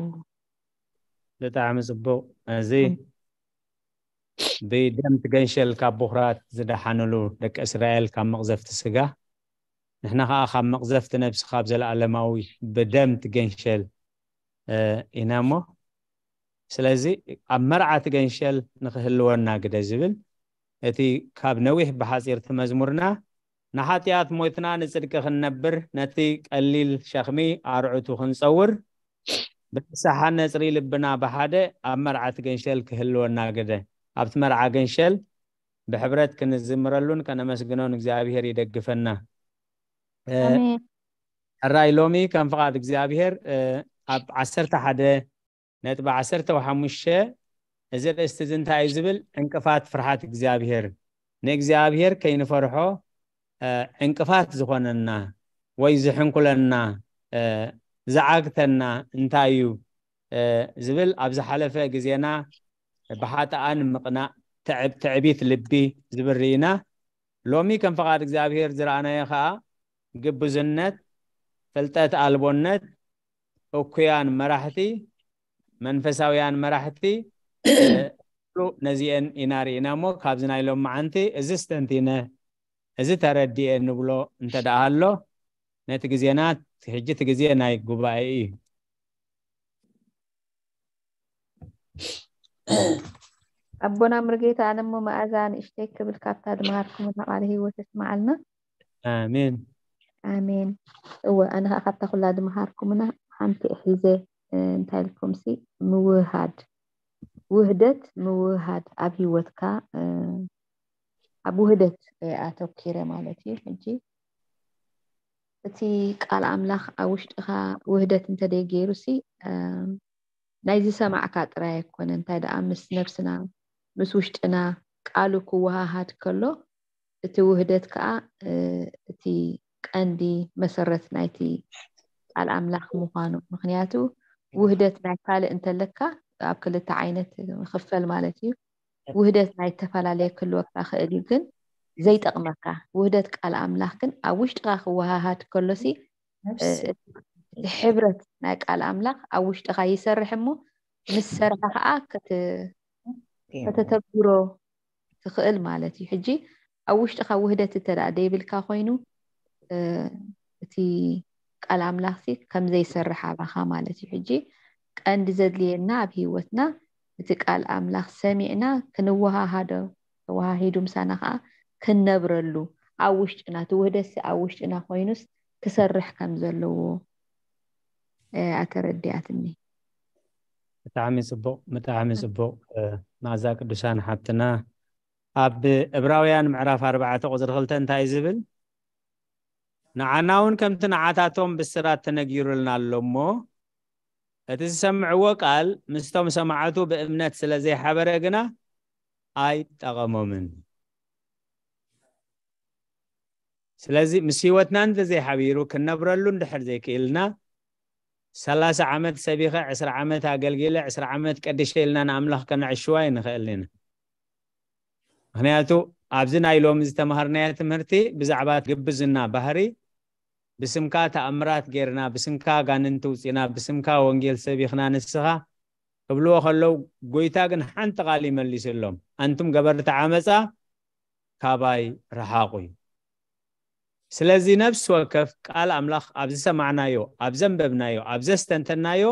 ብጣዕሚ ጽቡቕ። እዚ እም። ብደም ትገንሸል ካብ በኹራት ዝደሓኑሉ ደቂ እስራኤል ካብ መቕዘፍቲ ስጋ፣ ንሕና ኸኣ ካብ መቕዘፍቲ ነብሲ ካብ ዘለኣለማዊ ብደም ትገንሸል፣ እ፣ ኢና እሞ፣ ስለዚ ኣብ መርዓ ትገንሸል ንኽህልወና ግደ ዝብል እቲ ካብ ነዊሕ ብሓጺር እቲ መዝሙርና፣ ንሓጢኣት ሞትና ንጽድቂ ክንነብር፣ ነቲ ቀሊል ሸኽሚ ኣርዑቱ ክንጸውር፣ ብንስሓ ነጽሪ ልብና ብሓደ ኣብ መርዓ ትገንሸል ክህልወና ግደ። ኣብቲ መርዓ ገንሸል ብሕብረት ክንዝምረሉን ከነመስግኖን እግዚኣብሔር ይደግፈና። እ፣ ኣሜን። ሕራይ ሎሚ ከም ፍቓድ እግዚኣብሔር፣ እ፣ ኣብ ዓሰርተ ሓደ ነጥቢ ዓሰርተ ሓሙሽተ እዚ ርእስቲ እዚ እንታይ እዩ ዝብል? ዕንቅፋት ፍርሃት እግዚኣብሔር። ንእግዚኣብሔር ከይንፈርሖ፣ እ፣ ዕንቅፋት ዝኾነና ወይ ዝሕንኩለና፣ እ፣ ዝዓግተና እንታይ እዩ፣ እ፣ ዝብል ኣብ ዝሓለፈ ግዜና ብሓጥኣን ምቕናእ፣ ትዕብ-፣ ትዕቢት ልቢ ዝብል ርኢና። ሎሚ ከም ፍቓድ እግዚኣብሔር ዝረኣናዮ ኸኣ ግብዝነት፣ ፍልጠት ኣልቦነት፣ እኩያን መራሕቲ፣ መንፈሳውያን መራሕቲ፣ እ፣ ኩሉ ነዚኤን ኢና ርኢና እሞ፣ ካብዚ ናይ ሎመዓንቲ እዚ ስተንቲነ፣ እዚ ተረዲኤ ንብሎ እንተ ደኣ ኣሎ፣ ነቲ ግዜና፣ ሕጂ እቲ ግዜ ናይ ጉባኤ እዩ። ኣቦና ሙሉጌታ፣ ኣነ እሞ መኣዛ ንእሽተይ ክብል ካብታ ድመሃርኩምና ቃለ ህይወት የስምዓልና። ኣሜን። ኣሜን። እወ፣ ኣነ ኸዓ ካብታ ኩላ ድመሃርኩምና ሓንቲ ሒዘ፣ እ፣ እንታይ ኢልኩምሲ፣ ምውህሃድ፣ ውህደት፣ ምውህሃድ ኣብ ህይወትካ፣ እ፣ ኣብ ውህደት፣ እ፣ ኣተኪረ ማለት እዩ። ሕጂ እቲ ቃል ኣምላኽ ኣብ ውሽጥኻ ውህደት እንተደይ ገይሩሲ፣ እ፣ ናይ ዝሰማዕካ ጥራይ ኣይኮነ፣ እንታይ ደኣ ምስ ነብስና፣ ምስ ውሽጥና ቃሉ ክወሃሃድ ከሎ፣ እቲ ውህደት ከኣ፣ እ፣ እቲ ቀንዲ መሰረት ናይቲ ቃል ኣምላኽ ምዃኑ። ምኽንያቱ ውህደት ናይ ካልእ እንተለካ፣ ኣብ ክልተ ዓይነት ይኽፈል ማለት እዩ። ውህደት ናይ እተፈላለየ ክህልወካ ክእል እዩ፣ ግን ዘይጠቕመካ። ውህደት ቃል ኣምላኽ ግን ኣብ ውሽጥኻ ክወሃሃድ ከሎሲ፣ ነፍሲ። እ፣ እቲ ሕብረት ናይ ቃል ኣምላኽ ኣብ ውሽጥኻ ይሰርሕ እሞ፣ ምስ ሰርሐ ኸኣ ከት-፣ ኦኬ። ከተተግብሮ ትኽእል ማለት እዩ። ሕጂ ኣብ ውሽጥኻ ውህደት እንተ ደኣ ደይብልካ ኮይኑ፣ እ፣ እቲ ቃል ኣምላኽሲ ከም ዘይሰርሕ ኣባኻ ማለት እዩ። ሕጂ ቀንዲ ዘድልየና ኣብ ህይወትና እቲ ቃል ኣምላኽ ሰሚዕና ክንወሃሃዶ፣ ተወሃሂዱ ምሳና ኸዓ ክንነብረሉ፣ ኣብ ውሽጥና፣ እቲ ውህደትሲ ኣብ ውሽጥና ኮይኑስ ክሰርሕ ከም ዘለዎ፣ እ፣ ኣተረዲኣትኒ። ብጣዕሚ ጽቡቕ፣ ብጣዕሚ ጽቡቕ፣ እ፣ መኣዛ ቅዱሳን ሓብትና። ኣብ ዕብራውያን ምዕራፍ ኣርባዕተ ቁጽሪ ክልተ እንታይ እዩ ዝብል? ንዓና እውን ከምቲ ንዓታቶም ብስራት ተነጊሩልና ኣሎ እሞ፣ እቲ ዝሰምዕዎ ቃል ምስቶም ሰማዕቱ ብእምነት ስለ ዘይሓበረ ግና ኣይጠቐሞምን። ስለዚ ምስ ህይወትና እንተዘይሓቢሩ ክንነብረሉ እንድሕር ዘይክኢልና፣ ሰላሳ ዓመት ሰቢኸ፣ ዕስራ ዓመት ኣገልጊለ፣ ዕስራ ዓመት ቀዲሸ ኢልና ንኣምላኽ ከነዕሽዋ ኣይንኽእልን ኢና። ምኽንያቱ ኣብዚ ናይ ሎሚ ዝተምሃርናዮ ትምህርቲ ብዛዕባ ግብዝና ባህሪ፣ ብስምካ ተኣምራት ጌርና፣ ብስምካ ኣጋንንቲ ውፂና፣ ብስምካ ወንጌል ሰቢኽና ንስኻ ክብልዎ ከለዉ፣ ጎይታ ግን ሓንቲ ቃል ይመሊስሎም፣ ኣንቱም ገበርቲ ዓመፃ ካባይ ረሓቑ እዩ። ስለዚ ነፍሲ ወከፍ ቃል ኣምላኽ ኣብ ዝሰማዕናዮ፣ ኣብ ዘንበብናዮ፣ ኣብ ዘስተንተናዮ፣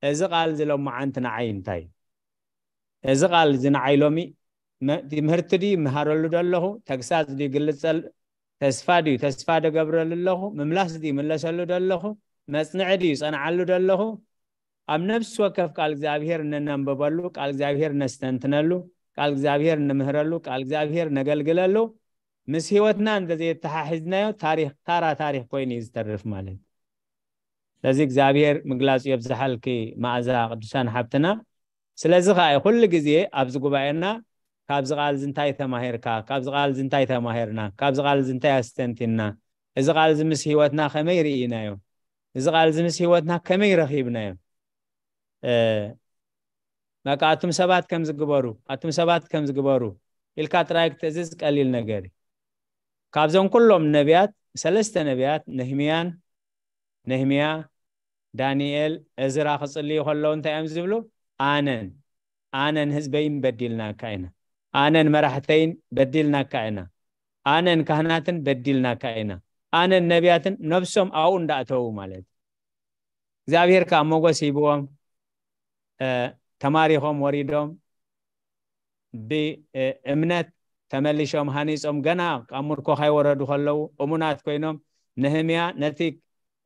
እዚ ቃል እዚ ሎመዓንቲ ንዓይ እንታይ እዩ? እዚ ቃል እዚ ንዓይ ሎሚ መ- ትምህርቲ ድዩ ይምሃረሉ ደለኹ? ተግሳጽ ድዩ ግልጸል ተስፋ ድዩ ተስፋ ደገብረሉ ኣለኹ? ምምላስ ድዩ ምለሰሉ ደለኹ? መጽንዒ ድዩ ጸንዓሉ ደለኹ? ኣብ ነፍሲ ወከፍ ቃል እግዚኣብሔር እነንበበሉ፣ ቃል እግዚኣብሔር ነስተንትነሉ፣ ቃል እግዚኣብሔር እንምህረሉ፣ ቃል እግዚኣብሔር ነገልግለሉ፣ ምስ ህይወትና እንተዘየተሓሒዝናዮ ታሪኽ ታራ ታሪኽ ኮይኑ እዩ ዝተርፍ ማለት እዩ። ስለዚ እግዚኣብሔር ምግላጹ የብዝሓልኪ መኣዛ ቅዱሳን ሓብትና። ስለዚ ከዓ ኩሉ ግዜ ኣብዚ ጉባኤና ካብዚ ቃል እዚ እንታይ ተማሂርካ፣ ካብዚ ቃል እዚ እንታይ ተማሂርና፣ ካብዚ ቃል እዚ እንታይ ኣስተንቲና፣ እዚ ቃል እዚ ምስ ህይወትና ከመይ ርኢናዮ፣ እዚ ቃል እዚ ምስ ህይወትና ከመይ ረኺብናዮ። በቃ ኣቱም ሰባት ከም ዝግበሩ፣ ኣቱም ሰባት ከም ዝግበሩ ኢልካ ጥራይ ክትእዝዝ ቀሊል ነገር እዩ። ካብዞም ኩሎም ነቢያት፣ ሰለስተ ነቢያት፣ ነህምያን፣ ነህምያ፣ ዳንኤል፣ እዝራ ክጽልዩ ከለዉ እንታይ እዮም ዝብሉ? ኣነን ኣነን ህዝበይን በዲልናካ ኢና፣ ኣነን መራሕተይን በዲልናካ ኢና፣ ኣነን ካህናትን በዲልናካ ኢና፣ ኣነን ነቢያትን ነብሶም ኣብኡ እንዳእተዉ ማለት እዩ። እግዚኣብሔር ከዓ ሞገስ ሂብዎም፣ ተማሪኾም ወሪዶም ብእምነት ተመሊሾም ሃኒጾም ገና ካብ ምርኮ ካይወረዱ ከለዉ እሙናት ኮይኖም፣ ነህምያ ነቲ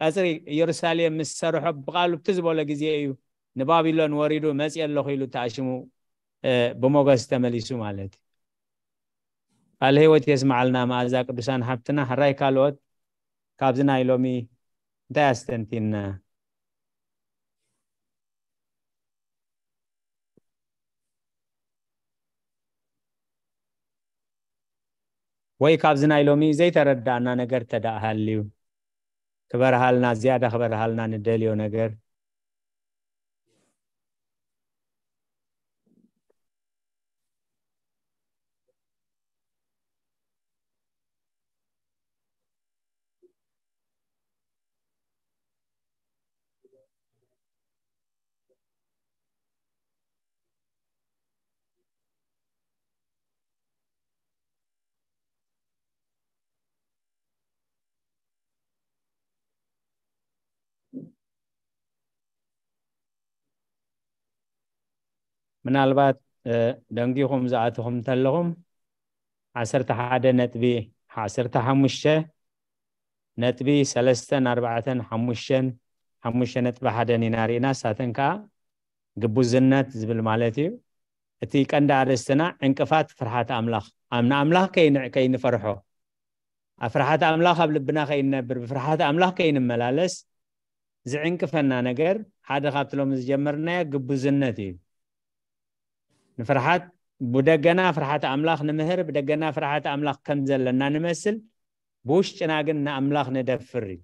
ቀጽሪ ኢየሩሳሌም ምስ ሰርሖ ብቓሉ እቲ ዝበሎ ግዜ እዩ ንባቢሎን ወሪዱ መጽእ ኣለኹ ኢሉ ተኣሽሙ ብሞገስ ተመሊሱ ማለት እዩ። ቃል ህይወት የስማዓልና መኣዛ ቅዱሳን ሓብትና። ሕራይ ካልኦት ካብዚ ናይ ሎሚ እንታይ ኣስተንቲና? ወይ ካብዚ ናይ ሎሚ ዘይተረዳእና ነገር ተዳእ ሃልዩ ክበርሃልና፣ ዝያዳ ክበርሃልና ንደልዮ ነገር። ምናልባት ደንጊኹም ዝኣትኹም እንተለኹም ዓሰርተ ሓደ ነጥቢ ዓሰርተ ሓሙሽተ ነጥቢ ሰለስተን ኣርባዕተን ሓሙሽተን ሓሙሽተ ነጥቢ ሓደን ኢና ርኢና። እሳተን ከዓ ግቡዝነት ዝብል ማለት እዩ። እቲ ቀንዲ ኣርእስትና ዕንቅፋት ፍርሓት ኣምላኽ፣ ንኣምላኽ ከይንፈርሖ፣ ኣብ ፍርሓት ኣምላኽ ኣብ ልብና ከይንነብር፣ ብፍርሓት ኣምላኽ ከይንመላለስ ዝዕንቅፈና ነገር ሓደ ካብቲ ሎሚ ዝጀመርናዮ ግቡዝነት እዩ። ንፍርሓት ብደገና ፍርሓት ኣምላኽ ንምህር፣ ብደገና ፍርሓት ኣምላኽ ከም ዘለና ንመስል፣ ብውሽጥና ግን ንኣምላኽ ንደፍር እዩ።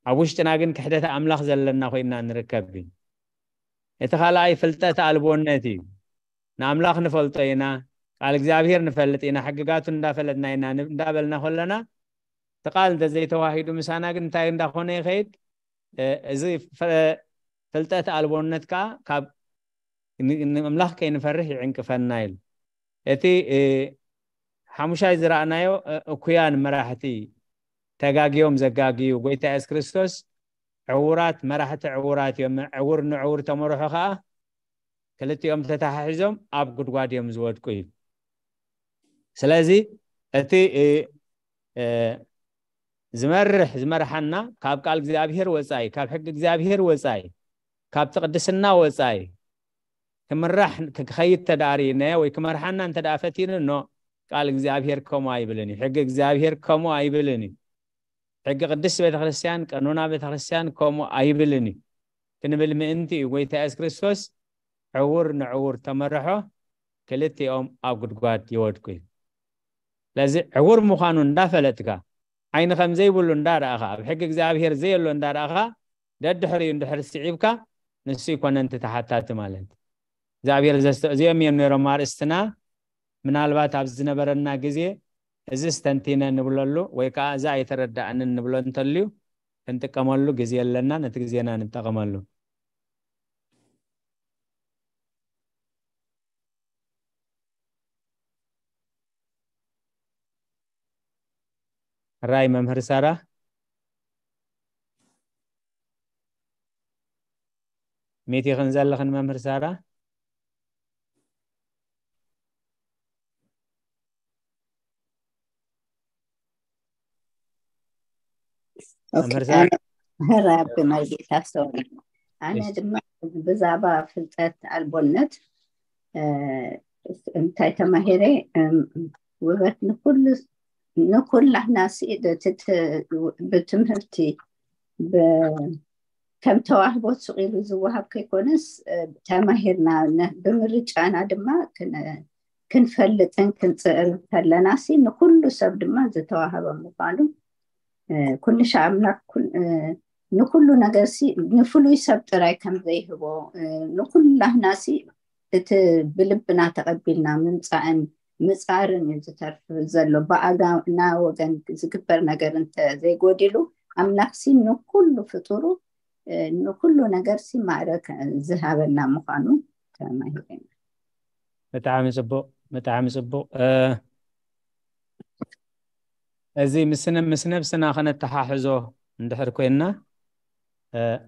ኣብ ውሽጥና ግን ክሕደት ኣምላኽ ዘለና ኮይንና ንርከብ እዩ። እቲ ካልኣይ ፍልጠት ኣልቦነት እዩ። ንኣምላኽ ንፈልጦ ኢና፣ ቃል እግዚኣብሔር ንፈልጥ ኢና፣ ሕግጋቱ እንዳፈለጥና ኢና እንዳበልና ከለና እቲ ቃል እንተዘይተዋሂዱ ምሳና ግን እንታይ እንዳኾነ ይኸይድ? እዚ ፍልጠት ኣልቦነት ከዓ ካብ ንኣምላኽ ከይንፈርህ ይዕንቅፈና ኢሉ። እቲ ሓሙሻይ ዝረኣናዮ እኩያን መራሕቲ ተጋግዮም ዘጋግዩ። ጎይታ የሱስ ክርስቶስ ዕውራት መራሕቲ ዕውራት እዮም፣ ዕውር ንዕውር ተመርሑ ከዓ ክልቲኦም ተተሓሒዞም ኣብ ጉድጓድ እዮም ዝወድቁ እዩ። ስለዚ እቲ ዝመርሕ ዝመርሓና ካብ ቃል እግዚኣብሔር ወፃኢ፣ ካብ ሕጊ እግዚኣብሔር ወፃኢ፣ ካብቲ ቅድስና ወፃኢ ክምራሕ ክኸይድ ተዳርኢናዮ ወይ ክመርሓና እንተ ፈቲኑ ኖ፣ ቃል እግዚኣብሔር ከምኡ ኣይብልን እዩ። ሕጊ እግዚኣብሔር ከምኡ ኣይብልን እዩ። ሕጊ ቅድስት ቤተክርስትያን፣ ቀኖና ቤተክርስትያን ከምኡ ኣይብልን እዩ ክንብል ምእንቲ እዩ ጎይታ የሱስ ክርስቶስ ዕውር ንዕውር ተመርሖ፣ ክልቲኦም ኣብ ጉድጓድ ይወድቁ እዩ። ስለዚ ዕውር ምዃኑ እንዳፈለጥካ፣ ዓይኒ ከም ዘይብሉ እንዳረኣኻ፣ ኣብ ሕጊ እግዚኣብሔር ዘየሎ እንዳረኣኻ፣ ደድሕሪኡ እንድሕር ስዒብካ ንሱ ይኮነ እንት ተሓታቲ ማለት እግዚኣብሔር ዘስተ እዚኦም እዮም ነሮም ኣርእስትና። ምናልባት ኣብ ዝነበረና ግዜ እዚ ስተንቲነ ንብለሉ ወይ ከዓ እዚ ኣይተረዳእንን ንብሎ እንተልዩ ክንጥቀመሉ ግዜ ኣለና። ነቲ ግዜና ንጠቐመሉ። ራይ መምህር ሳራ ሚቲ ክንዘለኽን መምህር ሳራ ራቢ ናይ ጌታ ሰው ኣነ ድማ ብዛባ ፍልጠት ኣልቦነት እንታይ ተማሂረ ውበት ንኩሉ ንኩላህና ብትምህርቲ ከም ተዋህቦ ስቕ ኢሉ ዝወሃብ ከይኮነስ ተማሂርና ብምርጫና ድማ ክንፈልጥን ክንፅእር ከለና ሲ ንኩሉ ሰብ ድማ ዝተዋሃበ ምኳኑ ኩልሻ ኣምላክ ንኩሉ ነገር ሲ ንፍሉይ ሰብ ጥራይ ከም ዘይህቦ ንኩላህና ሲ እቲ ብልብና ተቐቢልና ምምፃእን ምፃርን እዩ ዝተርፍ ዘሎ። ብኣጋና ወገን ዝግበር ነገር እንተ ዘይጎዲሉ ኣምላክ ሲ ንኩሉ ፍጡሩ ንኩሉ ነገር ሲ ማዕረ ዝሃበና ምኳኑ ተማሂረና። ብጣዕሚ ፅቡቅ፣ ብጣዕሚ ፅቡቅ። እዚ ምስ ነብስና ከነተሓሕዞ እንድሕር ኮይንና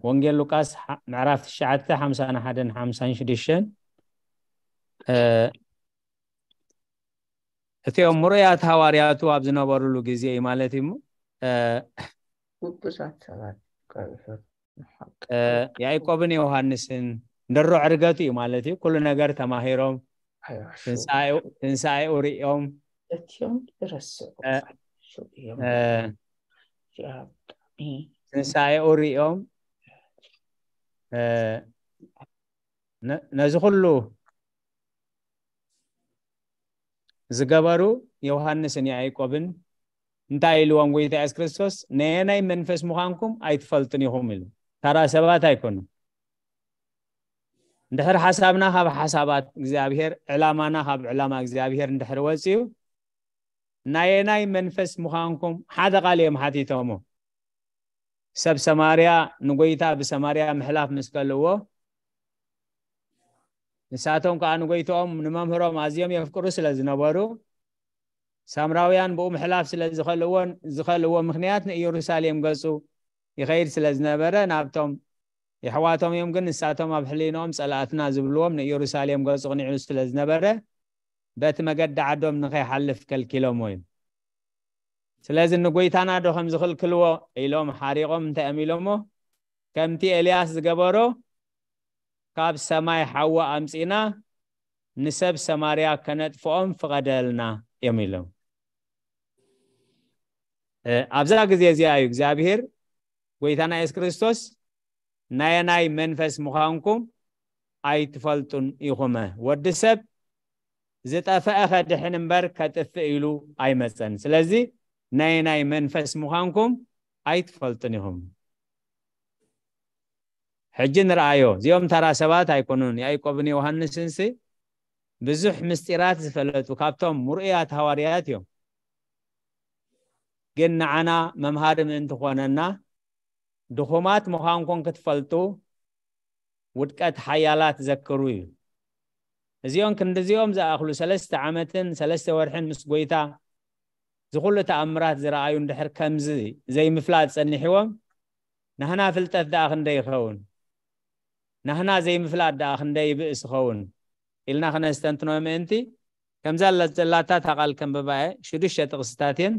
ወንጌል ሉቃስ ምዕራፍ ትሽዓተ ሓምሳን ሓደን ሓምሳን ሽዱሽተን እቲኦም ምሩያት ሃዋርያቱ ኣብ ዝነበሩሉ ግዜ እዩ ማለት እዩ። ውቁሳት ሰባት ያዕቆብን ዮሃንስን ንድሮ ዕርገቱ እዩ ማለት እዩ። ኩሉ ነገር ተማሂሮም ትንሳኤኡ ርእዮም እቲኦም ይረስዑ እዮም። ትንሳኤኡ ርእዮም ነዚ ኩሉ ዝገበሩ ዮሃንስን ያዕቆብን እንታይ ኢልዎም ጎይታ የሱስ ክርስቶስ? ነየናይ መንፈስ ምዃንኩም ኣይትፈልጡን ኢኹም ኢሉ። ተራ ሰባት ኣይኮኑን። እንድሕር ሓሳብና ካብ ሓሳባት እግዚኣብሔር፣ ዕላማና ካብ ዕላማ እግዚኣብሔር እንድሕር ወፅዩ ናየናይ መንፈስ ምዃንኩም ሓደ ቃል እዮም ሓቲቶሞ። ሰብ ሰማርያ ንጎይታ ብሰማርያ ምሕላፍ ምስ ከልእዎ ንሳቶም ከዓ ንጎይታኦም ንመምህሮም ኣዝዮም የፍቅሩ ስለ ዝነበሩ ሳምራውያን ብኡ ምሕላፍ ስለ ዝኸልእዎ ምኽንያት ንኢየሩሳሌም ገጹ ይኸይድ ስለ ዝነበረ ናብቶም የሕዋቶም እዮም። ግን ንሳቶም ኣብ ሕሊኖኦም ጸላእትና ዝብልዎም ንኢየሩሳሌም ገጹ ቅኒዑ ስለ ዝነበረ በቲ መገዲ ዓዶም ንኸይሓልፍ ከልኪሎሞ እዩ። ስለዚ ንጎይታና ዶ ከም ዝኽልክልዎ ኢሎም ሓሪቖም እንታይ እዮም ኢሎሞ? ከምቲ ኤልያስ ዝገበሮ ካብ ሰማይ ሓዊ ኣምጺና ንሰብ ሰማርያ ከነጥፍኦም ፍቐደልና እዮም ኢሎም። ኣብዛ ግዜ እዚኣ እዩ እግዚኣብሔር ጎይታና የሱስ ክርስቶስ ናየናይ መንፈስ ምዃንኩም ኣይትፈልጡን ኢኹመ። ወዲ ሰብ ዝጠፍአ ከድሕን እምበር ከጥፍእ ኢሉ ኣይመፀን። ስለዚ ናየናይ መንፈስ ምዃንኩም ኣይትፈልጡን ኢኹም። ሕጂ ንርኣዮ፣ እዚኦም ተራ ሰባት ኣይኮኑን። ያዕቆብን ዮሃንስንሲ ብዙሕ ምስጢራት ዝፈለጡ ካብቶም ምሩያት ሃዋርያት እዮም። ግን ንዓና መምሃሪ ምእንቲ ኮነና ድኹማት ምዃንኩም ክትፈልጡ ውድቀት ሓያላት ዘክሩ እዩ። እዚኦም ክንድዚኦም ዝኣኽሉ ሰለስተ ዓመትን ሰለስተ ወርሕን ምስ ጎይታ ዝኹሉ ተኣምራት ዝረኣዩ እንድሕር ከምዚ ዘይምፍላጥ ጸኒሕዎም ናህና ፍልጠት ደኣ ክንደይ ይኸውን? ናህና ዘይምፍላጥ ደኣ ክንደይ ይብእስ ይኸውን? ኢልና ክነስተንትኖ ምእንቲ ከምዛ ዘላታ ታቓል ከንብባየ ሽዱሽተ ጥቕስታት እየን።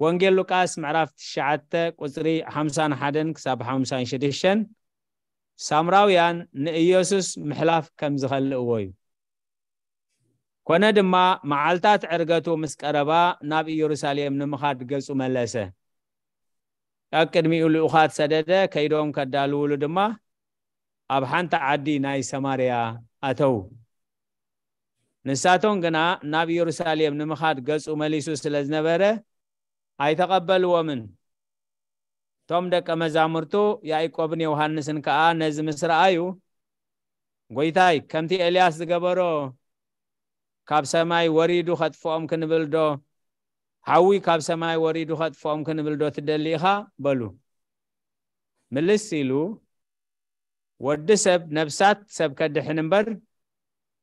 ወንጌል ሉቃስ ምዕራፍ ትሽዓተ ቁፅሪ ሓምሳን ሓደን ክሳብ ሓምሳን ሽዱሽተን ሳምራውያን ንኢየሱስ ምሕላፍ ከም ዝኸልእዎ እዩ። ኮነ ድማ መዓልታት ዕርገቱ ምስ ቀረባ ናብ ኢየሩሳሌም ንምኻድ ገጹ መለሰ። ኣብ ቅድሚኡ ልኡኻት ሰደደ፣ ከይዶም ከዳልውሉ ድማ ኣብ ሓንቲ ዓዲ ናይ ሰማርያ ኣተው። ንሳቶም ግና ናብ ኢየሩሳሌም ንምኻድ ገጹ መሊሱ ስለ ዝነበረ ኣይተቐበልዎምን። እቶም ደቀ መዛሙርቱ ያዕቆብን ዮሃንስን ከኣ ነዚ ምስ ረኣዩ፣ "ጎይታይ፣ ከምቲ ኤልያስ ዝገበሮ ካብ ሰማይ ወሪዱ ከጥፍኦም ክንብል ዶ፣ ሓዊ ካብ ሰማይ ወሪዱ ከጥፍኦም ክንብል ዶ ትደሊ ኢኻ?" በሉ። ምልስ ኢሉ፣ "ወዲ ሰብ ነፍሳት ሰብ ከድሕን እምበር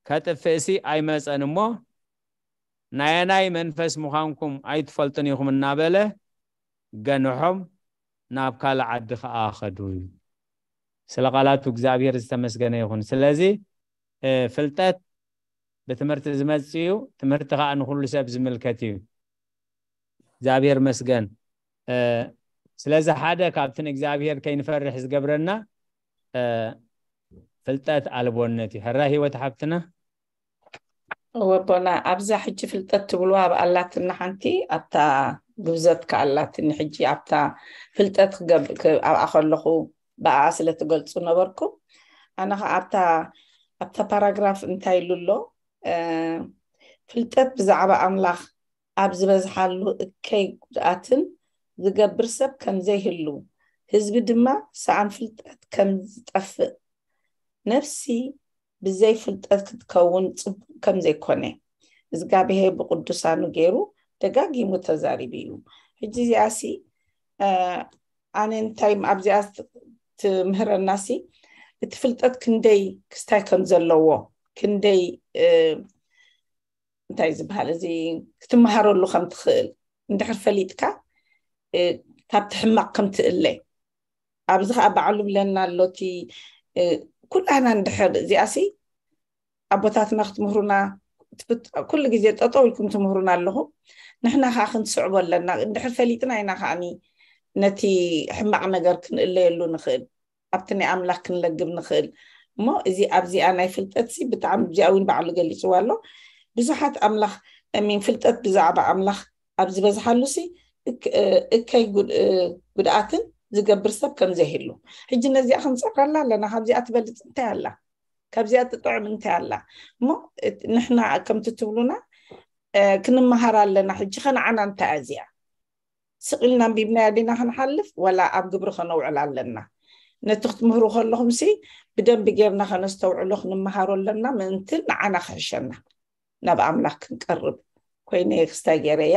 ከጥፍእሲ ኣይመጸን እሞ፣ ናየናይ መንፈስ ምዃንኩም ኣይትፈልጡን ኢኹም" እናበለ ገንሖም ናብ ካልእ ዓዲ ኸኣ ኸዱ። ስለ ቃላቱ እግዚኣብሔር ዝተመስገነ ይኹን። ስለዚ፣ እ፣ ፍልጠት ብትምህርቲ ዝመጽእ እዩ። ትምህርቲ ኸኣ ንኹሉ ሰብ ዝምልከት እዩ። እግዚኣብሔር መስገን። እ፣ ስለዚ ሓደ ካብቲ ንእግዚኣብሔር ከይንፈርሕ ዝገብረና፣ እ፣ ፍልጠት ኣልቦነት እዩ። ሕራ ህይወት ሓፍትና። ወቦና ኣብዛ ሕጂ ፍልጠት ትብልዋ ኣብ ኣላትና ሓንቲ ኣብታ ግብዘት ከኣላትኒ ሕጂ ኣብታ ፍልጠት ክገብ-፣ ክ-፣ ኣብኣ ከለኹ ብኣ ስለ ትገልጹ ነበርኩም። ኣነ ኸዓ ኣብታ፣ ኣብታ ፓራግራፍ እንታይ ኢሉ ኣሎ? እ፣ ፍልጠት ብዛዕባ ኣምላኽ ኣብ ዝበዝሓሉ እከይ ጉድኣትን ዝገብር ሰብ ከም ዘይህሉ፣ ህዝቢ ድማ ሰኣን ፍልጠት ከም ዝጠፍእ፣ ነፍሲ ብዘይ ፍልጠት ክትከውን ጽቡቕ ከም ዘይኮነ፣ እግዚኣብሔር ብቅዱሳኑ ገይሩ ደጋጊሙ ተዛሪቡ እዩ። ሕጂ እዚኣሲ፣ እ፣ ኣነ እንታይ ኣብዚኣ ትምህረናሲ፣ እቲ ፍልጠት ክንደይ ክስታይ ከም ዘለዎ፣ ክንደይ፣ እ፣ እንታይ ዝበሃል፣ እዚ ክትመሃረሉ ከም ትኽእል እንድሕር ፈሊጥካ፣ እ፣ ካብቲ ሕማቕ ከም ትእለ። ኣብዚ ኸዓ ባዕሉ ብለና ኣሎ እቲ፣ እ፣ ኩላህና እንድሕር እዚኣሲ ኣቦታትና ክትምህሩና ትፍት-፣ ኩሉ ግዜ ጠጠው ኢልኩም ትምህሩና ኣለኹም። ንሕና ኸዓ ክንስዕቦ ኣለና። እንድሕር ፈሊጥና ኢና ኸዓኒ ነቲ ሕማቕ ነገር ክንእለየሉ ንኽእል። ኣብቲ ናይ ኣምላኽ ክንለግብ ንኽእል። እሞ እዚ ኣብዚኣ ናይ ፍልጠትሲ ብጣዕሚ እዚኣ እውን ባዕሉ ገሊጽዋ ኣሎ። ብዙሓት ኣምላኽ፣ ሚን ፍልጠት ብዛዕባ ኣምላኽ ኣብ ዝበዝሓሉሲ እክ-፣ እ፣ እከይ ጉድ-፣ እ፣ ጉድኣትን ዝገብር ሰብ ከም ዘይህሉ። ሕጂ ነዚኣ ክንጸረላ ኣለና። ካብዚኣ ትበልጽ እንታይ ኣላ? ካብዚኣ ትጥዕም እንታይ ኣላ? እሞ እት-፣ ንሕና ከምቲ ትብሉና፣ እ፣ ክንመሃር ኣለና። ሕጂ ኸ ንዓና እንታይ እያ እዚኣ? ስቕ ኢልና ኣንቢብናያ ዲና ክንሓልፍ፣ ወላ ኣብ ግብሪ ከነውዕል ኣለና? ነቲ ክትምህሩ ከለኹምሲ ብደንቢ ጌርና ከነስተውዕሎ ክንመሃሮ ኣለና፣ ምእንቲ ንዓና ክሕሸና፣ ናብ ኣምላኽ ክንቀርብ። ኮይነ ክስታይ ገይረያ፣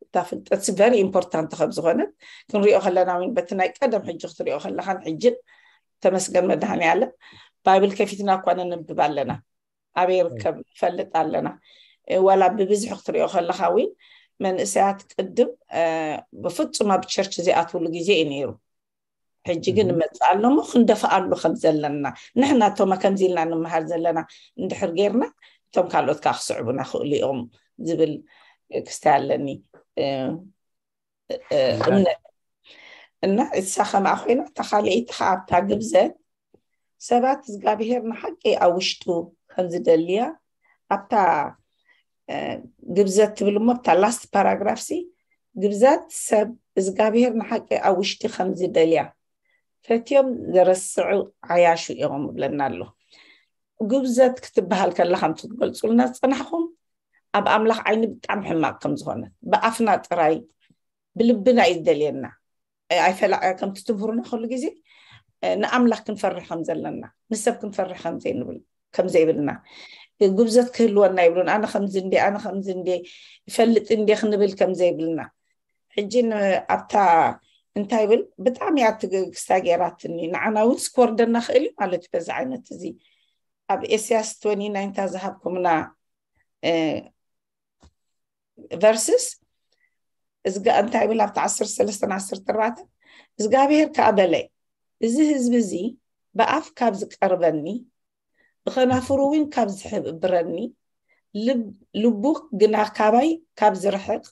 እታ ፍልጠትሲ ቨሪ ኢምፖርታንት ከም ዝኾነት ክንሪኦ ከለና፣ እውን በቲ ናይ ቀደም ሕጂ ክትሪኦ ከለኻን ሕጅን፣ ተመስገን መድሃኔ ዓለም፣ ባይብል ከፊትና እኳ ነንብብ ኣለና። ኣበይ ይርከብ ንፈልጥ ኣለና። እ፣ ዋላ ብብዝሒ ክትሪኦ ከለኻ እውን መንእሰያት ቅድም፣ እ፣ ብፍጹም ኣብ ቸርች ዘይኣትውሉ ግዜ እዩ ነይሩ። ሕጂ ግን እም። ንመጽእ ኣሎ እሞ ክንደፍኣሉ ከም ዘለና፣ ንሕና እቶም ከምዚ ኢልና ንምሃር ዘለና እንድሕር ጌርና፣ እቶም ካልኦት ከኣ ክስዕቡና ክእሉ እዮም ዝብል ክስታይ ኣለኒ። እ፣ እ፣ እምነት። እና እሳ ከምኣ ኮይና፣ እታ ካልኣይቲ ከኣ ኣብታ ግብዘት ሰባት እግዚኣብሄር ንሓቂ ኣብ ውሽጡ ከም ዝደልያ፣ ኣብታ፣ እ፣ ግብዘት ትብል እሞ፣ ኣብታ ላስት ፓራግራፍሲ፣ ግብዘት ሰብ እግዚኣብሄር ንሓቂ ኣብ ውሽጢ ከም ዝደልያ፣ ፈትዮም ዘረስዑ ዓያሹ እዮም እብለና ኣሎ። ግብዘት ክትበሃል ከላ፣ ከምቲ ትገልጹልና ዝጸናሕኩም፣ ኣብ ኣምላኽ ዓይኒ ብጣዕሚ ሕማቕ ከም ዝኾነት፣ ብኣፍና ጥራይ፣ ብልብና እዩ ዝደልየና። እ፣ ኣይፈላ-፣ ከምቲ ትምህሩና ኩሉ ግዜ፣ እ፣ ንኣምላኽ ክንፈርሕ ከም ዘለና፣ ንሰብ ክንፈርሕ ከም ዘይንብል፣ ከም ዘይብልና፣ እ፣ ግብዘት ክህልወና ይብሉን፣ ኣነ ከምዚ እንዴ፣ ኣነ ከምዚ እንዴ፣ ይፈልጥ እንዴ ክንብል ከም ዘይብልና። ሕጂ ን-፣ ኣብታ እንታይ ይብል፣ ብጣዕሚ እያ ትግ-፣ ክስታ ገይራትኒ። ንዓና እውን ስኮርደና ክእል እዩ ማለት እዩ በዚ ዓይነት እዚ። ኣብ ኤስያስ ትወኒ ናይን እታ ዝሃብኩምና፣ እ፣ ቨርስስ፣ እዝጋ-፣ እንታይ ይብል ኣብቲ ዓሰርተ ሰለስተን ዓሰርተ ኣርባዕተን፣ "እግዚኣብሄር ከኣ በለ፣ እዚ ህዝቢ እዚ ብኣፍ ካብ ዝቀርበኒ፣ ብኸናፍሩ እውን ካብ ዝሕብረኒ፣ ልብ-፣ ልቡ ግና ካባይ ካብ ዝርሕቕ፣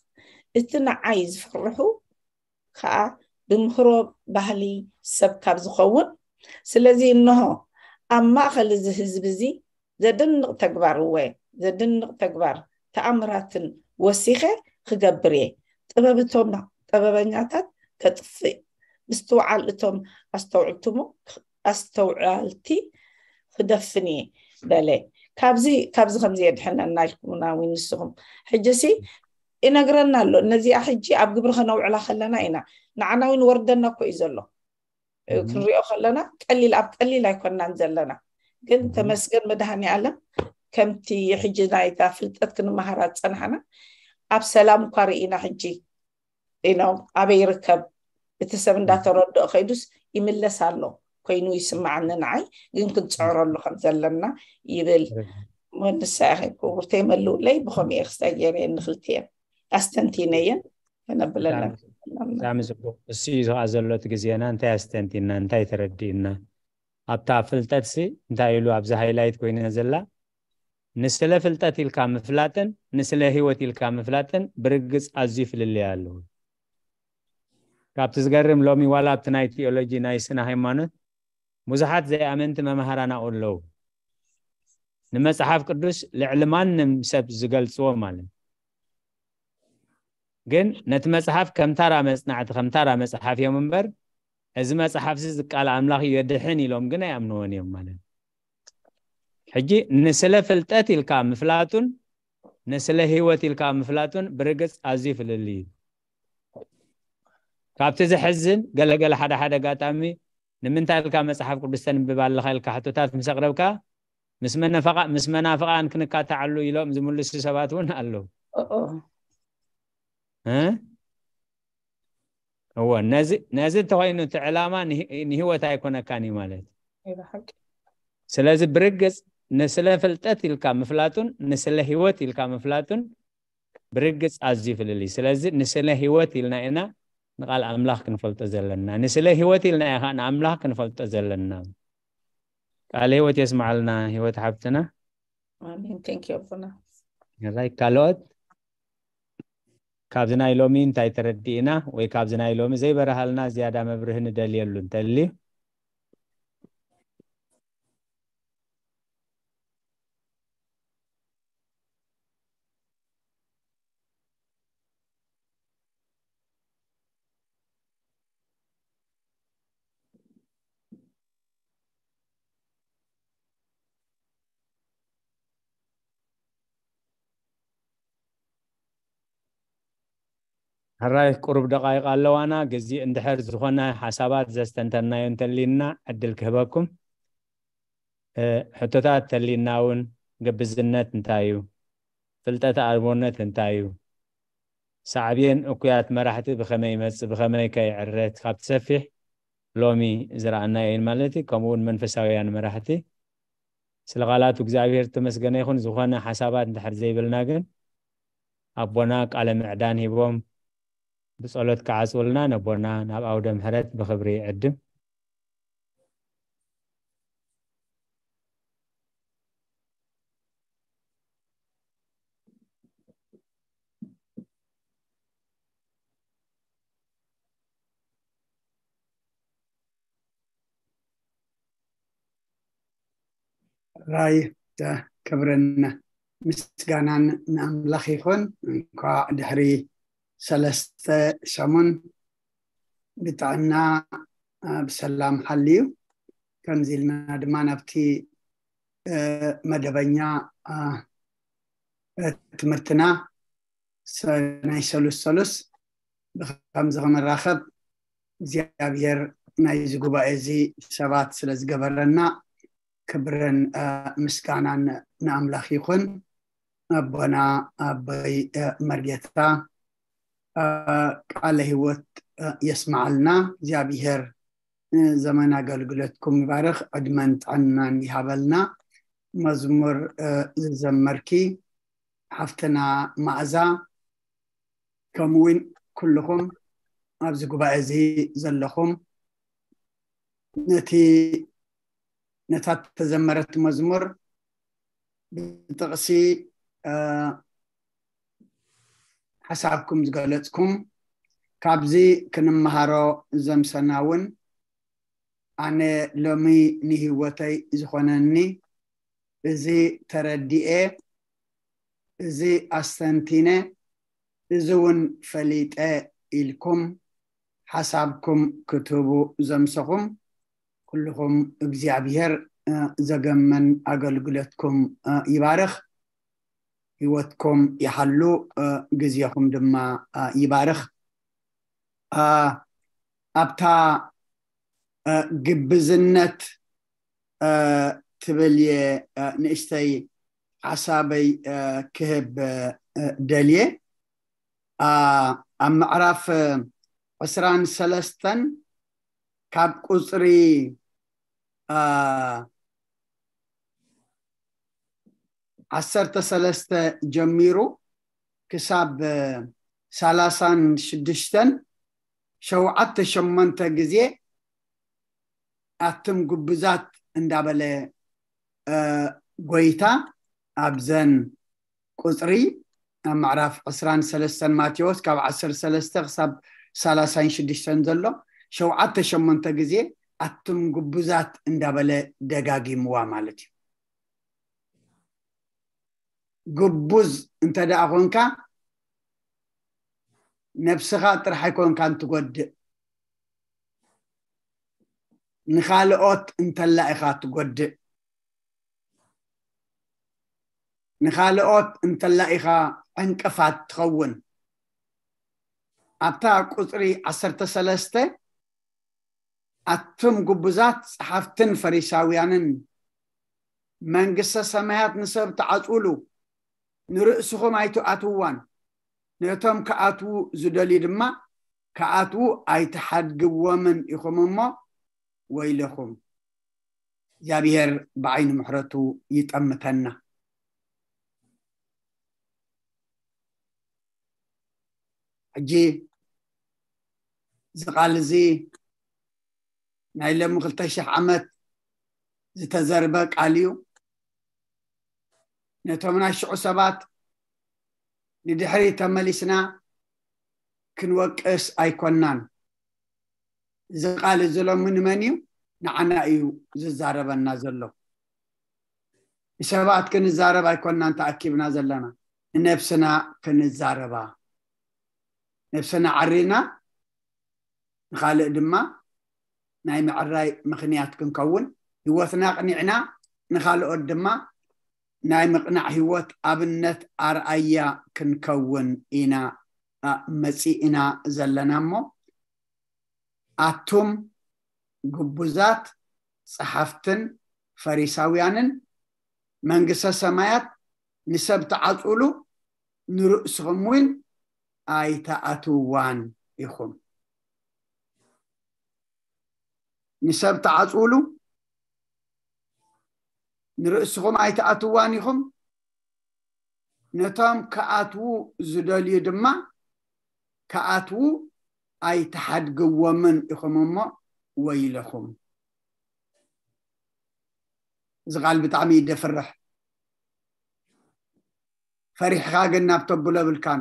እቲ ንዓይ ዝፈርሑ ከኣ ብምህሮ ባህሊ ሰብ ካብ ዝኸውን፣ ስለዚ እንሆ ኣብ ማእከል እዚ ህዝቢ እዚ ዘደንቕ ተግባር፣ እወ፣ ዘደንቕ ተግባር ተኣምራትን ወሲኸ ክገብር እየ። ጥበብ እቶም ጥበበኛታት ከጥፍእ፣ ምስትውዓል እቶም ኣስተውዕልትሙ-፣ ኣስተውዓልቲ ክደፍን እየ" በለ። ካብዚ፣ ካብዚ ከምዚ የድሕነና ኢልኩምና እውን ንስኹም። ሕጂሲ ይነግረና ኣሎ። ነዚኣ ሕጂ ኣብ ግብሪ ከነውዕላ ከለና ኢና። ንዓና እውን ወርደና እኮ እዩ ዘሎ። ክንሪኦ ከለና ቀሊል ኣብ ቀሊል ኣይኮናን ዘለና። ግን ተመስገን መድሃኒ ኣለም፣ ከምቲ ሕጂ ናይታ ፍልጠት ክንመሃራ ዝጸናሕና ኣብ ሰላም እኳ ርኢና። ሕጂ ኢኖ ኣበይ ይርከብ? እቲ ሰብ እንዳተረድኦ ከይዱስ ይምለስ ኣሎ ኮይኑ ይስማዓኒ ንዓይ። ግን ክንጽዕረሉ ከም ዘለና ይብል። ንሳ ኢኺ ክቡርተይ መልውለይ። ብኸምኡ እየ ክስታይ ገይረ ንክልቲኤን ኣስተንቲነየን ከነብለለን። ብጣዕሚ ጽቡቅ። እሱ እዩ ዝኣ ዘሎ እቲ ግዜና። እንታይ ኣስተንቲና እንታይ ተረዲእና? ኣብታ ፍልጠት ሲ እንታይ ኢሉ ኣብዚ ሃይላይት ኮይነ ዘላ? ንስለ ፍልጠት ኢልካ ምፍላጥን ንስለ ህይወት ኢልካ ምፍላጥን ብርግጽ ኣዝዩ ፍልልይ ኣለዎ። ካብቲ ዝገርም ሎሚ ዋላ ኣብቲ ናይ ቲኦሎጂ ናይ ስነ ሃይማኖት ብዙሓት ዘይኣመንቲ መምሃራን ኣብኡ ኣለዉ። ንመጽሓፍ ቅዱስ ልዕሊ ማንም ሰብ ዝገልጽዎ ማለት። ግን ነቲ መጽሓፍ ከም ታራ መጽናዕቲ ከም ታራ መጽሓፍ እዮም እምበር እዚ መጽሓፍ እዚ ቃል ኣምላኽ እዩ የድሕን ኢሎም ግን ኣይኣምንዎን እዮም ማለት። ሕጂ ንስለ ፍልጠት ኢልካ ምፍላጡን ንስለ ህይወት ኢልካ ምፍላጡን ብርግጽ ኣዝዩ ፍልልይ እዩ። ካብቲ ዘሕዝን ገለገለ ሓደ ሓደ ኣጋጣሚ ንምንታይ ኢልካ መጽሓፍ ቅዱስ ተንብብ ኣለኻ ኢልካ ሕቶታት ምስ ኣቕረብካ ምስ መነፈቓ ምስ መናፍቓን ክንካታዓሉ ኢሎም ዝምልሱ ሰባት እውን ኣለዉ። ኦኦ። እ? እወ፣ ነዚ ነዚ እንተኾይኑ እቲ ዕላማ ንሂ- ንህይወት ኣይኮነካን እዩ ማለት። ናይ ብሓቂ። ስለዚ ብርግጽ ንስለ ፍልጠት ኢልካ ምፍላጡን ንስለ ህይወት ኢልካ ምፍላጡን ብርግጽ ኣዝዩ ፍልልይ። ስለዚ ንስለ ህይወት ኢልና ኢና ንቃል ኣምላኽ ክንፈልጦ ዘለና። ንስለ ህይወት ኢልና ኢኻ ንኣምላኽ ክንፈልጦ ዘለና። ቃል ህይወት የስማዓልና ህይወት ሓብትና። ኣሜን። Thank you ኣቦና። ራይ ካልኦት ካብዚ ናይ ሎሚ እንታይ ተረዲእና ወይ ካብዚ ናይ ሎሚ ዘይበረሃልና ዝያዳ መብርህ ንደልየሉ እንተልዩ? ሕራይ ቁሩብ ደቃይቕ ኣለዋና። ግዜ እንድሕር ዝኾነ ሓሳባት ዘስተንተናዮ እንተሊና ዕድል ክህበኩም። እ፣ ሕቶታት ተሊና እውን ግብዝነት እንታይ እዩ? ፍልጠት ኣልቦነት እንታይ እዩ? ሳዕቤን እኩያት መራሕቲ ብኸመይ ይመጽእ? ብኸመይ ከ ይዕረት? ካብቲ ሰፊሕ ሎሚ ዝረኣናዮ እዩ ማለት እዩ። ከምኡ እውን መንፈሳውያን መራሕቲ ስለ ቃላቱ እግዚኣብሔር ተመስገነ ይኹን። ዝኾነ ሓሳባት እንድሕር ዘይብልና ግን ኣቦና ቃለ ምዕዳን ሂቦም ብጸሎት ክዓጽውልና ነቦና ናብ ኣውደ ምሕረት ብኽብሪ ይዕድም። ራይ ክብርን ምስጋናን ንኣምላኽ ይኹን። እንኳዕ ድሕሪ ሰለስተ ሰሙን ብጥዕና፣ አ፣ ብሰላም ሓልዩ። ከምዚ ኢልና ድማ ናብቲ፣ እ፣ መደበኛ፣ አ፣ እ፣ ትምህርትና ሰ-፣ ናይ ሰሉስ ሰሉስ ብኸምዚ ክንራኸብ እግዚኣብሔር ናይዚ ጉባኤ እዚ ሰባት ስለ ዝገበረና ክብርን፣ እ፣ ምስጋናን ንኣምላኽ ይኹን። ኣቦና ኣቦይ፣ እ፣ መርጌታ፣ እ፣ ቃለ ህይወት፣ እ፣ የስማዓልና። እግዚኣብሔር፣ እ፣ ዘመን ኣገልግሎትኩም ይባርኽ፣ ዕድመን ጥዕናን ይሃበልና። መዝሙር፣ እ፣ ዝዘመርኪ ሓፍትና መኣዛ፣ ከምኡ እውን ኩልኹም ኣብዚ ጉባኤ እዚ ዘለኹም ነቲ፣ ነታ ተዘመረት መዝሙር ብጥቕሲ፣ እ፣ ሓሳብኩም ዝገለጽኩም፣ ካብዚ ክንመሃሮ ዘምሰና እውን ኣነ ሎሚ ንህይወተይ ዝኾነኒ እዚ ተረዲኤ፣ እዚ ኣስተንቲነ፣ እዚ እውን ፈሊጠ ኢልኩም ሓሳብኩም ክትህቡ ዘምሰኹም ኩልኹም እግዚኣብሔር፣ እ፣ ዘገመን ኣገልግሎትኩም፣ እ፣ ይባርኽ። ህይወትኩም ይሓሉ፣ እ፣ ግዜኹም ድማ፣ እ፣ ይባርኽ። እ፣ ኣብታ፣ እ፣ ግብዝነት፣ እ፣ ትብል እየ፣ እ፣ ንእሽተይ ሓሳበይ፣ እ፣ ክህብ፣ እ፣ ደልየ። እ፣ ኣብ ምዕራፍ፣ እ፣ ዕስራን ሰለስተን ካብ ቁጽሪ፣ እ፣ ዓሰርተ ሰለስተ ጀሚሩ ክሳብ፣ እ፣ ሰላሳን ሽዱሽተን ሸውዓተ ሸሞንተ ግዜ ኣቱም ግቡዛት እንዳበለ፣ እ፣ ጎይታ ኣብዘን ቁጽሪ ኣብ ምዕራፍ ዕስራን ሰለስተን ማቴዎስ ካብ ዓሰርተ ሰለስተ ክሳብ ሰላሳን ሽዱሽተን ዘሎ ሸውዓተ ሸሞንተ ግዜ ኣቱም ግቡዛት እንዳበለ ደጋጊምዋ ማለት እዩ። ግቡዝ እንተ ደኣ ኾንካ፣ ነብስኻ ጥራሕ ኣይኮንካን ትጎድእ፣ ንኻልኦት እንተላ ኢኻ ትጎድእ። ንኻልኦት እንተላ ኢኻ ዕንቅፋት ትኸውን። ኣብታ ቁጽሪ ዓሰርተ ሰለስተ፣ ኣቱም ግቡዛት ጸሓፍትን ፈሪሳውያንን፣ መንግስተ ሰማያት ንሰብ ትዓጽውሉ፣ ንርእስኹም ኣይትኣትውዋን፣ ነቶም ክኣትዉ ዝደልዩ ድማ ክኣትዉ ኣይትሓድግዎምን ኢኹም እሞ ወይለኹም። እግዚኣብሔር ብዓይኒ ምሕረቱ ይጠምተና። ሕጂ እዚ ቃል እዚ ናይ ሎሚ ክልተ ሽሕ ዓመት ዝተዘርበ ቃል እዩ። ነቶም ናይ ሽዑ ሰባት ንድሕሪት ተመሊስና ክንወቅስ ኣይኮናን። እዚ ቃል እዚ ሎሚ ንመን እዩ? ንዓና እዩ ዝዛረበና ዘሎ። ንሰባት ክንዛረብ ኣይኮናን ተኣኪብና ዘለና፣ ንነብስና ክንዛረባ። ነብስና ዓሪና ንኻልእ ድማ ናይ ምዕራይ ምኽንያት ክንከውን፣ ህይወትና ኣቕኒዕና ንኻልኦት ድማ ናይ ምቕናዕ ህይወት ኣብነት ኣርኣያ ክንከውን ኢና፣ ኣ፣ መጺእና ዘለና እሞ፣ ኣቱም ግቡዛት ጸሓፍትን ፈሪሳውያንን፣ መንግስተ ሰማያት ንሰብ ትዓጽውሉ፣ ንርእስኹም እውን ኣይትኣትውዋን ኢኹም። ንሰብ ትዓጽውሉ፣ ንርእስኹም ኣይትኣትውዋን ኢኹም። ነቶም ክኣትዉ ዝደልዩ ድማ ክኣትዉ ኣይትሓድግዎምን ኢኹም እሞ ወይለኹም። እዚ ቃል ብጣዕሚ እዩ ደፍርሕ። ፈሪሕኻ ግን ናብ ተብሎ የብልካን።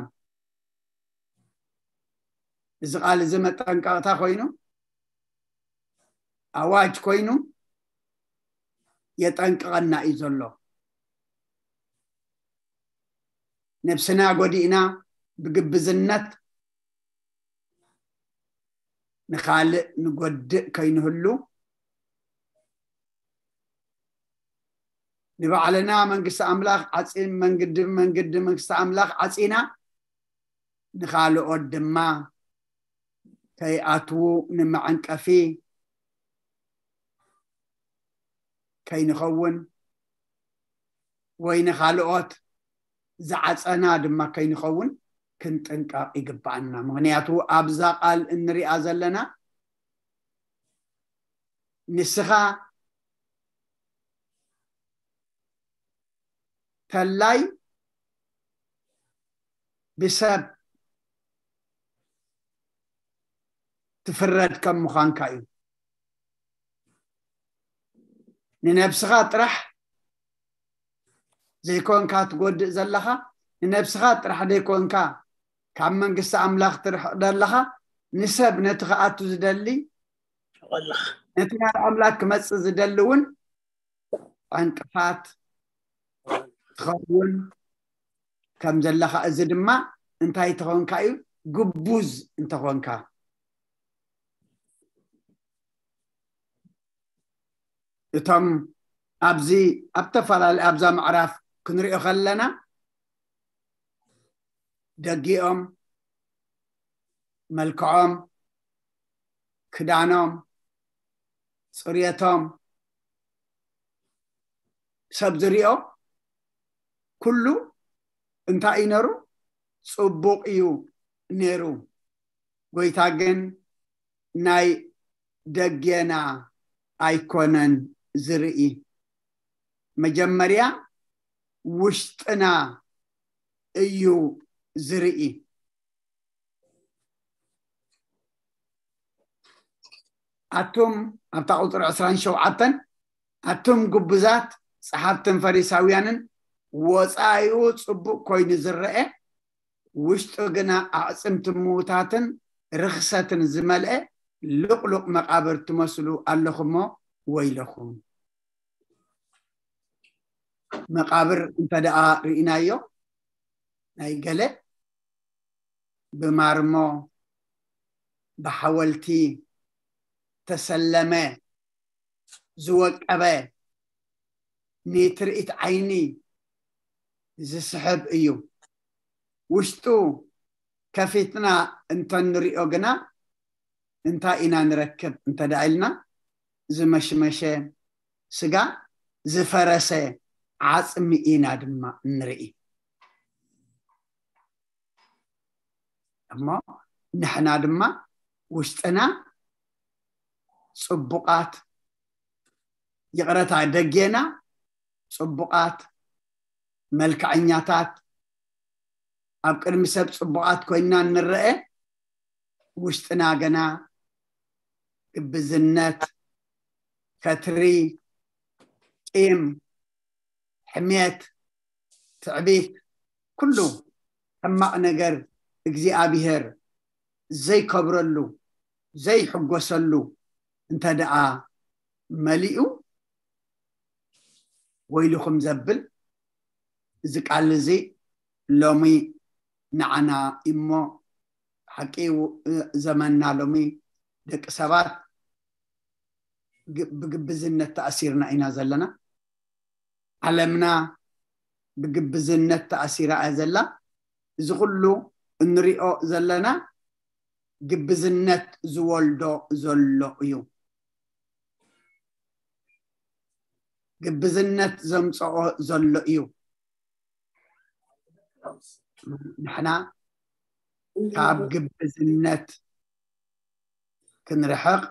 እዚ ቃል እዚ መጠንቀቕታ ኮይኑ፣ ኣዋጅ ኮይኑ የጠንቅቐና እዩ ዘሎ። ነብስና ጎዲእና ብግብዝነት ንኻልእ ንጎድእ ከይንህሉ፣ ንባዕልና መንግስቲ ኣምላኽ ዓጺን መንግዲ መንግዲ መንግስቲ ኣምላኽ ዓጺና፣ ንኻልኦት ድማ ከይኣትዉ ንመዐንቀፊ ከይንኸውን፣ ወይ ንኻልኦት ዝዓጸና ድማ ከይንኸውን ክንጥንቀቕ ይግብኣና። ምኽንያቱ ኣብዛ ቃል እንሪኣ ዘለና፣ ንስኻ ተላይ ብሰብ ትፍረድ ከም ምዃንካ እዩ። ንነብስኻ ጥራሕ ዘይኮንካ ትጎድእ ዘለኻ፣ ንነብስኻ ጥራሕ ዘይኮንካ ካብ መንግስቲ ኣምላኽ ትርሕቕ ዘለኻ፣ ንሰብ ነቲ ክኣቱ ዝደሊ፣ ወላኽ ነቲ ናብ ኣምላኽ ክመጽእ ዝደሊ እውን ዕንቅፋት ትኸውን ከም ዘለኻ፣ እዚ ድማ እንታይ ተኾንካ እዩ? ግቡዝ እንተኾንካ። እቶም ኣብዚ ኣብ ተፈላለዩ ኣብዛ ምዕራፍ ክንሪኦ ከለና፣ ደጊኦም፣ መልክዖም፣ ክዳኖም፣ ፅርየቶም፣ ሰብ ዝሪኦ ኩሉ እንታይ እዩ ነሩ? ፅቡቕ እዩ ነሩ። ጎይታ ግን ናይ ደጌና ኣይኮነን ዝርኢ። መጀመርያ ውሽጥና እዩ ዝርኢ። ኣቱም ኣብታ ቁፅሪ ዕስራን ሸውዓተን ኣቱም ግቡዛት ጸሓፍትን ፈሪሳውያንን፣ ወጻኢኡ ጽቡቕ ኮይኑ ዝረአ፣ ውሽጡ ግና ኣዕጽምቲ ምዉታትን ርኽሰትን ዝመልአ ልቕሉቕ መቓብር ትመስሉ ኣለኹሞ ወይለኹም። መቓብር እንተ ደኣ ርኢናዮ፣ ናይ ገለ ብማርሞ ብሓወልቲ ተሰለመ፣ ዝወቀበ፣ ንትርኢት ዓይኒ ዝስሕብ እዩ። ውሽጡ ከፊትና እንተንሪኦ ግና እንታይ ኢና ንረክብ እንተ ደኣ ኢልና፣ ዝመሽመሸ ስጋ፣ ዝፈረሰ ዓጽሚ ኢና ድማ ንርኢ። እሞ ንሕና ድማ ውሽጥና ጽቡቓት፣ ይቕረታ፣ ደጌና ጽቡቓት፣ መልክዐኛታት፣ ኣብ ቅድሚ ሰብ ጽቡቓት ኮይንና እንረአ፣ ውሽጥና ገና ግብዝነት፣ ከትሪ፣ ቂም፣ ሕሜት፣ ትዕቢት፣ ኩሉ ሕማቕ ነገር እግዚኣብሔር ዘይከብረሉ፣ ዘይሕጎሰሉ እንተ ደኣ መሊኡ፣ ወይልኹም ዘብል እዚ ቃል እዚ ሎሚ ንዓና እሞ፣ ሓቂ ው-፣ ዘመንና ሎሚ ደቂ ሰባት ግ-፣ ብግብዝነት ተኣሲርና ኢና ዘለና። ዓለምና ብግብዝነት ተኣሲራ እያ ዘላ። እዚ ኩሉ እንሪኦ ዘለና ግብዝነት ዝወልዶ ዘሎ እዩ። ግብዝነት ዘምጽኦ ዘሎ እዩ። ንሕና ካብ ግብዝነት ክንርሕቕ፣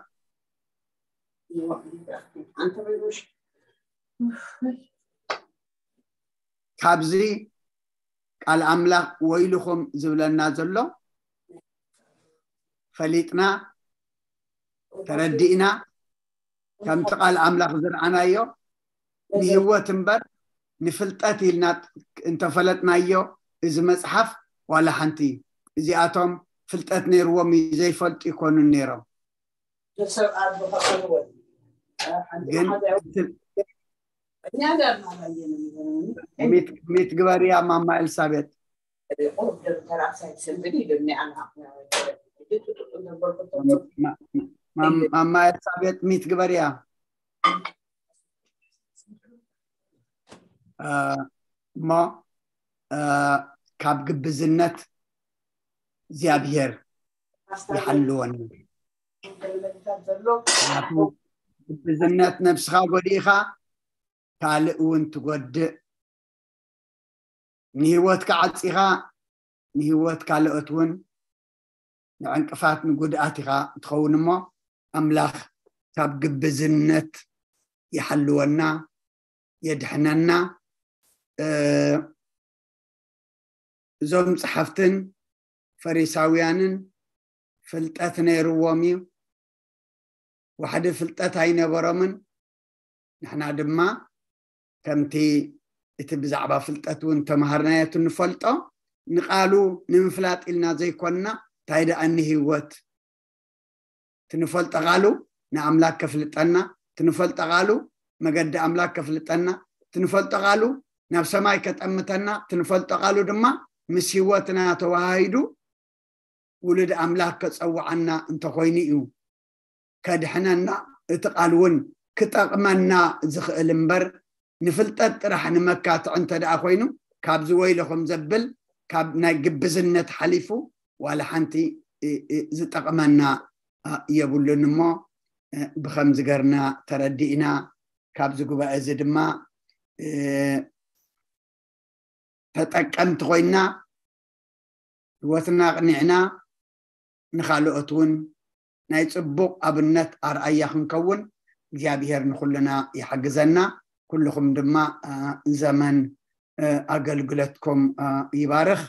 ካብዚ ቃል ኣምላኽ ወይልኹም ዝብለና ዘሎ ፈሊጥና፣ ተረዲእና፣ ከምቲ ቃል ኣምላኽ ዝረኣናዮ ንህይወት እምበር ንፍልጠት ኢልና እንተፈለጥናዮ፣ እዚ መጽሓፍ ዋላ ሓንቲ፣ እዚኣቶም ፍልጠት ነይርዎም እዩ፣ ዘይፈልጡ ይኮኑን ነይሮም። ግን ሚት፣ ሚት ግበርያ ማማ ኤልሳቤጥ። ማ-፣ ማ-፣ ማማ ኤልሳቤጥ ሚት ግበርያ። እ፣ እሞ፣ እ፣ ካብ ግብዝነት እግዚኣብሔር ይሓልወና። ምኽንያቱ ግብዝነት ነብስኻ ጎዲእኻ ካልእ እውን ትጎድእ። ንህይወትካ ዓጺኻ ንህይወት ካልኦት እውን ንዕንቅፋት ንጉድኣት ኢኻ ትኸውን እሞ፣ ኣምላኽ ካብ ግብዝነት ይሓልወና፣ የድሕነና። እ፣ እዞም ጸሓፍትን ፈሪሳውያንን ፍልጠት ነይርዎም እዩ። ዋሕዲ ፍልጠት ኣይነበሮምን። ንሕና ድማ ከምቲ እቲ ብዛዕባ ፍልጠት እውን ተምሃርናዮ፣ እቲ ንፈልጦ ንቓሉ ንምፍላጥ ኢልና ዘይኮንና፣ እንታይ ደኣ ንህይወት ትንፈልጦ ቃሉ ንኣምላክ ከፍልጠና፣ ትንፈልጦ ቃሉ መገዲ ኣምላክ ከፍልጠና፣ ትንፈልጦ ቃሉ ናብ ሰማይ ከጠምተና፣ ትንፈልጦ ቃሉ ድማ ምስ ህይወትና ተዋሃሂዱ ውሉድ ኣምላክ ከጸውዓና እንተኾይኑ እዩ ከድሕነና፣ እቲ ቃል እውን ክጠቕመና ዝኽእል እምበር፣ ንፍልጠት ጥራሕ ንመካትዒ እንተ ደኣ ኮይኑ፣ ካብዚ ወይለኹም ዘብል ካብ ናይ ግብዝነት ሓሊፉ ዋላ ሓንቲ ዝጠቕመና የብሉን። እሞ ብኸምዚ ገርና ተረዲእና ካብዚ ጉባኤ እዚ ድማ ተጠቀምቲ ኮይና ህይወትና ኣቕኒዕና ንኻልኦት እውን ናይ ጽቡቕ ኣብነት ኣርኣያ ክንከውን እግዚኣብሔር ንኹልና ይሓግዘና። ኩልኹም ድማ ዘመን ኣገልግሎትኩም ይባርኽ።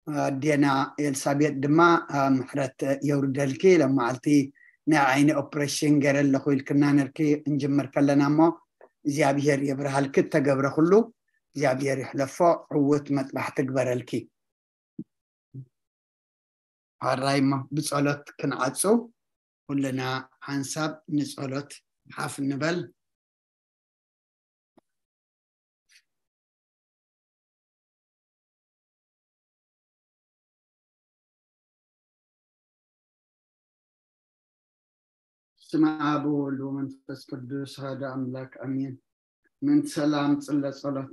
ኣዴና ኤልሳቤጥ ድማ ምሕረት የውርደልኪ። ሎም መዓልቲ ናይ ዓይኒ ኦፕሬሽን ገይረ ኣለኹ ኢልክና ነርኪ እንጅምር ከለና እሞ እግዚኣብሔር የብርሃልኪ። እተገብረ ኩሉ እግዚኣብሔር ይሕለፎ። ዕውት መጥባሕቲ ግበረልኪ። ሓራይ እሞ ብጸሎት ክንዓጹ ኩልና ሓንሳብ ንጸሎት ሓፍ ንበል። ስመ ኣብ ወወልድ ወመንፈስ ቅዱስ ሓደ ኣምላክ ኣሜን። ምእንቲ ሰላም ጽለ ጸሎት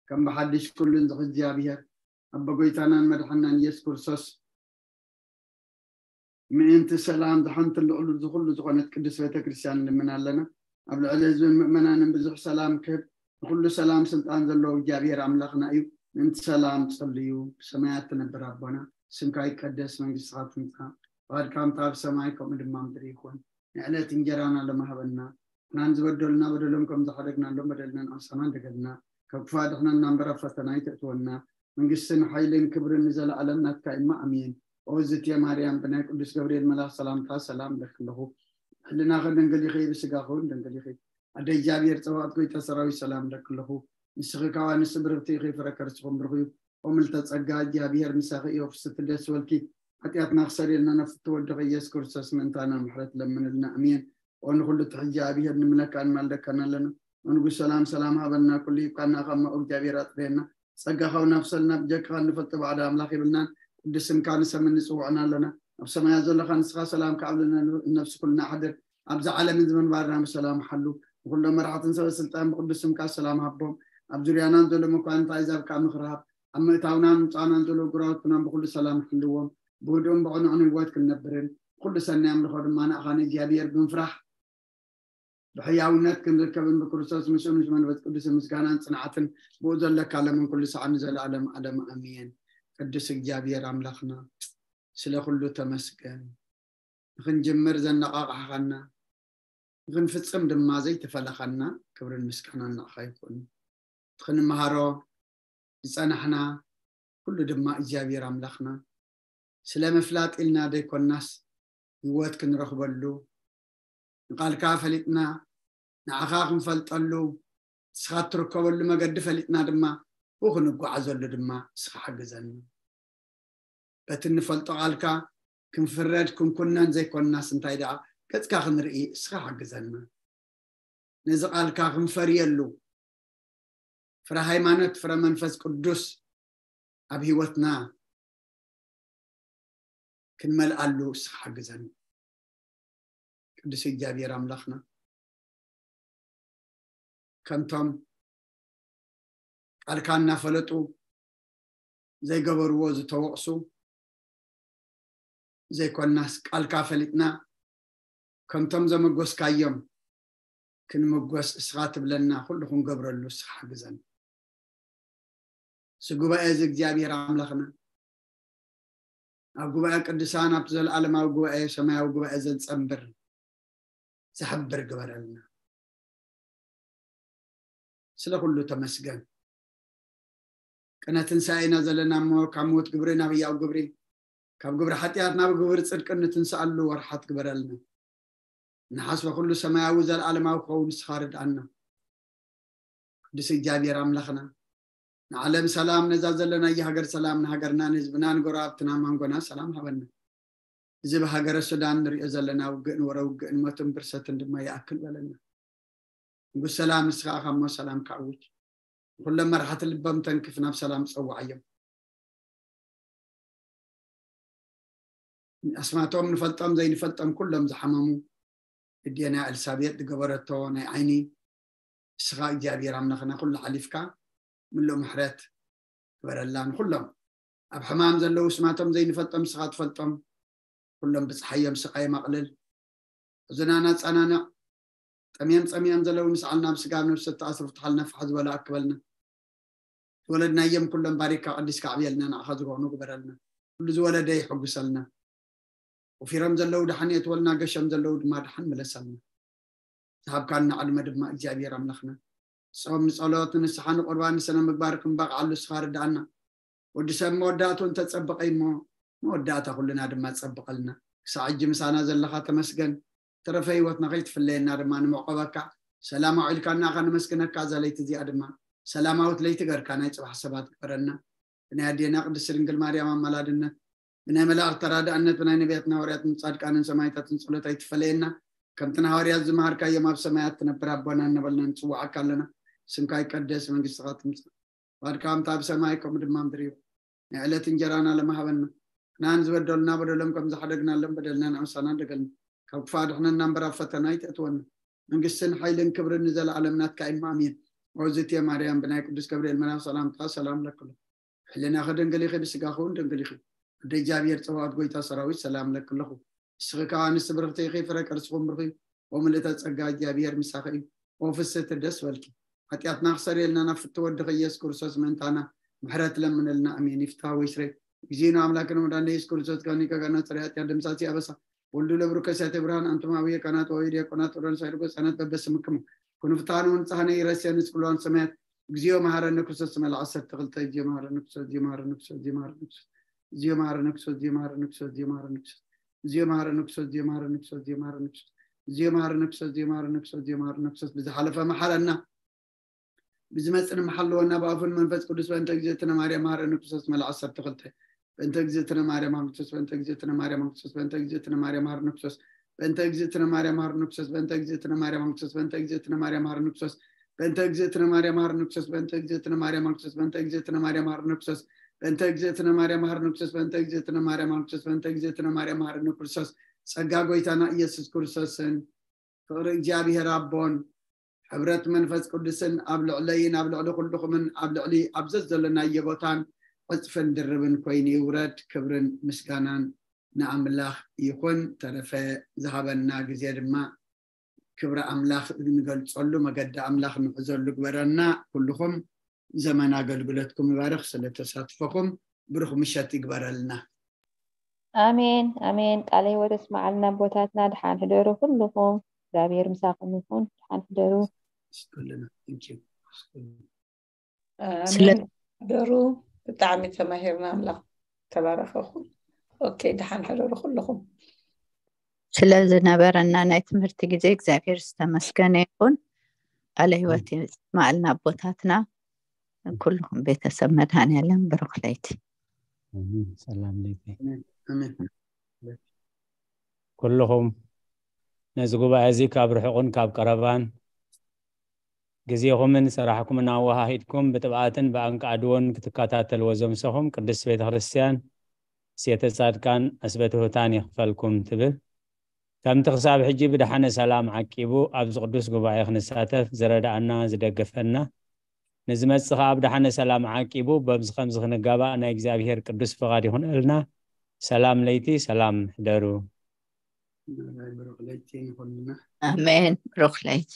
ከም ብሓድሽ ኩሉን ዝሕ እግዚኣብሔር ኣቦ ጎይታናን መድሓናን ኢየሱስ ክርስቶስ ምእንቲ ሰላም ዝሓንቲ ልዕሉ ዝኩሉ ዝኾነት ቅድስት ቤተክርስትያን ንልምን ኣለና። ኣብ ልዕሊ ህዝብን ምእመናንን ብዙሕ ሰላም ክህብ ንኩሉ ሰላም ስልጣን ዘለዎ እግዚኣብሔር ኣምላኽና እዩ። ምእንቲ ሰላም ጸልዩ። ብሰማያት ትነብር ኣቦና፣ ስምካ ይቀደስ፣ መንግስትኻ ትምጻእ፣ ፍቓድካ ከምቲ ኣብ ሰማይ ከምኡ ድማ ምድሪ ይኹን። ንዕለት እንጀራና ሎሚ ሃበና። ንሕናን ዝበደሉና በደሎም ከም ዝሓደግናሎም በደልና ንዓሳና እንደገልና፣ ካብ ክፉእ ኣድሕነና እምበር ኣብ ፈተና ኣይተእትወና። መንግስትን ሓይልን ክብርን ንዘለኣለም ናትካ እማ ኣሜን። ኦ ዝትየ ማርያም፣ ብናይ ቅዱስ ገብርኤል መልኣኽ ሰላምታ ሰላም እብለኪ ኣለኹ። ሕልናኺ ድንግል ኢኺ፣ ብስጋኺ እውን ድንግል ኢኺ። ኣደ እግዚኣብሔር ጸባኦት ጎይታ ሰራዊት ሰላም እብለኪ ኣለኹ። ንስኺ ካብ ኣንስቲ ብርኽቲ ኢኺ፣ ፍረ ከርስኹም ብሩኽ እዩ። ኦ ምልዕተ ጸጋ፣ እግዚኣብሔር ምሳኺ እዩ። ፍስቲ ደስ በልኪ፣ ሓጢኣትና ክሰርየልና ናብ ፍትው ወድኺ ኢየሱስ ክርስቶስ ምእንታና ምሕረት ለምንልና። ኣሜን። ኦ ንኹሉ ትሕጂ ኣብሔር ንምለካ ንማልደካን ኣለና። ኦ ንጉስ ሰላም ሰላም ሃበና፣ ኩሉ ሂብካና ካብ መኡ እግዚኣብሔር ኣጥርየና። ጸጋኻ እውን ኣፍሰልና፣ ብጀካኻ እንፈልጦ ባዕዳ ኣምላኽ የብልናን። ቅዱስ ስምካ ንሰምን ንጽውዕን ኣለና። ኣብ ሰማያት ዘለኻ ንስኻ ሰላም ከዓብለልና ንነፍሲ ኩልና ኣሕድር። ኣብዚ ዓለምን እዚ ምንባርና ብሰላም ሓሉ። ንኹሎም መራሕትን ሰበ ስልጣን ብቅዱስ ስምካ ሰላም ሃቦም። ኣብ ዙርያናን ዘሎ መኳንንት ኣሕዛብ ከኣ ምኽሪ ሃብ። ኣብ ምእታውናን ምውጻእናን ዘሎ ግራውትናን ብኹሉ ሰላም ሓልዎም። ብህድኡን ብቕኑዕን ህይወት ክንነብርን ኩሉ ሰናይ ኣምልኾ ድማ ንኣኻ ንእግዚኣብሔር ብምፍራሕ ብሕያውነት ክንርከብን ብክርስቶስ ምስኡን ምስ መንፈስ ቅዱስ ምስጋናን ጽንዓትን ብኡ ዘለካ ለምን ኩሉ ሰዓት ንዘለኣለም ዓለም ኣሜን። ቅዱስ እግዚኣብሔር ኣምላኽና ስለ ኩሉ ተመስገን። ንኽንጅምር ዘነቓቕሓኻና ንኽንፍጽም ድማ ዘይተፈለኻና ክብርን ምስጋናን ንዓኻ ይኹን። እቲ ክንመሃሮ ዝጸናሕና ኩሉ ድማ እግዚኣብሔር ኣምላኽና ስለ ምፍላጥ ኢልና ዘይኮናስ ህይወት ክንረኽበሉ ንቓልካ ፈሊጥና ንዓኻ ክንፈልጠሉ ንስኻ እትርከበሉ መገዲ ፈሊጥና ድማ ብኡ ክንጓዓዘሉ ድማ ንስኻ ሓግዘና። በቲ እንፈልጦ ቃልካ ክንፍረድ ክንኩነን ዘይኮንናስ እንታይ ደኣ ገጽካ ክንርኢ ንስኻ ሓግዘና። ነዚ ቃልካ ክንፈርየሉ ፍረ ሃይማኖት ፍረ መንፈስ ቅዱስ ኣብ ህይወትና ክንመልኣሉ ንስኻ ሓግዘና። ቅዱስ እግዚኣብሔር ኣምላኽና ከምቶም ቃልካ እናፈለጡ ዘይገበርዎ ዝተወቕሱ ዘይኮናስ ቃልካ ፈሊጥና ከምቶም ዘመጎስካዮም ክንምጎስ እስኻ ትብለና ኩሉ ክንገብረሉ እስኻ ሓግዘና። እዚ ጉባኤ እዚ እግዚኣብሔር ኣምላኽና ኣብ ጉባኤ ቅዱሳን ኣብቲ ዘለኣለማዊ ጉባኤ ሰማያዊ ጉባኤ ዘንጸንብር ዘሕብር ግበረልና። ስለ ኩሉ ተመስገን። ቅነ ትንሳኤ ኢና ዘለና እሞ ካብ ሞት ግብሪ ናብ ህያው ግብሪ ካብ ግብሪ ሓጢኣት ናብ ግብሪ ጽድቂ እንትንስኣሉ ወርሓት ግበረልና። ንሓስበ ኩሉ ሰማያዊ ዘለኣለማዊ ክኸውን ንስኻ ርድኣና። ቅዱስ እግዚኣብሔር ኣምላኽና ንዓለም ሰላም ነዛ ዘለናያ ሃገር ሰላም ንሃገርና ንህዝብና ንጎረባብትና ማንጎና ሰላም ሃበና። እዚ ብሃገረ ሱዳን ንሪኦ ዘለና ውግእ ንወረ ውግእን ሞትን ብርሰትን ድማ ይኣክል በለና። ንጉስ ሰላም ንስኻ ኢኻ እሞ ሰላም ከዕውጅ። ንኹሎም መራሕቲ ልቦም ተንክፍ ናብ ሰላም ጸውዓዮም። ኣስማቶም ንፈልጦም ዘይንፈልጦም ኩሎም ዝሓመሙ እዴና ኤልሳቤጥ ዝገበረቶ ናይ ዓይኒ ንስኻ እግዚኣብሔር ኣምላኽና ኩሉ ሓሊፍካ ምሉእ ምሕረት ግበረላ ንኩሎም። ኣብ ሕማም ዘለዉ ስማቶም ዘይንፈልጦም ንስኻ ትፈልጦም። ኩሎም ብፅሓዮም ስቓዮም ኣቕልል። ሕዙናት ኣፀናንዕ። ጠምዮም ፀሚኦም ዘለዉ ንስዓል ናብ ስጋ ነብሲ ተኣስሩ ፍትሓልና ፋሕ ዝበሉ ኣክበልና። ዝወለድናዮም ኩሎም ባሪካ ቀዲስካ ኣዕብየልና ንዓኻ ዝኾኑ ግበረልና። ኩሉ ዝወለደ ይሕጉሰልና። ወፊሮም ዘለዉ ደሓን የትወልና ገሾም ዘለዉ ድማ ደሓን ምለሰልና። ዝሃብካና ዕድመ ድማ እግዚኣብሔር ኣምላኽና ጾም ንጸሎት ንስሓ ንቁርባን ንስነ ምግባር ክንበቕዓሉ ንስኻ ርድኣና። ወዲ ሰብ መወዳእቱ እንተጸብቐ እሞ መወዳእታ ኩልና ድማ ጸብቐልና። ክሳዕ ሕጂ ምሳና ዘለኻ ተመስገን። ተረፈ ህይወትና ከይትፍለየና ድማ ንምዕቆበካ። ሰላም ኣውዒልካና ከነመስግነካ እዛ ለይቲ እዚኣ ድማ ሰላማዊት ለይቲ ገርካ ናይ ጽባሕ ሰባት ግበረና። ብናይ ኣዴና ቅድስቲ ድንግል ማርያም ኣማላድነት ብናይ መላእኽቲ ተራዳእነት ብናይ ነቢያትን ሃዋርያትን ጻድቃንን ሰማይታትን ጸሎት ኣይትፈለየና። ከምቲ ንሃዋርያት ዝመሃርካዮም ኣብ ሰማያት ትነብር ኣቦና እናበልና ንጽውዓካ ኣለና። ስምካ ይቀደስ፣ መንግስትኻ ትምጻእ፣ ፍቓድካ ከምቲ ኣብ ሰማይ ከምኡ ድማ ምድሪ ይኹን። ናይ ዕለት እንጀራና ለማሃበና። ንሕናን ዝበደሉና በደሎም ከም ዝሓደግናሎም በደልና ንዕሳና ደገልና። ካብ ክፋ ድሕነና እምበር ኣብ ፈተና ኣይተእትወና። መንግስትን ሓይልን ክብርን ንዘለኣለም ናትካ እዩ። ኣሜን። ኦዝቴ ማርያም ብናይ ቅዱስ ገብርኤል መልኣኽ ሰላምታ ሰላም ለክሎ። ሕልናኺ ድንግል ኢኺ፣ ብስጋኺ እውን ድንግል ኢኺ። ወደ እግዚኣብሔር ጸባኦት ጎይታ ሰራዊት ሰላም ለክለኹ። ንስኺ ከኣ ኣንስቲ ብርኽቲ ኢኺ፣ ፍረ ከርስኹም ብሩኽ እዩ። ወምልእተ ጸጋ እግዚኣብሔር ምሳኺ እዩ። ወፍስቲ ደስ በልኪ። ሓጢኣትና ክሰርየልና ናብ ፍቲ ወድኺ ኢየሱስ ክርስቶስ ምእንታና ምሕረት ለምነልና። ኣሜን። ይፍትሐ ወይ ስረይ። እግዚእነ አምላክነ ወመድኃኒነ ኢየሱስ ክርስቶስ ከኒ ከጋና ጽሪ ኃጢአት ደምሳሲ አበሳ ወልዱ ለብሩ ከሳቴ ብርሃን አንቱም አብየ ካህናት ወአዊ ዲያቆናት ወረንሳይ ርጎ ጻነት በበስምክሙ ኩኑ ፍትሐነ ወንጽሐነ ይረስያ ንስቅሏን ሰማያት እግዚኦ መሐረነ ክርስቶስ መልዓ ዓሰርተ ክልተ። እግዚኦ መሐረነ ክርስቶስ፣ እግዚኦ መሐረነ ክርስቶስ፣ እግዚኦ መሐረነ ክርስቶስ፣ እግዚኦ መሐረነ ክርስቶስ፣ እግዚኦ መሐረነ ክርስቶስ፣ እግዚኦ መሐረነ ክርስቶስ፣ እግዚኦ መሐረነ ክርስቶስ፣ እግዚኦ መሐረነ ክርስቶስ፣ እግዚኦ መሐረነ ክርስቶስ፣ እግዚኦ መሐረነ ክርስቶስ፣ እግዚኦ መሐረነ ክርስቶስ ብዝሓለፈ መሐረና። ብዝመጽእ ንመሓልወና ብኣፉን መንፈስ ቅዱስ በእንተ እግዝእትነ ማርያም መሐረነ ክርስቶስ መልዓ ዓሰርተ ክልተ። በእንተ እግዝእትነ ማርያም መሐረነ ክርስቶስ በእንተ እግዝእትነ ማርያም መሐረነ ክርስቶስ በእንተ እግዝእትነ ማርያም መሐረነ ክርስቶስ በእንተ እግዝእትነ ማርያም መሐረነ ክርስቶስ በእንተ እግዝእትነ ማርያም መሐረነ ክርስቶስ በእንተ እግዝእትነ ማርያም መሐረነ ክርስቶስ በእንተ እግዝእትነ ማርያም መሐረነ ክርስቶስ በእንተ እግዝእትነ ማርያም መሐረነ ክርስቶስ በእንተ እግዝእትነ ማርያም መሐረነ ክርስቶስ በእንተ እግዝእትነ ማርያም መሐረነ ክርስቶስ ጸጋ ጎይታና ኢየሱስ ክርስቶስን ፍቕሪ እግዚኣብሔር ኣቦን ሕብረት መንፈስ ቅዱስን ኣብ ልዕለይን ኣብ ልዕሊ ኩልኹምን ኣብ ልዕሊ ኣብ ዘዘለናዮ ቦታን ዕጽፍን ድርብን ኮይኑ ይውረድ። ክብርን ምስጋናን ንኣምላኽ ይኹን። ተረፈ ዝሃበና ግዜ ድማ ክብሪ ኣምላኽ እንገልጸሉ መገዲ ኣምላኽ ንሕዘሉ ግበረና። ኩልኹም ዘመን ኣገልግሎትኩም ይባርኽ። ስለ ተሳትፎኹም ብሩኽ ምሸት ይግበረልና። ኣሜን ኣሜን። ቃለ ህይወት የስማዓልና ኣቦታትና። ድሓን ሕደሩ ኩልኹም። እግዚኣብሔር ምሳኹም ይኹን። ድሓን ሕደሩ። ስክልና እንኪ ኣሜን። ሕደሩ። ብጣዕሚ ተማሂርና። ኣምላኽ ተባረኸኹም። ኦኬ፣ ድሓን ሕደሩ ኩልኹም። ስለ ዝነበረና ናይ ትምህርቲ ግዜ እግዚኣብሔር ዝተመስገነ ይኹን። ቃለ ህይወት የስማዓልና ኣቦታትና። ኩልኹም ቤተሰብ መድኃኔዓለም ብሩኽ ለይቲ። ኣሜን። ሰላም ለይቲ። ኣሜን። ኩልኹም ነዚ ጉባኤ እዚ ካብ ርሑቕን ካብ ቀረባን ግዜኹምን ስራሕኩምን ኣወሃሂድኩም ብጥብኣትን ብኣንቃዕድዎን ክትከታተልዎ ዘምሰኹም ቅድስት ቤተ ክርስቲያን ሴተ ጻድቃን ዕስበ ትሑታን ይኽፈልኩም ትብል። ከምቲ ክሳብ ሕጂ ብደሓነ ሰላም ዓቂቡ ኣብዚ ቅዱስ ጉባኤ ክንሳተፍ ዝረድኣና ዝደገፈና ንዝመጽእ ኸዓ ብደሓነ ሰላም ዓቂቡ በብዚ ከምዚ ክንጋባእ ናይ እግዚኣብሔር ቅዱስ ፍቓድ ይኹነልና። ሰላም ለይቲ፣ ሰላም ሕደሩ። ብሩኽ ለይቲ ንኹልና። ኣሜን። ብሩኽ ለይቲ።